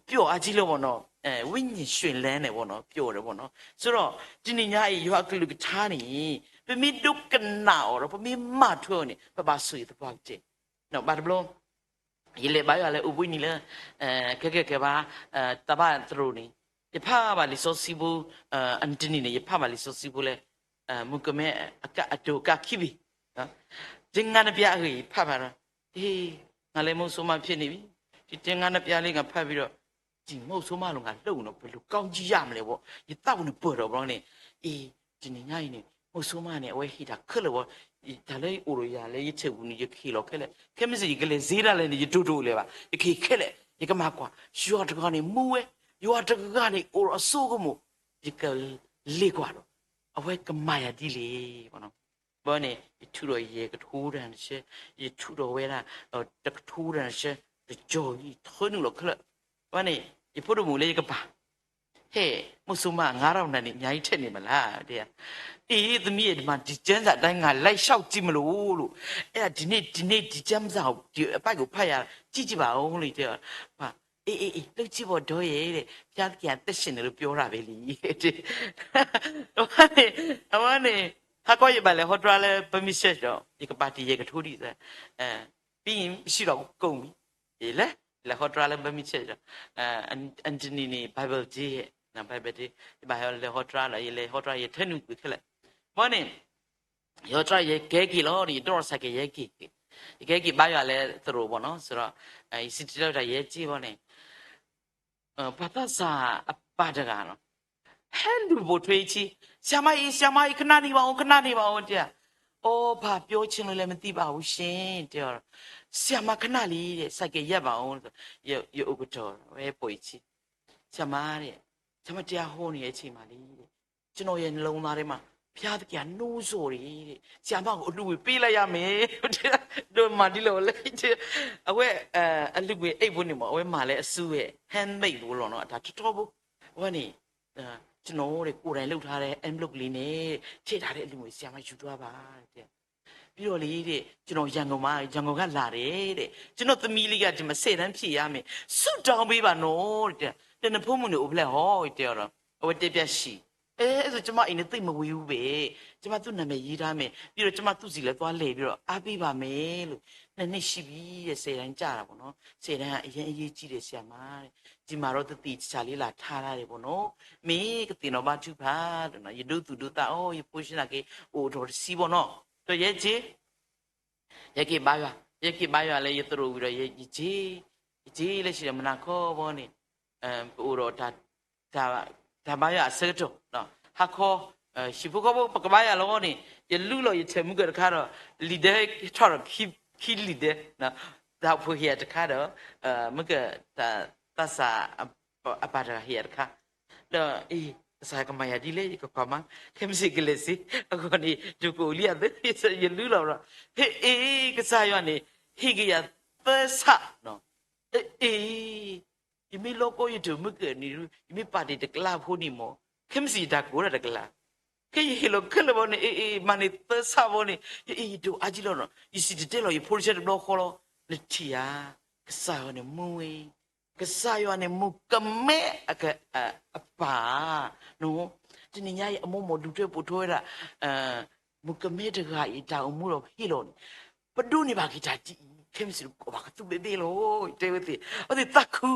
ပျီၣ်အါကံလၢဘီနီၤ, ဝိညာဉ်ရှင်လမ်းန့ၣ်ဘီနီၤ, ပျီၣ်ဒီးဘီနီၤ. ဆိုတော့ တနံၤညါအံၤ ယွၤအကလုၢ်ကထါန့ၣ် ပမ့ၢ်ဒိကနၣ်အီၤဒီး ပမ့ၢ်မၤထွဲအီၤန့ၣ် ပဘၣ်ဆိၣ်ဂ့ၤသပှၢ်ကတၢၢ်. ဘၣ်တဘျီ ယလဲၤဘါယွၤလၢအိၣ်ဘှံးနံၤလၢ ခဲကဲကဲဘၣ် တၢ်ဘၣ်သရိာ်န့ၣ်, ယဖးဘၣ်လံာ်စီဆှံဖိ, အတနံၤန့ၣ် ယဖးဘၣ်လံာ်စီဆှံဖိလၢ မုၣ်ကမဲအဒိၣ်ကါခံဘ့ၣ်, တငါနပြားအဂ့ၢ် ယဖးဘၣ်ဒီး, ဟ့, ငါလဲၤမုၢ်စိမၢ်ဖဲန့ၣ်ဘၣ်, တတဲငါနပြားလံငါဖးဘၣ်ဒီး, တံၢ်မုၢ်စိမၢ်လီၤ ငါလိၣ်နီၤ ပလူၤကောင်းကြီးရမလဲၣ်ဘီ, ယသးပူၤန့ၣ်ပၢၢ်ထီၣ်ဘီန့ၣ်, အ့, တနံၤညါအံၤန့ၣ် မုၢ်စိမၢ်န့ၣ် အဝဲဟ့ၣ်တၢ်ခဲလၢာ်ဘီ, တၢ်လၢယအိၣ်ဒီးယၤလၢယထၢၣ်ပူၤန့ၣ် ယကဟ့ၣ်လီၤခဲလၢာ်, ခဲမုၢ်ဆ့ၣ် ယကလဲၤစ့ဒၣ်လဲာ်န့ၣ် ယတိၢ်တိၢ်လဲၤဘၣ်, ယကဟ့ၣ်ခဲလၢာ်, ယကမၤကွၢ်, ယွၤတဂၤန့ၣ်မူဝဲ, ယွၤတဂၤန့ၣ်အိၣ်ဒီးအစိကမီၤ, ယကလဲၤကွၢ်ဒီး, အဝဲကမၤယၤဒ်လဲၣ် ဘီန့ၣ် ယထုးထီၣ်ယဲၢ်ကထိတၢ်နဆၢ, ယထုးထီၣ်ဝဲဒၣ် တကထိတၢ်နဆၢ, တကၠီၤယထၢနုာ်လီၤခဲလၢာ်, ဘီန့ၣ် ယဖိဒိၣ်မုၣ်လၢယကပၤ, ဟဲ, မုၢ်စိမၢ် ငါးထောင်တၢ်န့ၣ် အများကြီးထည့်နေမလား တဲ, အ့ သမီး ဒီမှာ ဒီကျမ်းစာအတိုင်း ငါလိုက်လျှောက်ကြည့်မလို့လို့, အဲ့ဒါဒီနေ့ ဒီနေ့ ဒီကျမ်းစာကို ဒီအပိုဒ်ကိုဖတ်ရအောင် ကြည့်ကြည့်ပါဦးလို့ တဲ, အေး အေး အေး လုပ်ကြည့်ပေါ့ ဒီးရဲ့တဲ့, ဘုရားသခင်အသက်ရှင်တယ်လို့ ပြောတာပဲလေ အဝဲန့ၣ်, အဝဲန့ၣ်, ဟါခီယဘၣ်လဲၤဟီတြါလၢ Burmese church ဒီး ယကပၤတံၢ်ယဲၢ်ကထိဒ်အံၤ, ပြီးရင် မရှိတော့ဘူး ကုန်ပြီ, လဲၤ, လဲၤဟီတြါလၢ Burmese church ဒီး, Anthony န့ၣ် Bible တ့, Bible တ့, ယဘၣ်လဲၤဟီတြါဒီး ယလဲၤဟီတြါ ယထၢနုာ်ကွံာ်ခဲလၢာ်, ဘီန့ၣ် ယဟီတြါယကဲက့ၤလီၤန့ၣ် ယဒိးစဲးကဲး ယဲက့ၤ, ယကဲက့ၤဘါယွၤလၢသရိာ်ဘီနီၤ, ဆိုတော့, ယစံၣ်တဲၤတဲလီၤတၢ်ယဲက့ၤဘီန့ၣ်, ပှၤသးစၢ်အပၢ်တဂၤလီၤ, ဟဲလူၤပိာ်ထွဲအံၤ, ဆရာမအံၤ ဆရာမအံၤ ခဏနေပါဦး ခဏနေပါဦး တဲ, အိ ဘာပြောချင်လို့လဲ မသိပါဘူးရှင် တဲအီၤ, ဆရာမ ခဏလေး တဲ့ ဆိုင်ကယ်ရပ်ပါဦး, ယအိၣ်ကတီၤ ဝဲပိာ်အံၤ, ဆရာမ တဲ့, ဆရာမ တရားဟောနေတဲ့အချိန်မှာလေ တဲ့, ကျွန်တော်ရဲ့နှလုံးသားထဲမှာ ဘုရားသခင်က နှိုးဆော်တယ်တဲ့, ဆရာမကို အလှူငွေပေးလိုက်ရမယ် ဒီးမၤဒ်လဲၣ်လဲၣ်, အဝဲ အလှူငွေအိတ်ဖိန့ၣ်မ့ၢ် အဝဲမၤလၢအစုဝဲ handmade ဖိလီၤနီၤ, အတၢ်ထီထီဖိ, အဝဲန့ၣ် ကျွန်တော်တဲ့ ကိုယ်တိုင်လုပ်ထားတဲ့ envelope လေးနဲ့ ထည့်ထားတဲ့အလှူငွေ ဆရာမယူသွားပါတဲ့, ပြီးတော့လေတဲ့ ကျွန်တော်ရန်ကုန်မှာ ရန်ကုန်ကလာတယ်တဲ့, ကျွန်တော့်သမီးလေးက ဒီမှာ ဆယ်တန်းဖြေရမယ် ဆုတောင်းပေးပါနော်တဲ့, ဒီးနဖိမုၣ်န့ၣ်အိၣ်ဖျဲၣ်ဟီ တဲအီၤဒီး အဝဲတဲပျၢ်ဆံး, အဲ ဆို ကျွန်မအိမ်နဲ့သိပ်မဝေးဘူးပဲ, ကျွန်မသူ့နာမည်ရေးထားမယ်, ပြီးတော့ကျွန်မသူ့ဆီလည်းသွားလည်ပြီးတော့အားပေးပါမယ်လို့, နှစ်နှစ်ရှိပြီတဲ့ ဆယ်တန်းကျတာပေါ့နော်, ဆယ်တန်းကအရမ်းအရေးကြီးတယ် ဆရာမတဲ့, ဒီမှာတော့သူသေချာလေးလာထားထားတယ်ပေါ့နော်, မ့ၢ်ကသ့ၣ်နီၣ်ဘါထုကဖၣ်, ယဒိသူၣ်ဒိသးအီၤ ယဖိရှင်းနာ်က့ အိၣ်ထီၣ်တဆံပေါ့နော်, ဒီးယဲက့ၤ ယက့ၤဘါယွၤ, ယက့ၤဘါယွၤလၢယသရိာ်ဝံၤဒီး ယက့ၤ, ယက့ၤလၢဆံးဒီးမနၤခီဘီန့ၣ်, ပအိၣ်ဒီး တၢ်ဘါယွၤအဆၢကတီၢ်, ဟါခီ, ဟံၣ်ဖိဃီဖိပကဘါယွၤလီၤန့ၣ် ယလူလီၤယထၢၣ်မုၢ်ကၢၢ်တခါဒီး လံာ်ဒၢထီၣ်ဒီးခံလံာ်ဒၢ, တၢ်အိၣ်ဖှိၣ်ဟ့ၣ်ယၤတခါဒီး မုၢ်ကၢၢ် သးစၢ်အပၢ်တဂၤဟ့ၣ်ယၤတခါ, ဒီးအံၤ ကစၢ်ယွၤကမၤယၤဒ်လဲၣ် ယကကွၢ်မး, ခဲမုၢ်ဆ့ၣ်ကလဲၤစ့, အဂီၢ်န့ၣ် ဒိၣ်ကအိၣ်လံအသး ယလူလီၤဒီး, ဟ့ၣ်အ့ ကစၢ်ယွၤန့ၣ် ဟ့ၣ်က့ၤယၤသၢဆၣ်, အ့ ယမ့ၢ်လီၤကီယထၢၣ်မုၢ်ကၢၢ်န့ၣ် ယမ့ၢ်ပာ်တ့ၢ်တကလးဖိန့ၣ်မ့ၢ်, ခဲမုၢ်ဆ့ၣ်ယတၢ်ကအိၣ်ဒၣ်တကလး, ခဲယဟ့ၣ်လီၤခဲလၢာ်ဘီန့ၣ် အ့ အ့ မၤန့ၢ်သၢဆၣ်ဘီန့ၣ် ယအ့ ယဒိၣ်အါကံလီၤနီၤ, ယစံၣ်တဲၤတဲလီၤယဖိတဆၢတဘျီဃီလီၤ, နထံၣ်ဧါ, ကစၢ်ယွၤန့ၣ်မူဝဲ ကစၢ်ယွၤန့ၣ် မုၣ်ကမဲအက, အပၢ်, တနံၤညါအံၤ အမိၢ်မိၢ်ဒုးထွဲပိာ်ထွဲဝဲဒၣ် မုၣ်ကမဲတဂၤအံၤ တၢ်အိၣ်မူဒီးဟ့ၣ်လီၤန့ၣ်, ပဒိးန့ၢ်ဘၣ်က့ၤတၢ်ဒ်အံၤ ခဲမုၢ်ဆ့ၣ်ကိးဘၣ်ကသူဘ့ၣ်ဘ့ၣ်လီၤ, တဲဝဲသ့ၣ် အဝဲသ့ၣ်သးခု,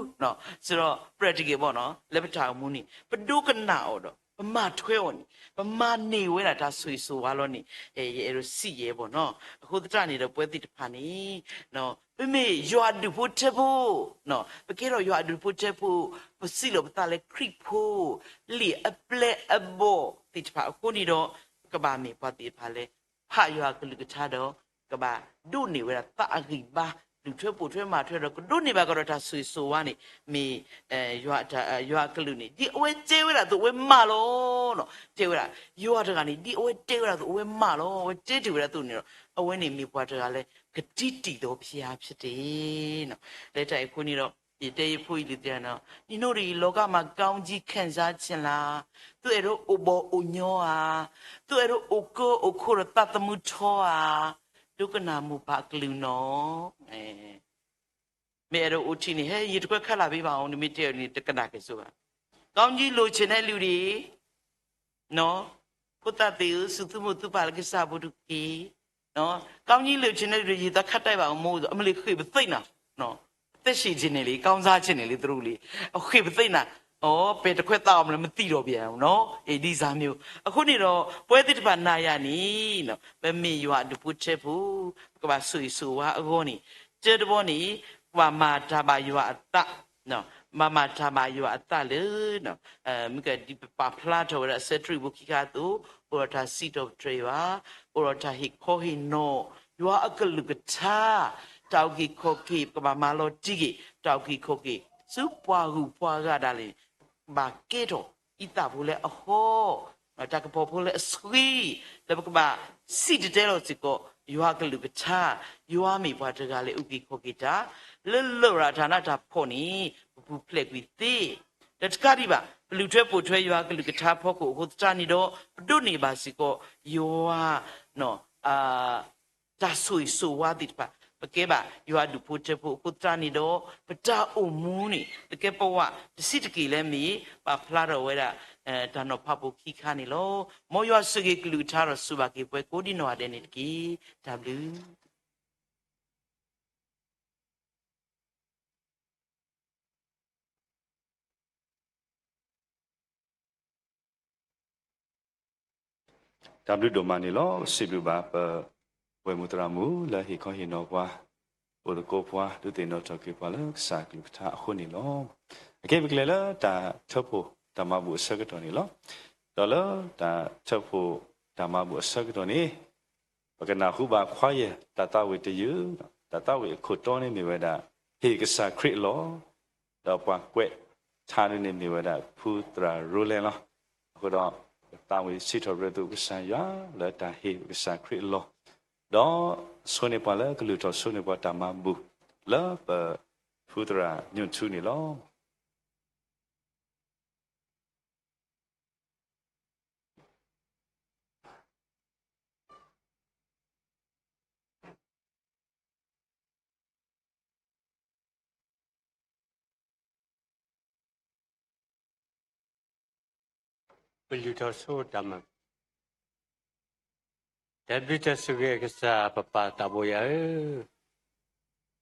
ဆိုတော့ practical ဘီနီၤ လၢပတၢ်အိၣ်မူန့ၣ် ပဒိကနၣ်အီၤဒီး ပမၤထွဲအီၤန့ၣ် ပမၤန့ၢ်ဝဲဒၣ်တၢ်ဆိၣ်ဂ့ၤဆိၣ်ဝါလီၤန့ၣ်, ယအဲၣ်ဒိးစံးယဲဘီနီၤ, အဃိသတးန့ၣ်ဒီး ပဝဲသ့ၣ်တဖၣ်န့ၣ် ပမ့ၢ်ယွၤအဒူၣ်ဖိထၢဖိ, ပကဲထီၣ်ယွၤအဒူၣ်ဖိထၢဖိ, ပစံးလီၤပသးလၢခရံာ်ဖိ, လံာ်အပျဲၢ်အဘီၣ်သ့ၣ်တဖၣ်အဃိန့ၣ်ဒီး, ကဘၣ်မ့ၢ်ပှၤသ့ၣ်တဖၣ်လၢ ဖးယွၤအကလုၢ်ကထါဒီး ကဘၣ်ဒိးန့ၢ်ဝဲဒၣ်သးအဂံၢ်ဘါ, ဒုးထွဲပိာ်ထွဲမၤထွဲဒီး ကဒိးန့ၢ်ဘၣ်ကဒီးတၢ်ဆိၣ်ဂ့ၤဆိၣ်ဝါန့ၣ် မ့ၢ် ယွၤအကလုၢ်န့ၣ် ဒ်အဝဲတဲဝဲဒၣ်အသိးအဝဲမၤလီၤ. တဲဝဲဒၣ် ယွၤတဂၤန့ၣ် ဒ်အဝဲတဲဝဲဒၣ်အသိးအဝဲမၤလီၤ. အဝဲတဲတ့ၢ်ဝဲဒၣ်အသိးန့ၣ်ဒီး အဝဲန့ၣ်မ့ၢ်ပှၤတဂၤလၢ ကတံတံၢ်သောဘုရားဖြစ်တယ်. လၢတၢ်အံၤအဃိန့ၣ်ဒီး ယတဲယဖိအံၤလံတဲနီၤ, နံၤနိၣ်ဒီး လောကမှာ ကောင်းကြီးခံစားချင်လား, သုအဲၣ်ဒိးအိၣ်ဘီၣ်အိၣ်ညီဧါ, သုအဲၣ်ဒိးအိၣ်ကၢအိၣ်ခိဒီးသးသမူထီဧါ, ဒိကနၣ်မိၢ်ပၢ်အကလုၢ်နီၤ. မ့ၢ်အဲၣ်ဒိးအိၣ်ထံးန့ၣ် ဟဲယတခွဲခါလၢ်ဘ့ဘၣ်အီၤန့ၣ် မ့ၢ်တဲအီၤန့ၣ် တကနၣ်က့ၤစိဘၣ်. ကောင်းကြီးလိုချင်တဲ့လူတွေ ဖိသၣ်သ့ၣ်ဧၢ, စူၢ်သုမိၢ်သုပၢ်လၢကစၢ်အပူၤတက့ၢ်. ကောင်းကြီးလိုချင်တဲ့လူတွေ ယသးခါတဲဘၣ်အမိၢ် အမ့ၢ်လၢဃ့ၢ်ပသ့ၣ်နၤ, အသက်ရှင်ချင်တယ်လေ, ကောင်းစားချင်တယ်လေ သူတို့လေ, အဃ့ၢ်ပသ့ၣ်နၤ, အပှဲၤတခွဲသးအီၤမလဲၣ် မသိတော့ပြန်ဘူးနော်, ဒ်စၢ်မျိုး. အဃိန့ၣ်ဒီး ပဝဲသ့ၣ်တဖၣ်နၤယၤန့ၣ် ပမ့ၢ်ယွၤအဒူၣ်ဖိထၢဖိ, ပကဘၣ်ဆိၣ်ဂ့ၤဆိၣ်ဝါအဂီၢ်န့ၣ်, တၢတဘီန့ၣ် ပဘၣ်မၤတၢ်ဘၣ်ယွၤအသး, ဘၣ်မၤတၢ်ဘၣ်ယွၤအသးလၢ မ့ၢ်ကဒ်ပပာ်ဖျါထီၣ်ဝဲဒၣ်အဆၢထရံၣ်ဖိခံခါအသိး, အိၣ်ဒီးတၢ်စံးထီၣ်ပတြၢၤယွၤ, အိၣ်ဒီးတၢ်ဟ့ၣ်ခီဟ့ၣ်နီၤ, ယွၤအကလုၢ်ကထါ, တၢ်အုၣ်က့ၤခီၣ်က့ၤ ပကဘၣ်မၤလီၤတံၢ်က့ၤ တၢ်အုၣ်က့ၤခီၣ်က့ၤ ဆူပှၤဂုၤပှၤဂၤဒၣ်လဲာ်န့ၣ်, ဘၣ်ကဲထီၣ်အံသၣ်ဖိလၢအဟီ, တၢ်ကပီၤဖိလၢအဆှံ, လၢပကဘၣ်စံၣ်တဲၤတဲလီၤစ့ၢ်ကီး ယွၤအကလုၢ်ကထါ, ယွၤမ့ၢ်ပှၤတဂၤလၢအုၣ်က့ၤခီၣ်က့ၤတၢ်, လၢလရာ်တၢ်နးတၢ်ဖှီၣ်န့ၣ် ပပူၤဖျဲးကွံာ်သ့ ဒီးတကးဒံးဘၣ် ပလုၢ်ထွဲပိာ်ထွဲယွၤကလုၢ်ကထါဖီခိၣ်အဃိသတးန့ၣ်ဒီး ပဒိးန့ၢ်ဘၣ်စ့ၢ်ကီး ယွၤ တၢ်ဆိၣ်ဂ့ၤဆိၣ်ဝါသ့ၣ်တဖၣ်, ပကဲဘၣ်ယွၤအဒူၣ်ဖိထၢဖိအဃိသတးန့ၣ်ဒီး ပတၢ်အိၣ်မူန့ၣ် ကကဲပဝးတဆံးတက့ၢ်လၢမ့ၢ် ပာ်ဖျါထီၣ်ဝဲဒၣ် တၢ်နီၤဖးဖိခံခါန့ၣ်လီၤ. မ်ယွၤဆိၣ်ဂ့ၤကလုၢ်ကထါဒီးစူၢ်ဘၣ်က့ၤပှၤကိးဒံနီၢ်ဂၤဒဲးန့ၣ်တက့ၢ်. တၢ်ဘျုး တၢ်ဘျုးဒိၣ်မးန့ၣ်လီၤ. စံးဘျုးဘၣ်ပဝဲၢ်မုၢ်သရၣ်မုၣ်လၢဟ့ၣ်ခီဟ့ၣ်နီၤပှၤ, အိၣ်သကိးပှၤ ဒုးသ့ၣ်နီၣ်ထီၣ်က့ၤပှၤလၢကစၢ်ကလုၢ်ကထါအဃိန့ၣ်လီၤ. အခဲအံၤပကလဲၤလၢတၢ်ထၢဖှိၣ်တၢ်မၤဘူၣ်အဆၢကတီၢ်န့ၣ်လီၤ. ဒီးလၢတၢ်ထၢဖှိၣ်တၢ်မၤဘူၣ်အဆၢကတီၢ်န့ၣ် ပကနၢ်ဟူဘၣ် choir တၢ်သးဝံၣ်တယုၢ်, တၢ်သးဝံၣ်အခိၣ်တီန့ၣ်မ့ၢ်ဝဲဒၣ် ဟ့ၣ်ကစၢ်ခရံာ်အလီၢ်, ဒီးပှၤကွဲးထါဒ်န့ၣ်မ့ၢ်ဝဲဒၣ် ဖုသရၣ် Roland လီၤ. အဃိဒီး ပသးဝံၣ်စံးထီၣ်ပတြၢၤသုကစၢ်ယွၤ လၢတၢ်ဟ့ၣ်ကစၢ်ခရံာ်အလီၢ်, ဒီးဆိၣ်ဂ့ၤန့ၢ်ပှၤလၢကလုၢ်ထီၣ် ဆိၣ်ဂ့ၤန့ၢ်ပှၤတၢ်မၤဘူၣ် လၢပဖုသရၣ်ညိၣ်ထူန့ၣ်လီၤ. ပလုၢ်ထီၣ်ဆိတၢ်မၤ တၢ်ဘျုးတၢ်ဆိၣ်ဂ့ၤကစၢ်ပပၢ်သးဘိယွၤဧ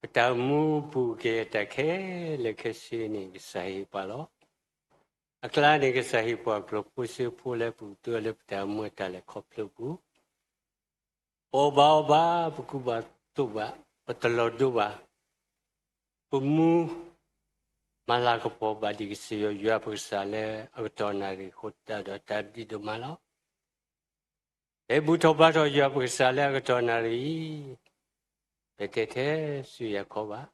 ၢ, ပတၢ်အိၣ်မူပူၤက့ၤတၢ်ခဲလၢာ်ခဲဆ့န့ၣ် ကစၢ်ဟ့ၣ်ပှၤလီၤ. အကျါန့ၣ် ကစၢ်ဟ့ၣ်ပှၤကျိၣ်ဖိစ့ဖိလၢပကသူအီၤလၢပတၢ်အိၣ်မူအတၢ်လဲၤခီဖျိပူၤ ပအီၣ်ဘၣ်အီဘၣ်, ပကူဘၣ်သိးဘၣ်, ပတလီၤဒိဘၣ်, ပမူမၤလၤကပီၤဘၣ်ဒံးကစၢ်ယွၤ ယွၤပကစၢ်လၢအကတီၢ်နၣ်ရံၣ်အဃိသတးဒီး တၢ်ဘျုးဒိၣ်မးလီၤ. ပဘူၣ်ထီၣ်ဘါထီၣ်ယွၤပကစၢ်လၢအကတီၢ်နၣ်ရံၣ်အံၤ, ပတဲထဲဆူယၤခီဘၣ်,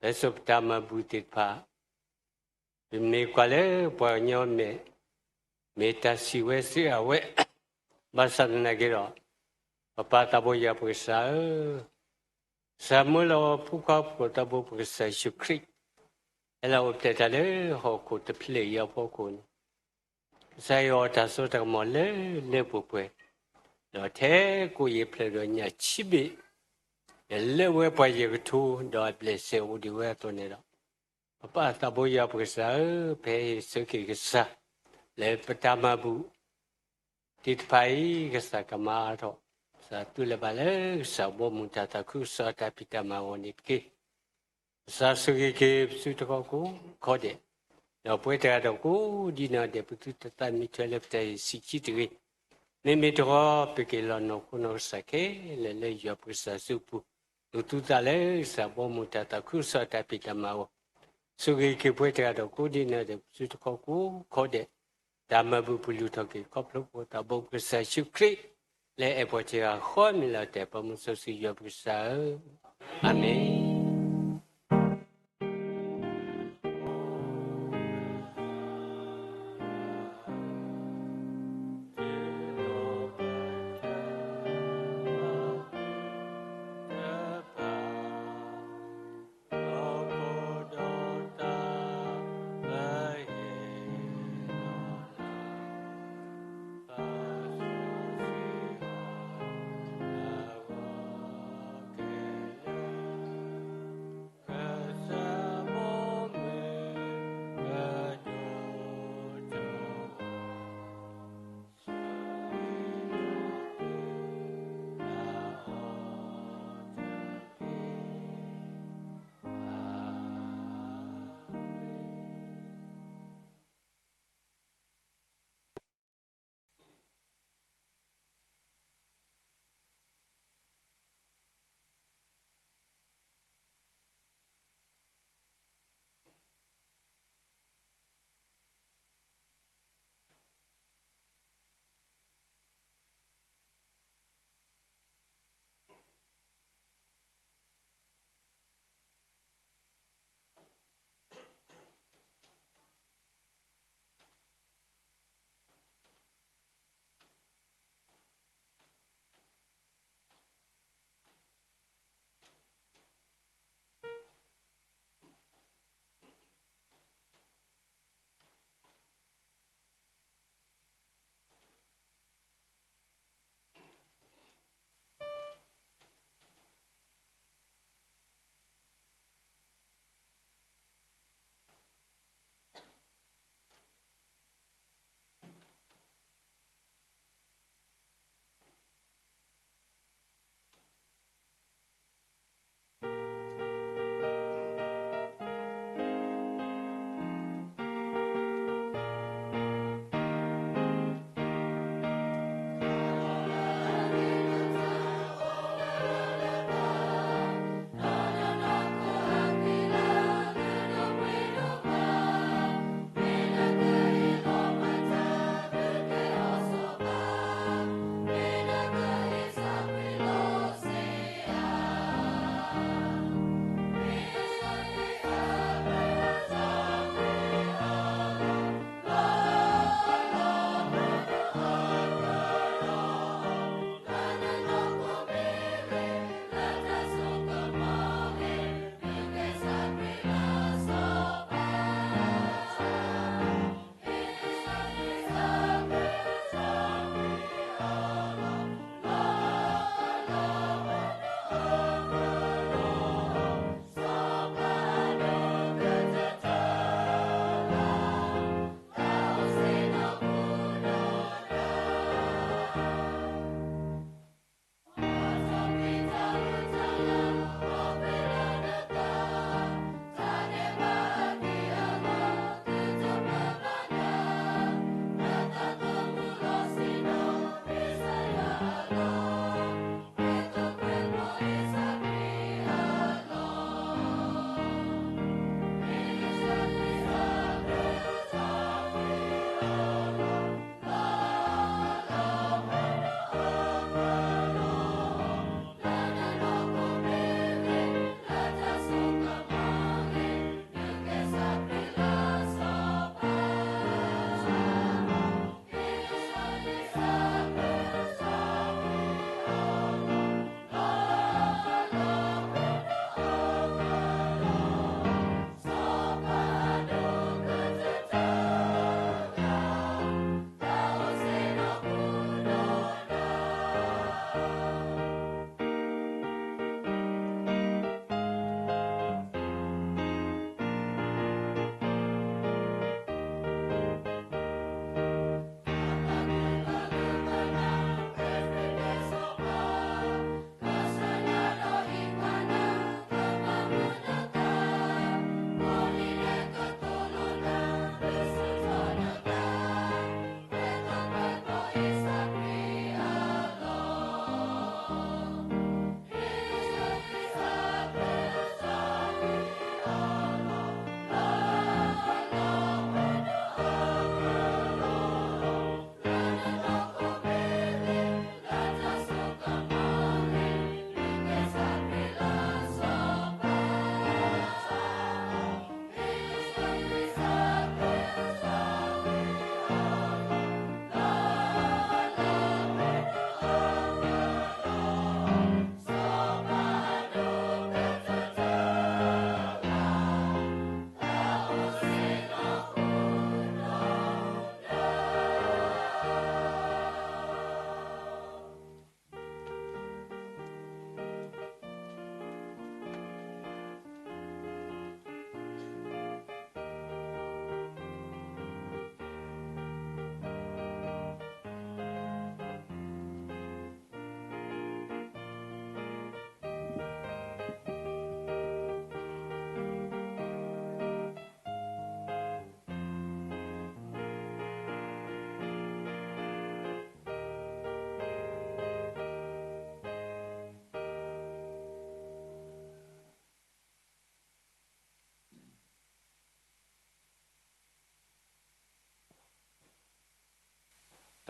ပစိာ်ပတၢ်မၤဘူၣ်သ့ၣ်တဖၣ် ပမ့ၢ်ကွၢ်လၢပှၤကညီမဲာ်, မ့ၢ်တၢ်စံးဝဲစံးအဝဲ, ဘၣ်ဆၣ်သနာ်က့ဒီး, ပပၢ်သးဘိယွၤပကစၢ်ဧၢ, ကစၢ်မၢလီၤဖိခွါဖိသးဘိပကစၢ်ယ့ၣ်ၡူးခရံာ်, ဟဲလီၤအိၣ်ဖျဲၣ်တၢ်လၢဟီၣ်ခိၣ်တဖျၢၣ်အံၤအဖီခိၣ်န့ၣ်, ကစၢ်ယွၤအီၤတၢ်စိတၢ်ကမီၤလၢလၢပှဲၤပှဲၤ, ဒီးထဲကိးယံာ်ဖျၢၣ်ဒီးညၣ်ဆံးဘ့ၣ်, လၢဝဲပှၤယဲၢ်ကထိဒီးအဘျဲၣ်စဲအိၣ်ဒံးဝဲအသိးန့ၣ်ဒီး ပပၢ်သးဘိယွၤပကစၢ်ဧၢ, ပဟဲဟ့ၣ်ဆၢက့ၤကစၢ်, လၢပတၢ်မၤဘူၣ်သ့ၣ်တဖၣ်အံၤ ကစၢ်ကမၤအါထီၣ်, ကစၢ်သုလၢၤဘၣ်လၢကစၢ်ဘီမုၢ်တၢ်သးခုကစီၣ်အတၢ်ဖံးတၢ်မၤအဂီၢ်န့ၣ်တက့ၢ်. ကစၢ်ဆိၣ်ဂ့ၤက့ၤပသုတခီကိးခီဒဲး, ဒီးပဝဲတဂၤဒီးကိးဒံနီၢ်ဒဲး ပသုတသးမံထွဲလၢပတၢ်ဟ့ၣ်ဆံးဆံးတဂ့ၤ. မ့မ့ၢ်တခီ ပက့ၤလီၤနီၢ်ခိနီၢ်ကစၢ်ခဲလၢာ်လၢယွၤပကစၢ်စုပူၤ, ဒိးသူသးလၢကစၢ်ဘီမုၢ်တၢ်သးခုကစီၣ်အတၢ်ဖံးတၢ်မၤအဂီၢ်, ဆိၣ်ဂ့ၤက့ၤပဝဲတဂၤဒီးကိးဒံနီၢ်ဒဲး ပသုတခီကိးခီဒဲး, တၢ်မၤဘူၣ်ပလုၢ်ထီၣ်က့ၤခီဖျိပသးဘိပကစၢ်ယ့ၣ်ၡူးခရံာ်, လၢအဲၣ်ပှၤတဂၤဃီမ့ၢ်လီၤတဲာ်ပှၤမုၢ်စီဆှံယွၤပကစၢ်ဧၢ, အၤမ့ၣ်.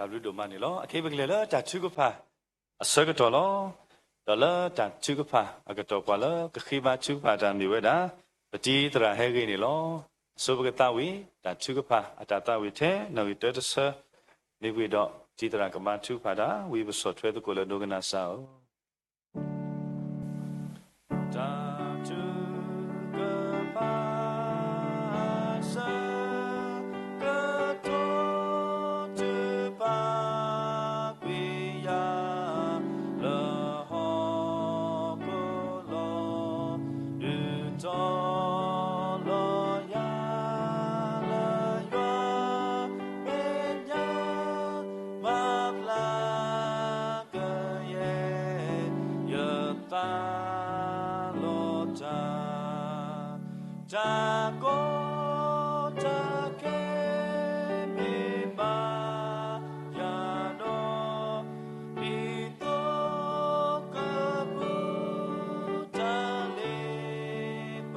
တၢ်ဘျုးဒိၣ်မးန့ၣ်လီၤ. အခဲအံၤပကလဲၤလၢတၢ်ထုကဖၣ်အဆၢကတီၢ်လီၤ. ဒီးလၢတၢ်ထုကဖၣ်အကတီၢ် ပှၤလၢကဃ့ဘါထုကဖၣ်တၢ်မ့ၢ်ဝဲဒၣ် ပတံၤသရၣ်ဟဲဂ့ၤန့ၣ်လီၤ. အဆိပကသးဝံၣ် တၢ်ထုကဖၣ်အတၢ်သးဝံၣ်ထဲ နီၣ်ဂံၢ်တၢတဆၢ မ့ၢ်ဝံၤဒီး ပတံၤသရၣ်ကဘါထုကဖၣ်တၢ် ဝံပစီၣ်ထွဲသကိးလၢဒိကနၣ်စၢ်ဧၢ. တၢ်ထုကဖၣ်အဆၢကတီၢ် ထုကဖၣ်ကွံာ်ယၤ လၢဟီၣ်ခိၣ်လီၤ ဒုးတီၤလီၤယၤလၢယွၤမဲာ်ညါ မၤဘျါကယဲၢ် ယသးလီၤတၢ် တၢ်ကီတၢ်ခဲ မ့ၢ်ဘၣ်ယၤဒီး ဒ်သိးကပူၤ တၢ်လ့ပ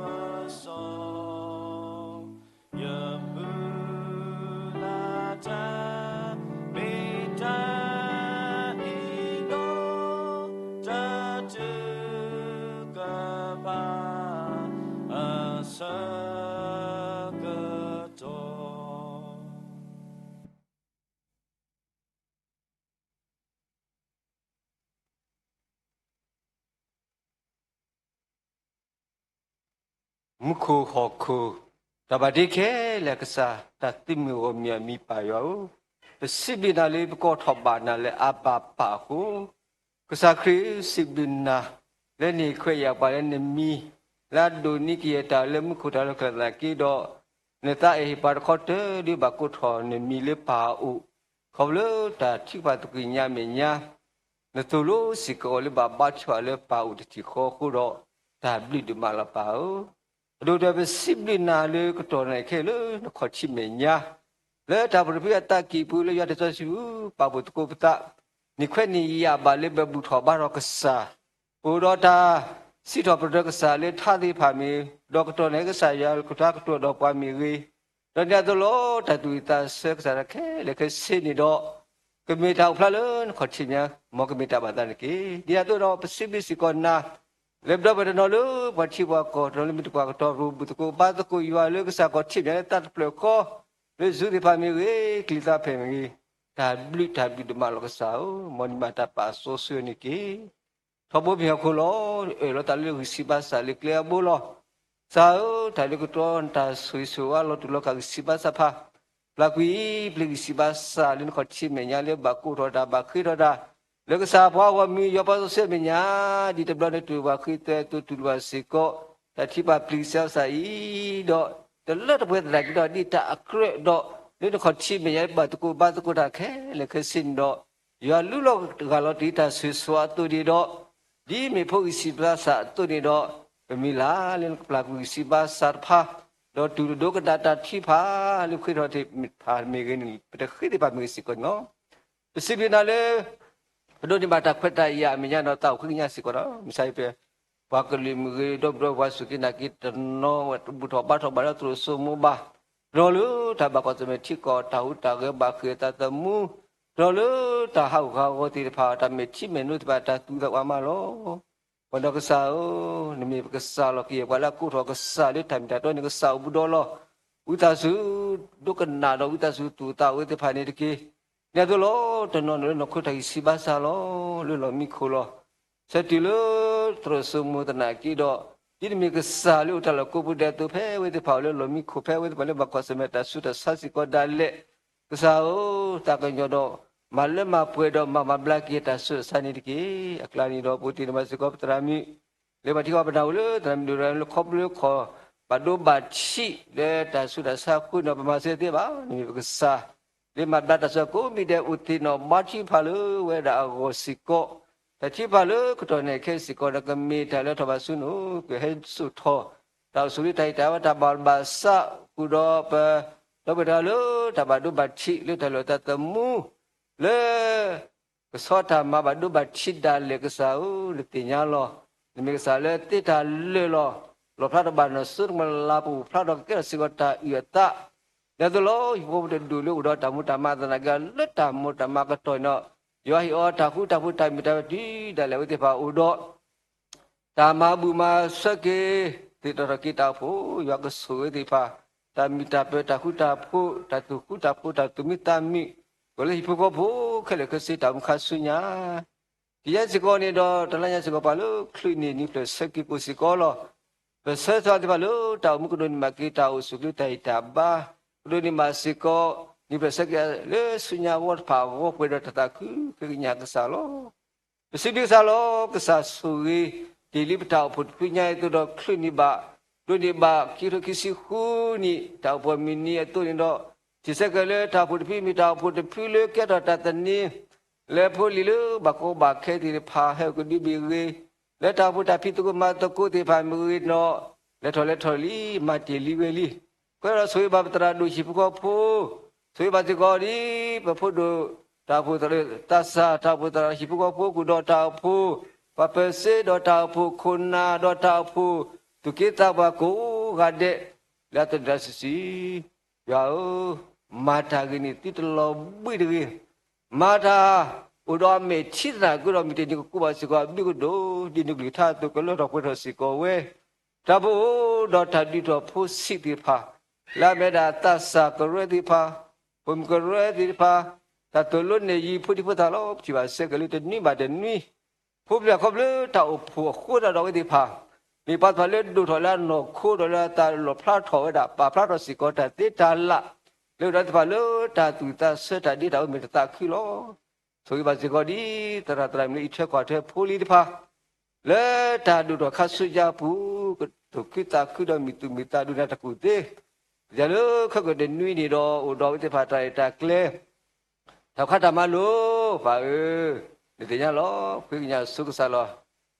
စီ ယမုၢ်လၢ်တၢ် မ့ၢ်တၢ်အံၤဒီး တၢ်ထုကဖၣ်အဆၢကတီၢ် မူခိၣ်ဟီၣ်ခိၣ် တၢ်ဘၣ်တ့ခဲလၢာ်ကစၢ် တၢ်သုးမုၢ်ဂီၢ်မုၢ်အမံၤပၢ်ယွၤဧၢ, ပစံးဘျုးနၤလၢပကိးထီၣ်ဘၣ်နၤလၢအဘၣ်ပၢ်အဃိ, ကစၢ်ခရံာ် စံးဘျုးနၤ လၢနဟ့ၣ်ခွဲးယာ်ပှၤလၢနမံၤ လၢအဒိၣ်န့ၢ်ကယဲၢ်တၢ်လၢမူခိၣ်တၢ်လီၢ်ကျဲသနာ်က့ဒီး, နသးအဲၣ်ဟ့ၣ်ပှၤတခီတၢၢ်ဒ်ဘၣ်ကိးထီၣ်နမံၤလၢပၢ်အအိၣ်, ခီဖျိလၢတၢ်ထုကဖၣ်သကိးညါမဲာ်ညါ နသိၣ်လိစ့ၢ်ကီးအီၤလၢဘၣ်ဘါထုကဖၣ်လၢပၢ်အိၣ်တထံၣ်ဃီအဃိဒီး, တၢ်ဘျုးဒိၣ်မးလီၤပၢ်ဧၢ. အဒိၣ်ဒီးပစံးဘျုးနၤလၢကတီၢ်နံၤခဲလၢာ်လၢနခီၣ်ထံးမဲာ်ညါ, လၢတၢ်ပရဖုအသးကံၢ်ပူၤလၢယွၤတၢ်စီဆှံပူၤ ပာ်ဖှိၣ်သကိးပသး, နံၣ်ခွဲးနံၣ်ယၤဘၣ်လၢပဘူၣ်ထီၣ်ဘါထီၣ်ကစၢ်, ပအိၣ်ဒီးတၢ်စံးထီၣ်ပတြၢၤကစၢ်လၢထါသ့ၣ်တဖၣ်မ့ၢ်, ဒီးကတီၢ်နံၤကစၢ်ယွၤကထါကတိၤဒီးပှၤမ့ၢ်ဂ့ၤ, ဒီးဒ်န့ၣ်အသိးလီၤ တၢ်သူၣ်ဝံၣ်သးဆၢကစၢ်တၢ်ခဲလၢာ်ခဲဆ့န့ၣ်ဒီး, ကမ့ၢ်တၢ်အိၣ်ဖျါလၢနခီၣ်ထံးမဲာ်ညါ, မ်ကမ့ၢ်တၢ်ဘၣ်သးန့ၣ်တက့ၢ်. ဒ်န့ၣ်အသိးဒီးပစံးဘျုးစ့ၢ်ကီးနၤ, လၢပဒီပုၢ်ဝဲၢ်တနီၤလၢပှၤထံပှၤကီၢ်တနီၤလၢမ့ၢ်တပှၤကတီၢ် ပဘူၣ်သကိးဘါသကိးယွၤလၢကစၢ်ခီၣ်ထံးမဲာ်ညါလၢသးတဖျၢၣ်ဃီ, လၢ Zoom သ့ၣ်တဖၣ်မ့ၢ်ဂ့ၤ, ကျံၤသးဖဲမ့ၢ်ဂ့ၤ, တၢ်ဘျုးတၢ်ဘျုးဒိၣ်မးလီၤကစၢ်ဧၢ, မ်နမၤတၢ်ပာ်စီဆှံန့ၣ်တက့ၢ်. ထီဘိမ့ၢ်ဟီၣ်ခိၣ်လီၤ, အၢၣ်လီၤတၢ်လၢဂံၢ်စၢ်ဘါစၢ်လၢကျဲအဘိလီၤ. ကစၢ်ဧၢ, တၢ်လၢကတီၢ်နတၢ်ဆိၣ်ဂ့ၤဆိၣ်ဝါလီၤတူာ်လီၤကာ်ဂံၢ်စၢ်ဘါစၢ်တဖၣ်, ပျၢ်ကွံာ်ပျ့ၤဂံၢ်စၢ်ဘါစၢ်လၢနခီၣ်ထံးမဲာ်ညါလၢဘၣ်ကိးထီၣ်တၢ်ဘၣ်ဃ့ထီၣ်တၢ်, လၢကစၢ်ပှၤဂီၢ်မုၢ်ယွၤပှၤစီဆှံမဲာ်ညါ, ဒ်တဘျီနတူၢ်ဘၣ်ဃ့သဲသိးတူၢ်လိာ်ဘၣ်စ့ၢ်ကီး, တၢ်ထံၣ်ပာ်ပျ့ၤဂံၢ်စၢ်ဘါစၢ်အံၤဒီး, တလၢတပှဲၤသနာ်က့ဒီး ဒ်တၢ်အကြၢးဒီး, လၢနခီၣ်ထံးမဲာ်ညါလၢပဘၣ်သကိးဘါသကိးတၢ်ခဲလၢာ်ခဲဆ့န့ၣ်ဒီး, ယွၤလူလီၤဂၢ်လီၤတ့ၢ်တၢ်ဆိၣ်ဂ့ၤဆိၣ်ဝါအသိးန့ၣ်ဒီး, ဒ်မ့ၢ်ဖိဂံၢ်စၢ်ဘါစၢ်အသိးန့ၣ်ဒီး, ပမုၢ်လၢ်လၢနကပျၢ်ကွံာ်ဂံၢ်စၢ်ဘါစၢ်တဖၣ်, ဒီးတူၢ်လိာ်ဒိကနၣ်တၢ်ထံတဖၣ်လၢဃ့ထီၣ်သ့ၣ်တဖၣ်မ့ၢ်ဂ့ၤန့ၣ် ပတဃ့သ့ၣ်တဖၣ်မ့ၢ်ဂ့ၤစ့ၢ်ကီးန့ၣ်လီၤ. ပစံးဘျုးနၤလၢ ပဒိးန့ၢ်ဘၣ်တၢ်ခွဲးတၢ်ယာ်အမဲာ်ညါဒီးသးအိၣ်ဃ့ကညးစ့ၢ်ကီးဒီး မုၢ်ဆါအံၤဖဲ ပှၤကလုာ်မ့ၢ်ဂ့ၤ ဒီပုၢ်ဒီဝဲၢ်စူၢ်က့ၤနာ်က့ၤတနီၤ ဝဲဘူၣ်ထီၣ်ဘါထီၣ်ဘၣ်လၢသရိာ်စိမိဘၣ်, တနီၤလၢတၢ်ဘၣ်ကွၢ်ဆၢၣ်မဲာ်ထံကီၢ် တၢ်ဟူးတၢ်ဂဲၤဘၣ်ဃ့ၢ်အသးသမူ, တနီၤလၢတၢ်ဟးဂူာ်ဟးဂီၤသ့ၣ်တဖၣ် တၢ်မဲာ်ထံမဲာ်နိသ့ၣ်တဖၣ် တၢ်သူၣ်သးဝါမးလီၤ. ပှၤဒီးကစၢ်ဧၢ, နမ့ၢ်ပကစၢ်လီၤ. ကယဲၢ်ပှၤလၢအကိးထီၣ်ကစၢ်လၢတၢ်မ့ၢ်တၢ်တီန့ၣ် ကစၢ်အိၣ်ဘူးဒီးလီၤ. ဝံသးစူၤ ဒိကနၣ်ဒီးဝံသးစူၤသူၣ်သးဝဲသ့ၣ်တဖၣ်န့ၣ်တက့ၢ်. ဒ်န့ၣ်အသိးလီၤ, တနီၤနီၤလၢနီၢ်ခိတၢ်ဂံၢ်စၢ်ဘါစၢ်လီၤ, လၢလီၢ်မံခိၣ်လီၤ. ဆၢတုၤလၢသရိာ်စိမိသနာ်က့ဒီး, ဒ်နမ့ၢ်ကစၢ်လၢအိၣ်တၢ်လီၢ်ကိးပူၤဒဲးအသိး ဖဲဝဲသ့ၣ်တဖၣ်အိၣ်လၢလီၢ်မံခိၣ် ဖဲဝဲသ့ၣ်တဖၣ်လၢဘၣ်ကွၢ်ဆၢၣ်မဲာ်တၢ်ဆူးတၢ်ဆါစ့ၢ်ကီးဒၣ်လဲာ်, ကစၢ်ဧၢ, သးကညီၤဒီး မၤလၢမၤပှဲၤဒီးမၤမၤဘျါက့ၤတၢ်ဆူးတၢ်ဆါန့ၣ်တက့ၢ်. အကျါန့ၣ်ဒီး ပဝဲသ့ၣ်န့ၣ်မၤစ့ၢ်ကီး ပသရၣ်မုၣ် လၢပှၤထံကီၢ်ပနၢ်ဟူလၢသရၣ်မုၣ်ဒိၣ်တဂၤလၢခီဖျိလၢခီၣ်ဘၣ်ဒိဘၣ်ထံးလၢတၢ်ဆူးတၢ်ဆါအဃိန့ၣ်ဒီး ပမၤစ့ၢ်သ့ဘၣ်, နမ့ၢ်ပကစၢ် လၢမၤဘျါတၢ်ဆူးကိးမံၤဒဲးအိၣ်သ့ၣ်နီၣ်ဘါထံတဖၣ်လၢဝဲဒၣ်အဂီၢ်စ့ၢ်ကီး, တၢ်ထံတဖၣ်လၢကတီၢ်နံၤခဲအံၤစ့ၢ်ကီးဒီး ကမ့ၢ်တၢ်လၢထီၣ်ဘးဆူနအိၣ် ကဟဲစိာ်ထီၣ် တၢ်အိၣ်ဆူၣ်လၢတၢ်ဟ့ၣ်တၢ်ဘၣ်တၢ်ဘၣ်ဆၣ် ဃုာ်ဒီးပ ဒီပုၢ်ဝဲၢ်တဂၤလၢတၢ်ဘၣ်ဒိဘၣ်ထံးလၢတၢ်လီၢ်တၢ်သမူ လၢ ကဆီတၢ်မၤဘၣ်ဒိဘၣ်ထံးဒၣ်လဲာ်ကစၢ်ဧၢ, နသ့ၣ်ညါလီၤ. နမ့ၢ်ကစၢ်လၢသ့တၢ်လၢာ်လီၤ. လီၣ်ဖျါထီၣ်ဘၣ်နီၢ်စိတၢ်ကမၣ်လၤပူၤ ဖျါထီၣ်ကကဲထီၣ်စ့ၢ်ကီးတၢ်အုၣ်အသး ဒ်သိးလီၤ ဟံၣ်ဖိဃီဖိတဒူၣ်လၢအိၣ်ဒီးတၢ်မူတၢ်မၤသနာ်က့ လၢတၢ်မူတၢ်မၤကတီၢ်န့ၣ်ဒီး ယွၤဟ့ၣ်အီၤတၢ်ဃူတၢ်ဖိးတၢ်မုာ်တၢ်ဝဲတုၤဒၣ်လဲာ် အဝဲသ့ၣ်တဖၣ်အိၣ်ဒီး တၢ်မၤဘူၣ်မၤဆၢက့ၤ သ့ၣ်နီၣ်ထီၣ်က့ၤတၢ်အိၣ်ဖှိၣ် ယွၤကဆိၣ်ဂ့ၤသ့ၣ်တဖၣ် တၢ်မုာ်တၢ်ပၢၤ တၢ်ဃူတၢ်ဖိး တၢ်သူၣ်ဃူတၢ်ဖိး တၢ်သူၣ်မံသးမုာ် ကလၢဟံၣ်ဖိဃီဖိခဲလၢာ်ခဲဆ့တၢ်အိၣ်မူခါဆူညါ တယါစ့ၢ်ကီးန့ၣ်ဒီး တလါညါစ့ၢ်ကီး ပှၤလၢချုးန့ၢ်နံၤဖျၢၣ်ဆၢက့ၤကိးစ့ၢ်ကီးလီၤ. ပဆၢသးသ့ၣ်တဖၣ်လၢတၢ်အိၣ်မူကဒိးန့ၢ်ဘၣ်က့ၤ တၢ်အိၣ်ဆူၣ်ချ့တၢ်ဟ့ၣ်တၢ်ဘါ ကဒိးန့ၢ်ဘၣ်စ့ၢ်ကီး နံၤဖျၢၣ်ဆၢက့ၤလၢဆူညါအဂီၢ်တဖၣ်အဂီၢ် ပှဲၤဒီးတၢ်သးခု ဃ့ကညးကစၢ်လီၤ. ပစံးဘျုးကစၢ်လီၤ. ကစၢ်ဆိၣ်ဂ့ၤတ့ၢ်လံပတၢ်အိၣ်ဖှိၣ်တဖုညါအသိးဒီး ချုးန့ၢ်ဘၣ် ဒိးန့ၢ်ဘၣ် ခံကထိခံဆံဃုနံၣ် တၢ်အိၣ်ဖှိၣ်မုၢ်နံၤအသိးန့ၣ်ဒီး ထံၣ်ဆၢက့ၤလၢတၢ်အိၣ်ဖှိၣ်တဖုမ့ၢ်တၢ်အိၣ်ဖှိၣ်တဖုလၢကဲထီၣ်တၢ်သန့ၤ လၢဖိလံၤလၢဘၣ်ကီဘၣ်ခဲသ့ၣ်တဖၣ် ဟဲအိၣ်ကဒုဘ့ၣ်ဂ့ၤ, လၢတၢ်အိၣ်ဖှိၣ်တၢ်ဖံးသကိးမၤသကိးသ့ၣ်တဖၣ်မ့ၢ်ဂ့ၤဒီး လဲၤထီၣ်လဲၤထီၣ်လံ မၤတ့ၢ်လံဝဲလံ. အဃိဒီးဆိၣ်ဂ့ၤဘၣ်ပသရၣ်ဒိၣ်ဟံၣ်ဖိဃီဖိ, ဆိၣ်ဂ့ၤဘၣ်စ့ၢ်ကီးဒ် ပဖိဒိၣ်တၢ်အိၣ်ဖှိၣ်သရၣ် သးစၢ်တၢ်အိၣ်ဖှိၣ်သရၣ်ဟံၣ်ဖိဃီဖိ ကအိၣ်ဒီးတၢ်အိၣ်ဖှိၣ် ပှၤပၢၤစ့ဒီးတၢ်အိၣ်ဖှိၣ်ခိၣ်နၢ် ဒီးတၢ်အိၣ်ဖှိၣ်သူၣ်က့သးပှၢ်ကိးဂၤဒဲး လၢအသနၢၣ်စုဆူၣ် ယွၤဧၢ, မၤတၢ်ဂ့ၤန့ၢ်သုတလီၤဘှံးတဂ့ၤ. မၤတၢ်အိၣ်ဒီးအမဲာ်ထံသနာ်က့ဒီး မုၢ်တနံၤကကိးဘၣ်စ့ၢ်ကီးအဘျုးကဒိၣ် ဒ်နကလုၢ်ကထါအသိး ကလၢထီၣ်ပှဲၤထီၣ်စ့ၢ်ကီးဝဲ. တၢ်ပအိၣ်ဒီးတၢ်ဒုးထီၣ်ဖိဆံးသ့ၣ်တဖၣ် လၢအမ့ၢ်ဒၣ်သးစၢ်ကရၢသ့ၣ်တဖၣ်, ပိာ်မုၣ်ကရၢသ့ၣ်တဖၣ်, တၢ်သိၣ်လိနဲၣ်ယံၤဖိဒံဖိသၣ်လီၤ ပထံၣ်ဘၣ်ဆၢက့ၤလၢတနွံဘၣ်တနွံ ဖိပျၢ်ခီဖျိတၢ်အိၣ်ဖှိၣ်အဃိသတးဒီးအဝဲသ့ၣ်တဖၣ် မ့ၢ်ပှၤသ့ၣ်တဖၣ်လၢဒိၣ်ထီၣ်လၢအနီၢ်ခိဒီးလၢအသးလီၣ်ဖျါထီၣ်ဝဲဒၣ် ပာ်ဖျါထီၣ်စ့ၢ်ကီးတၢ်သ့တၢ်လၢ် လၢအိၣ်ဒီးသ့ၣ်တဖၣ်လၢတၢ်သူၣ်သးဆၢတၢ်ဒ့တၢ်အၢမ့ၢ်တသးခုလီၤ. ဆိၣ်ဂ့ၤဘၣ်စ့ၢ်ကီးဒ်သရၣ်သရၣ်မုၣ်လၢအံးထွဲကွၢ်ထွဲဖိလံၤတဖၣ် လၢတၢ်ဒိၣ်ထီၣ်ခါဆူညါအပူၤ ကသူၣ်ခုသးခုဒီးမုာ်သူၣ်မုာ်သးဒိၣ်နၢ်တကူၣ်သ့ ယၤလၢခဲကိာ်တနွံန့ၣ်ဒီး အိၣ်ဒီးအဝဲသ့ၣ်တဖၣ်တၢ်ရဲၣ်တၢ်ကျဲၤ တၢ်ခါတၢ်မၤလိာ် ပၢ်ဧၢ, နသ့ၣ်ညါလီၤ ဃ့ကညးဆိကစၢ်လီၤ.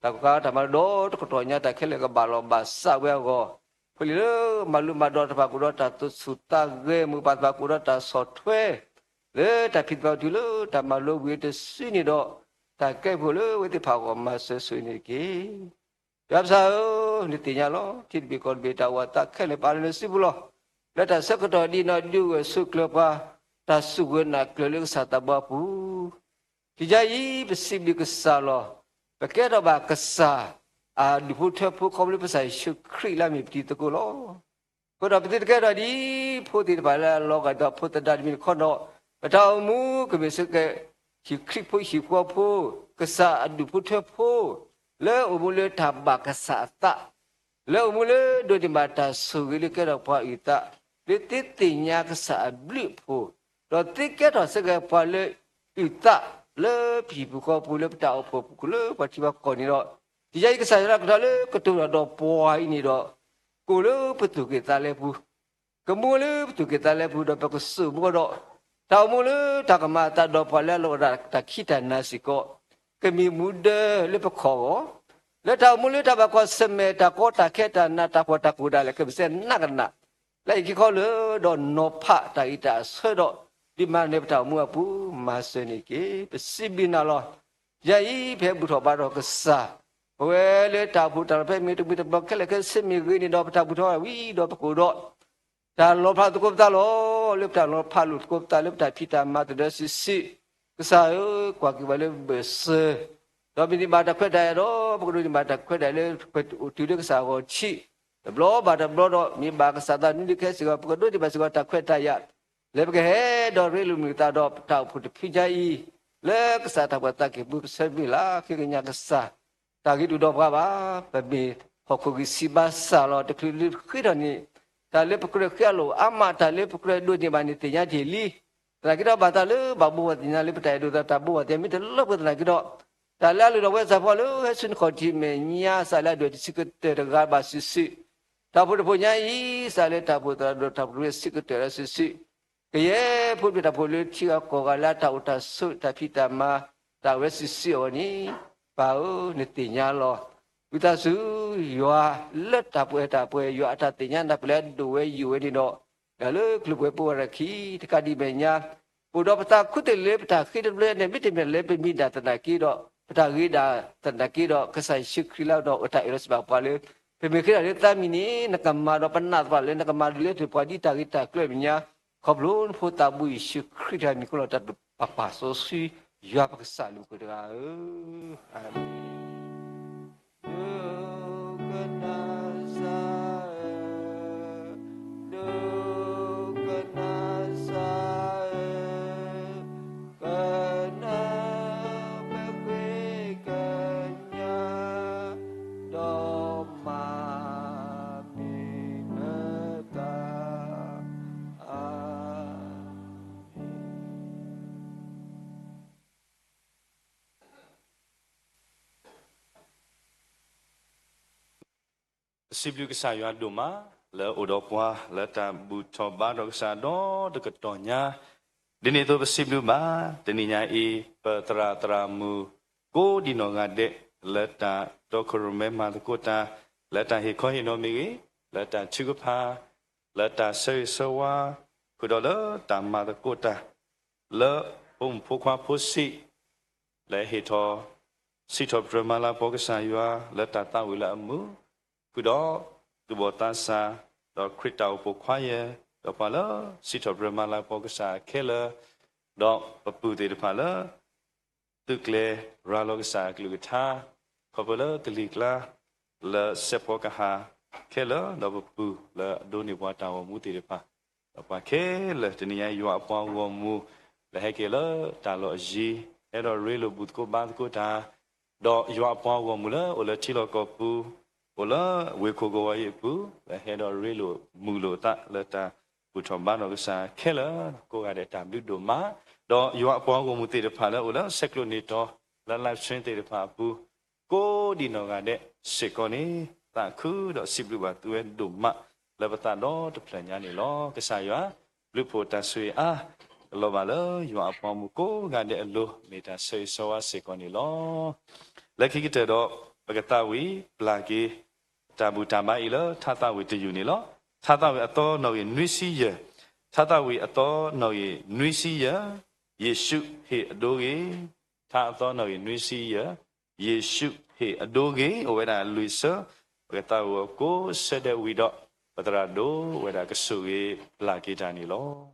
တၢ်ကီတၢ်မၤလိာ်ဒီးတကတီၢ်ညါ တၢ်ခဲလၢာ်ကဘၣ်လီၤဘၣ်စးဝဲအဂီၢ်, ဖိလံၤလၢမၤလိမၤဒိးတဖၣ်ကအိၣ်ဒီးတၢ်သူၣ်ဆူၣ်သးဂဲၤ မိၢ်ပၢ်တဖၣ်ကအိၣ်ဒီးတၢ်ဆီၣ်ထွဲ လၢတၢ်ဖံးသကိးတုၤလၢတၢ်မၤလိဝံၤအတစုန့ၣ်ဒီး တၢ်ကဲဖိလၢအဝဲသ့ၣ်တဖၣ်အဂီၢ် မၤစၢၤဆိၣ်ဂ့ၤန့ၣ်တက့ၢ်. ယွၤပၢ်ဧၢ, နသ့ၣ်ညါလီၤ ထံတဘ့ၣ်ကီၢ်တဘ့ၣ် တၢ်အိၣ်အသးခဲလၢာ် ပာ်လၢနစုပူၤလီၤ. လၢတၢ်ဆၢကတီၢ်ဒ်နီၢ်ဒုးဂဲၤဆၢကျၢၤပှၤ တၢ်စူၢ်က့ၤနာ်ကျၢၤလၢကစၢ်သးဘီအပူၤ ထံညါအံၤ ပစံးဘျုးကစၢ်လီၤ. ပကဲထီၣ်ဘၣ်ကစၢ်အဒူၣ်ဖိထၢဖိ ခီဖျိပကစၢ်ယ့ၣ်ၡူးခရံာ်လၢအမ့ၢ်ပတံၤသကိးလီၤ. အဃိဒီးပသုတကဲထီၣ်ဒ် ဖိသ့ၣ်တဖၣ်လၢအလီၤဂာ်ဒီးဖိသဒါတမံၤတခီဒီး ပတၢ်အိၣ်မူကမ့ၢ်စ့ၢ်ကီး ဟံၣ်ခရံာ်ဖိဟံၣ်ဖိဃီဖိ ကစၢ်အဒူၣ်ဖိထၢဖိ လၢအိၣ်မူလၢတၢ်ဘၣ်ကစၢ်အသး လၢအိၣ်မူလၢဒိးန့ၢ်ဘၣ်တၢ်ဆိၣ်ဂ့ၤလၢကဲထီၣ်ပှၤအုၣ်သး လၢသုသ့ၣ်ညါကစၢ်အဘျုးအဖှိၣ်, ဒီးသုကဲထီၣ်စ့ၢ်ကီးပှၤလၢအုၣ်သး လၢပဟံၣ်ပူၤဃီပူၤ လၢပတၢ်အိၣ်ဖှိၣ်ပူၤ လၢပှၤထံပှၤကီၢ်န့ၣ်ဒီး ထံညါအံၤကစၢ်ယွၤကထီၣ်လၢကတိၤတၢ်ဒီးပှၤအံၤန့ၣ်ဒီး ကအိၣ်လၢပသူၣ်က့ၣ်သးလဲပူၤ ကမူလၢပသူၣ်က့ၣ်သးလဲပူၤဒီး ပကစိာ်မူကီၢ်ဒီး တၢ်အိၣ်မူလၢတၢ်ကမၤအသးဒီးပှၤလၢအလီၤဂာ်ဒီးတၢ်ခံးတၢ်နၤစ့ၢ်ကီး ကမ့ၢ်မူဒၢလၢပခီၣ်အဂီၢ်, လၢတၢ်အိၣ်မူလၢတၢ်ဘၣ်ကွၢ်ဆၢၣ်မဲာ် တၢ်ကီတၢ်ခဲ တၢ်နးတၢ်ဖှီၣ်တၢ်ကိၢ်ဒၣ်လဲာ် ကမ့ၢ်စ့ၢ်နးကနး လၢအံၤခံခီလၢာ်ဒီး နီၤဖးတၢ်ဂံၢ်တၢ်အဆၢဒီး ဒုးမၤနၢၤပတၢ်အိၣ်မူအပူၤ မၤစၢၤန့ၢ်က့ၤ ပစံးဘျုးနၤလီၤ. ယၤအံၤ ပဟဲဘူၣ်ထီၣ်ဘါထီၣ်ကစၢ် ပဝဲလၢတၢ်အိၣ်ဖှိၣ်တၢ်လီၢ်ဖဲမ့ၢ်တမံၤတဘျီခဲလၢာ်ခဲဆ့မ့ၢ်ဂ့ၤန့ၣ်ဒီး ပတၢ်ဘူၣ်ထီၣ်ဝံၤဒီး ပကအိၣ်ဒီး တၢ်လီၤဖျါသကိးပသးလီၤ. လၢပတၢ်လီၤဖးလိာ်သကိးပသး လၢပတၢ်ဖံးတၢ်မၤသဒၢစုာ်စုာ်, ကစၢ်ဧၢ, ကွၢ်က့ၤပှၤလၢဘၢၣ်စၢၤ, ဒီးမ့ၢ်န့ၢ်ဘၣ်တၢ်ခွဲးတၢ်ယာ်ဒီး ပကဒိးန့ၢ်ဘၣ်တၢ်ခွဲးတၢ်ယာ်လၢ ပအိၣ်တုၤလၢကစၢ်အဂီၢ်ထံး, တဘျီဘၣ်တဘျီဒီး မ့ၢ်ဘၣ်ကစၢ်သးနွံဒုခဲစ့ၢ်ကီး ပကဒိးန့ၢ်ဘၣ်စ့ၢ်ကီးတၢ်ခွဲးတၢ်ယာ် လၢပကဟဲဒီးရ့လိာ်မုာ်သးဒီးပတၢ်အိၣ်ဖှိၣ်တဖုညါအံၤ, လၢကစၢ်တၢ်ပှၤသးကံၢ်ပူၤ ပဆၢမုၢ်လၢ်ဃ့ကညးကစၢ် တၢ်ဂ့ၤတအိၣ်ဒီးပှၤဘၣ်, ပမ့ၢ်ဟီၣ်ခိၣ်ဂံၢ်စၢ်ဘါစၢ်လီၤ. တချုးလၢဃ့ထီၣ်န့ၣ် တၢ်လၢပကြၢးဃ့အလီၢ်အါမး တၢ်လၢပကြၢးဒိးန့ၢ်ဘၣ်န့ၣ် သ့ၣ်ညါတ့ၢ်လံ. သနာ်က့ဒီးဘၣ်သးလၢဘၣ်ဘိဘၣ်သ့ၣ်ညါလၢပတၢ်အဲၣ်ဒိးသး တၢ်ဘိဘၣ်သ့ၣ်ညါမ့ၢ်တလၢပှဲၤသနာ်က့ဒီး တၢ်လၢအလုၢ်ထီၣ်ဝဲစၢ်ဖီလၢဟဲဆူနခီၣ်ထံးမဲာ်ညါ စးလၢအဒွဲၣ်တဆံကတၢၢ်တဂၤဘၣ်စုာ်စုာ်, တၢ်အိၣ်ဖှိၣ်တဖှိၣ်ညါအံၤ စးလၢတၢ်အိၣ်ဖှိၣ်တဖှိၣ်ဆံးကတၢၢ်လၢစုာ်စုာ်, ကယဲၢ်ဖိတဖၣ်တၢ်အိၣ်ဖှိၣ်လၢထံဂၤကီၢ်ဂၤလၢတၢ်အိၣ်တၢ်ဆိးတၢ်ဖံးတၢ်မၤ တၢ်ဝဲစုာ်စုာ်အဂီၢ်န့ၣ်, ပၢ်ဧၢ, နသ့ၣ်ညါလီၤ. ဝံသးစူၤ ယွၤလၢတၢ်ပှဲၤတၢ်ပှဲၤ ယွၤအတၢ်သ့ၣ်ညါနၢ်ပၢၢ်လၢအဒိၣ်ဝဲယိာ်ဝဲန့ၣ်ဒီး ဒီးလၢကျိၤပှဲၤပဝဲတခံ တကးဒံးမဲာ်ညါ အိၣ်ဒီးပသးခူတလ့ၢ် ပတၢ်ဃ့တဖျၢၣ်န့ၣ်မ့တမ့ၢ်လၢပမံၤဒၣ်သနာ်က့ဒီး ပတၢ်ဂ့ၤဒၣ်သနာ်က့ဒီး ကစၢ်ယ့ၣ်ၡူးခရံာ်လၢအဒီးအတၢ်အၢၣ်လီၤစံးဘၣ်ပှၤလၢ ပမ့ၢ်ဃ့တၢ်လၢသးမံၤန့ၣ် နကမၤဒီးပနာ်သပှၢ်လၢနကမၤဒ်လၢထူၣ်ပှၤဒ်တၢ်ဂ့ၤတၢ်ကျၢၢ်မဲာ်ညါ ခီဖျိနဖိသးဘိယ့ၣ်ၡူးခရံာ်တဂၤအမံၤ ကိးလီၤတၢ်ဒိၣ်ပာ်ပာ်စီဆှံ ယွၤပကစၢ်လၢပှဲၤတဂၤဧၢ, အၤမ့ၣ်. ဒိကနၣ်စၢ်ဧၢ, ဒိကနၣ်စၢ်ဧၢ, ကနၢ်ပဃ့ကညး ဒီးမၤမုာ်ပသး, အၤမ့ၣ်. ပစံးဘျုးကစၢ်ယွၤဒိၣ်မး လၢအအိၣ်ဒီးပှၤ လၢတၢ်ဘူၣ်ထီၣ်ဘါထီၣ်ကစၢ်ဒီတကတီၢ်ညါ, ဒ်န့ၣ်အသိးပစံးဘျုးဘၣ် တနံၤညါအံၤ ပသရၣ်သရၣ်မုၣ် ကိးဒံနီၢ်ဂၤဒဲး လၢတၢ်တီခိၣ်ရိၣ်မဲမၤသကိးတၢ်, လၢတၢ်ဟ့ၣ်ခီဟ့ၣ်နီၤမ့ၢ်ဂ့ၤ, လၢတၢ်ထုကဖၣ်, လၢတၢ်ဆၢဂ့ၤဆၢဝါ, ဃုာ်ဒီးလၢတၢ်မၤသကိးတၢ် လၢဖိမုၣ်ဖိခွါဖိဆံး လၢဟ့ၣ်ထီၣ် စံးထီၣ်ပတြၢၤမၤလၤကပီၤကစၢ်ယွၤ လၢတၢ်သးဝံၣ်လၢအမုာ်, ဃုာ်ဒီးသူၣ်ဘီၣ်သးစၢ်, ဒီးခရံာ်တၢ်အိၣ်ဖှိၣ်ခွါယဲၢ်, ဒီးပှၤလၢစံးထီၣ်ပတြၢၤမၤလၤကပီၤကစၢ်ခဲလၢာ်, ဒီးပပုၢ်သ့ၣ်တဖၣ်လၢ သုးကျဲၤရၤလီၤကစၢ်အကလုၢ်ကထါ, ခီဖျိလၢကလံၤကျါ လၢစဲးဖီကဟၣ်ခဲလၢာ်, ဒီးပပုၢ်လၢအဒိးန့ၢ်ပှၤတၢ်ဂီၤမူသ့ၣ်တဖၣ်, ဒီးပှၤခဲလၢာ် တနံၤညါယွၤအပှၤဂီၢ်မုၢ် လၢဟဲက့ၤလၢတၢ်လီၢ်အယံၤ, ဟဲဒီးရ့လိာ်ဘူၣ်သကိးဘါသကိးတၢ်, ဒီးယွၤအပှၤဂီၢ်မုၢ်လၢအိၣ်လၢထံလီၢ်ကီၢ်ပူၤ, အိၣ်လၢဝ့ၢ်ခိၣ်ကဝီၤအံၤအပူၤ, လၢဟဲဒီးရ့လိာ်မုာ်လိာ်အသးလၢတၢ်ဘူၣ်ထီၣ်ဘါထီၣ်ကစၢ်ခဲလၢာ်, ကိးဂၤဒဲးတၢ်ဘျုးဒိၣ်မး, ဒီးယွၤအပှၤဂီၢ်မုၢ်သ့ၣ်တဖၣ်လၢအိၣ်လၢဆဲးကျိးန့ၢ်တီၤ လၢ live stream သ့ၣ်တဖၣ်အပူၤ ကိးဒံနီၢ်ဂၤဒဲးစ့ၢ်ကီးန့ၣ် သးခုဒီးစံးဘျုးဘၣ်သုဝဲဒိၣ်မး လၢပသးဒီတဖျၢၣ်ညါန့ၣ်လီၤ. ကစၢ်ယွၤ ဘျုးဖှိၣ်တၢ်ဆိၣ်ဂ့ၤအါ ကလီၤဘၣ်လၢယွၤအပှၤဂီၢ်မုၢ်ကိးဂၤဒဲးအလိၤ မ့ၢ်တၢ်ဆၢဂ့ၤဆၢဝါစ့ၢ်ကီးန့ၣ်လီၤ. လၢခံကတၢၢ်ဒီး ပကသးဝံၣ်ပျၢ်က့ၤ တၢ်ဘူၣ်တၢ်ဘါအံၤလၢထါသးဝံၣ်တယုၢ်န့ၣ်လီၤ. ထါသးဝံၣ်အသီနီၣ်ဂံၢ်နွံဆံယဲၢ်, ထါသးဝံၣ်အသီနီၣ်ဂံၢ်နွံဆံယဲၢ်, ယ့ၣ်ၡူးဟ့ၣ်အဒိဂ့ၤ, ထါအသီနီၣ်ဂံၢ်နွံဆံယဲၢ်, ယ့ၣ်ၡူးဟ့ၣ်အဒိဂ့ၤ အိၣ်ဝဲဒၣ်လွံၢ်ဆၢ, ပကသးဝံၣ်အီၤကိးဆၢဒဲးဝံၤဒီး ပသရၣ်ဒိၣ်ဝဲဒၣ်ကဆိၣ်ဂ့ၤပျၢ်က့ၤတၢ်န့ၣ်လီၤ.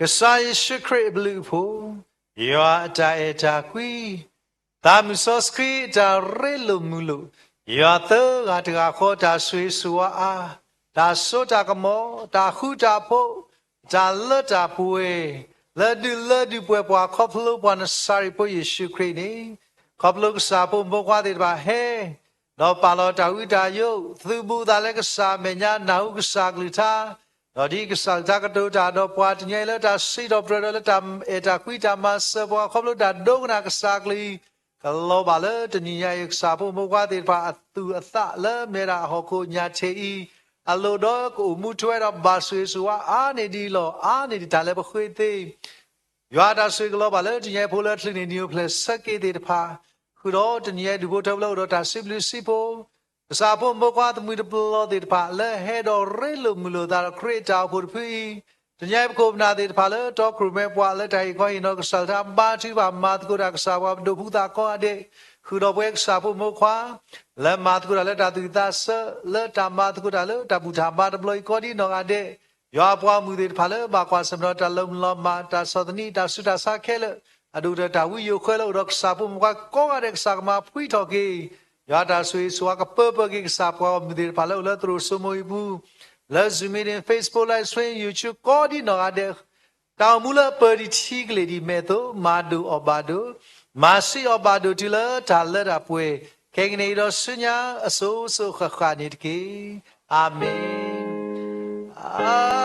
ကစၢ်ယ့ၣ်ၡူးခရံာ်အဘျုးအဖှိၣ်, ယွၤအတၢ်အဲၣ်တၢ်ကွံ, သးမုၣ်စီဆှံအတၢ်ရ့လိာ်မုာ်လိာ်, ယွၤသၢဂၤတဂၤဃီတၢ်ဆိၣ်ဂ့ၤဆိၣ်ဝါအါ, တၢ်စိတၢ်ကမီၤ, တၢ်ဃူတၢ်ဖိး, တၢ်လၢတၢ်ပှဲၤ, လၢဒုးလၢဒုးပှဲၤပှၤခီဖျိပှၤနစၤရ့းဖိယ့ၣ်ၡူးခရံာ်န့ၣ်, ခီဖျိကစၢ်ဖိမုၣ်ဖိခွါသ့ၣ်တဖၣ်ဟဲ ဒီးပာ်လီၤတၢ်ဝံတၢ်ယိး, သုးဘူးသးလၢကစၢ်အမဲာ်ညါ နၢ်ဟူကစၢ်ကလုၢ်ကထါ, ဒီးဒ်ကစၢ်ကလုၢ်ကထါကတိၤတၢ်ဒီးပှၤတနံၤအံၤလၢတၢ်စံးထီၣ်ပတြၢၤဒီးလၢတၢ်အဲၣ်တၢ်ကွံတၢ်မၤစၢၤပှၤခီဖျိတၢ်ဒိကနၣ်ကစၢ်ကလုၢ်, ကလီၤဘၣ်လၢတနံၤညါအံၤ ကစၢ်ဖိမုၣ်ဖိခွါသ့ၣ်တဖၣ်အသူၣ်အသးလၢမဲဒၣ်ဟီၣ်ခိၣ်ညၣ်ထ့ၣ်အံၤ, အလိၣ်ဒီးကအိၣ်မူထွဲဒီးဘၣ်ဆိၣ်ဂ့ၤဆိၣ်ဝါအါန့ၢ်ဒ်အံၤလီၤ. အါန့ၢ်ဒံးတၢ်လၢပဃ့သ့ ယွၤအတၢ်ဆိၣ်ဂ့ၤကလီၤဘၣ်လၢတနံၤအံၤဖိလၢအချုးန့ၣ် နံၤအိၣ်ဖျဲၣ်ဆၢက့ၤသ့ၣ်တဖၣ်, ဃုာ်ဒီးတနံၤအံၤဒူၣ်ဖိထၢဖိလၢအိၣ်ဒီးတၢ်စံးဘျုးစံးဖှိၣ်, ကစၢ်ဖိမုၣ်ဖိခွါသမုၢ်တပျီၤသ့ၣ်တဖၣ် လၢဟဲဒီးရ့လိာ်မုာ်လိာ်သးဒီးခရံာ်အတၢ်အိၣ်ဖှိၣ်တဖုအံၤ, တနံၤအံၤပခိၣ်ပနၢ်သ့ၣ်တဖၣ်လၢတီခိၣ်ရိၣ်မဲပှၤလၢတၢ်ဟ့ၣ်ခီဟ့ၣ်နီၤကစၢ်လၢတၢ်ဘါထုကဖၣ်မၤသကိးတၢ်ကစၢ်ပှၤပဒိၣ်ဖိသၣ်ကိးဂၤဒဲး, ဃုာ်ဒီးပဝဲကစၢ်ဖိမုၣ်ဖိခွါ လၢမၤသကိးတၢ်လၢတၢ်သူၣ်ဝံၣ်သးဆၢ လၢတၢ်မၤသကိးတၢ်လၢတၢ်ဘူၣ်တၢ်ဘါတဘျီအံၤကိးဒ်နီၢ်ဂၤဒဲး, ယွၤအပှၤဂီၢ်မုၢ်သ့ၣ်တဖၣ်လၢဘၣ်ကွၢ်ဆၢၣ်မဲာ်ဒီးတၢ်လီၤမုၢ်လီၤမၢ် တၢ်ဆီၣ်သနံး တၢ်ဆူးတၢ်ဆါခဲလၢာ်, အဒိၣ်ကတၢၢ်တၢ်ဝံယိာ်ဃၢလၢအိၣ်ဒီးကစၢ်ဖိမုၣ်ဖိခွါကိးဂၤဒဲး ကစၢ်ကမၤဖှံထီၣ်က့ၤ, ယွၤတၢ်ဆိၣ်ဂ့ၤဆိၣ်ဝါကပၢပၢက့ၤကစၢ်ပှၤဂီၢ်မုၢ်သ့ၣ်တဖၣ်လၢအိၣ်လၢသရိာ်စိမိၤအံၤပူၤ, လၢ Zoom meeting, Facebook Live Stream, YouTube ကိးဒ်နီၢ်ဂၤဒဲး တၢ်အိၣ်မူလၢအပၢၤဒံးထံကလ့ၢ်ဒံးမဲာ်သိး မၤဒိၣ်အီၣ်ဘၣ်ဒိၣ်, မၤဆံးအီၣ်ဘၣ်ဒိၣ်တုၤလၢတၢ်လၢတၢ်ပှဲၤ, ခဲကနံၣ်အံၤဒီးဆူညါအစိၤစိၤဃၣ်ဃၣ်န့ၣ်တက့ၢ်. အၤမ့ၣ်.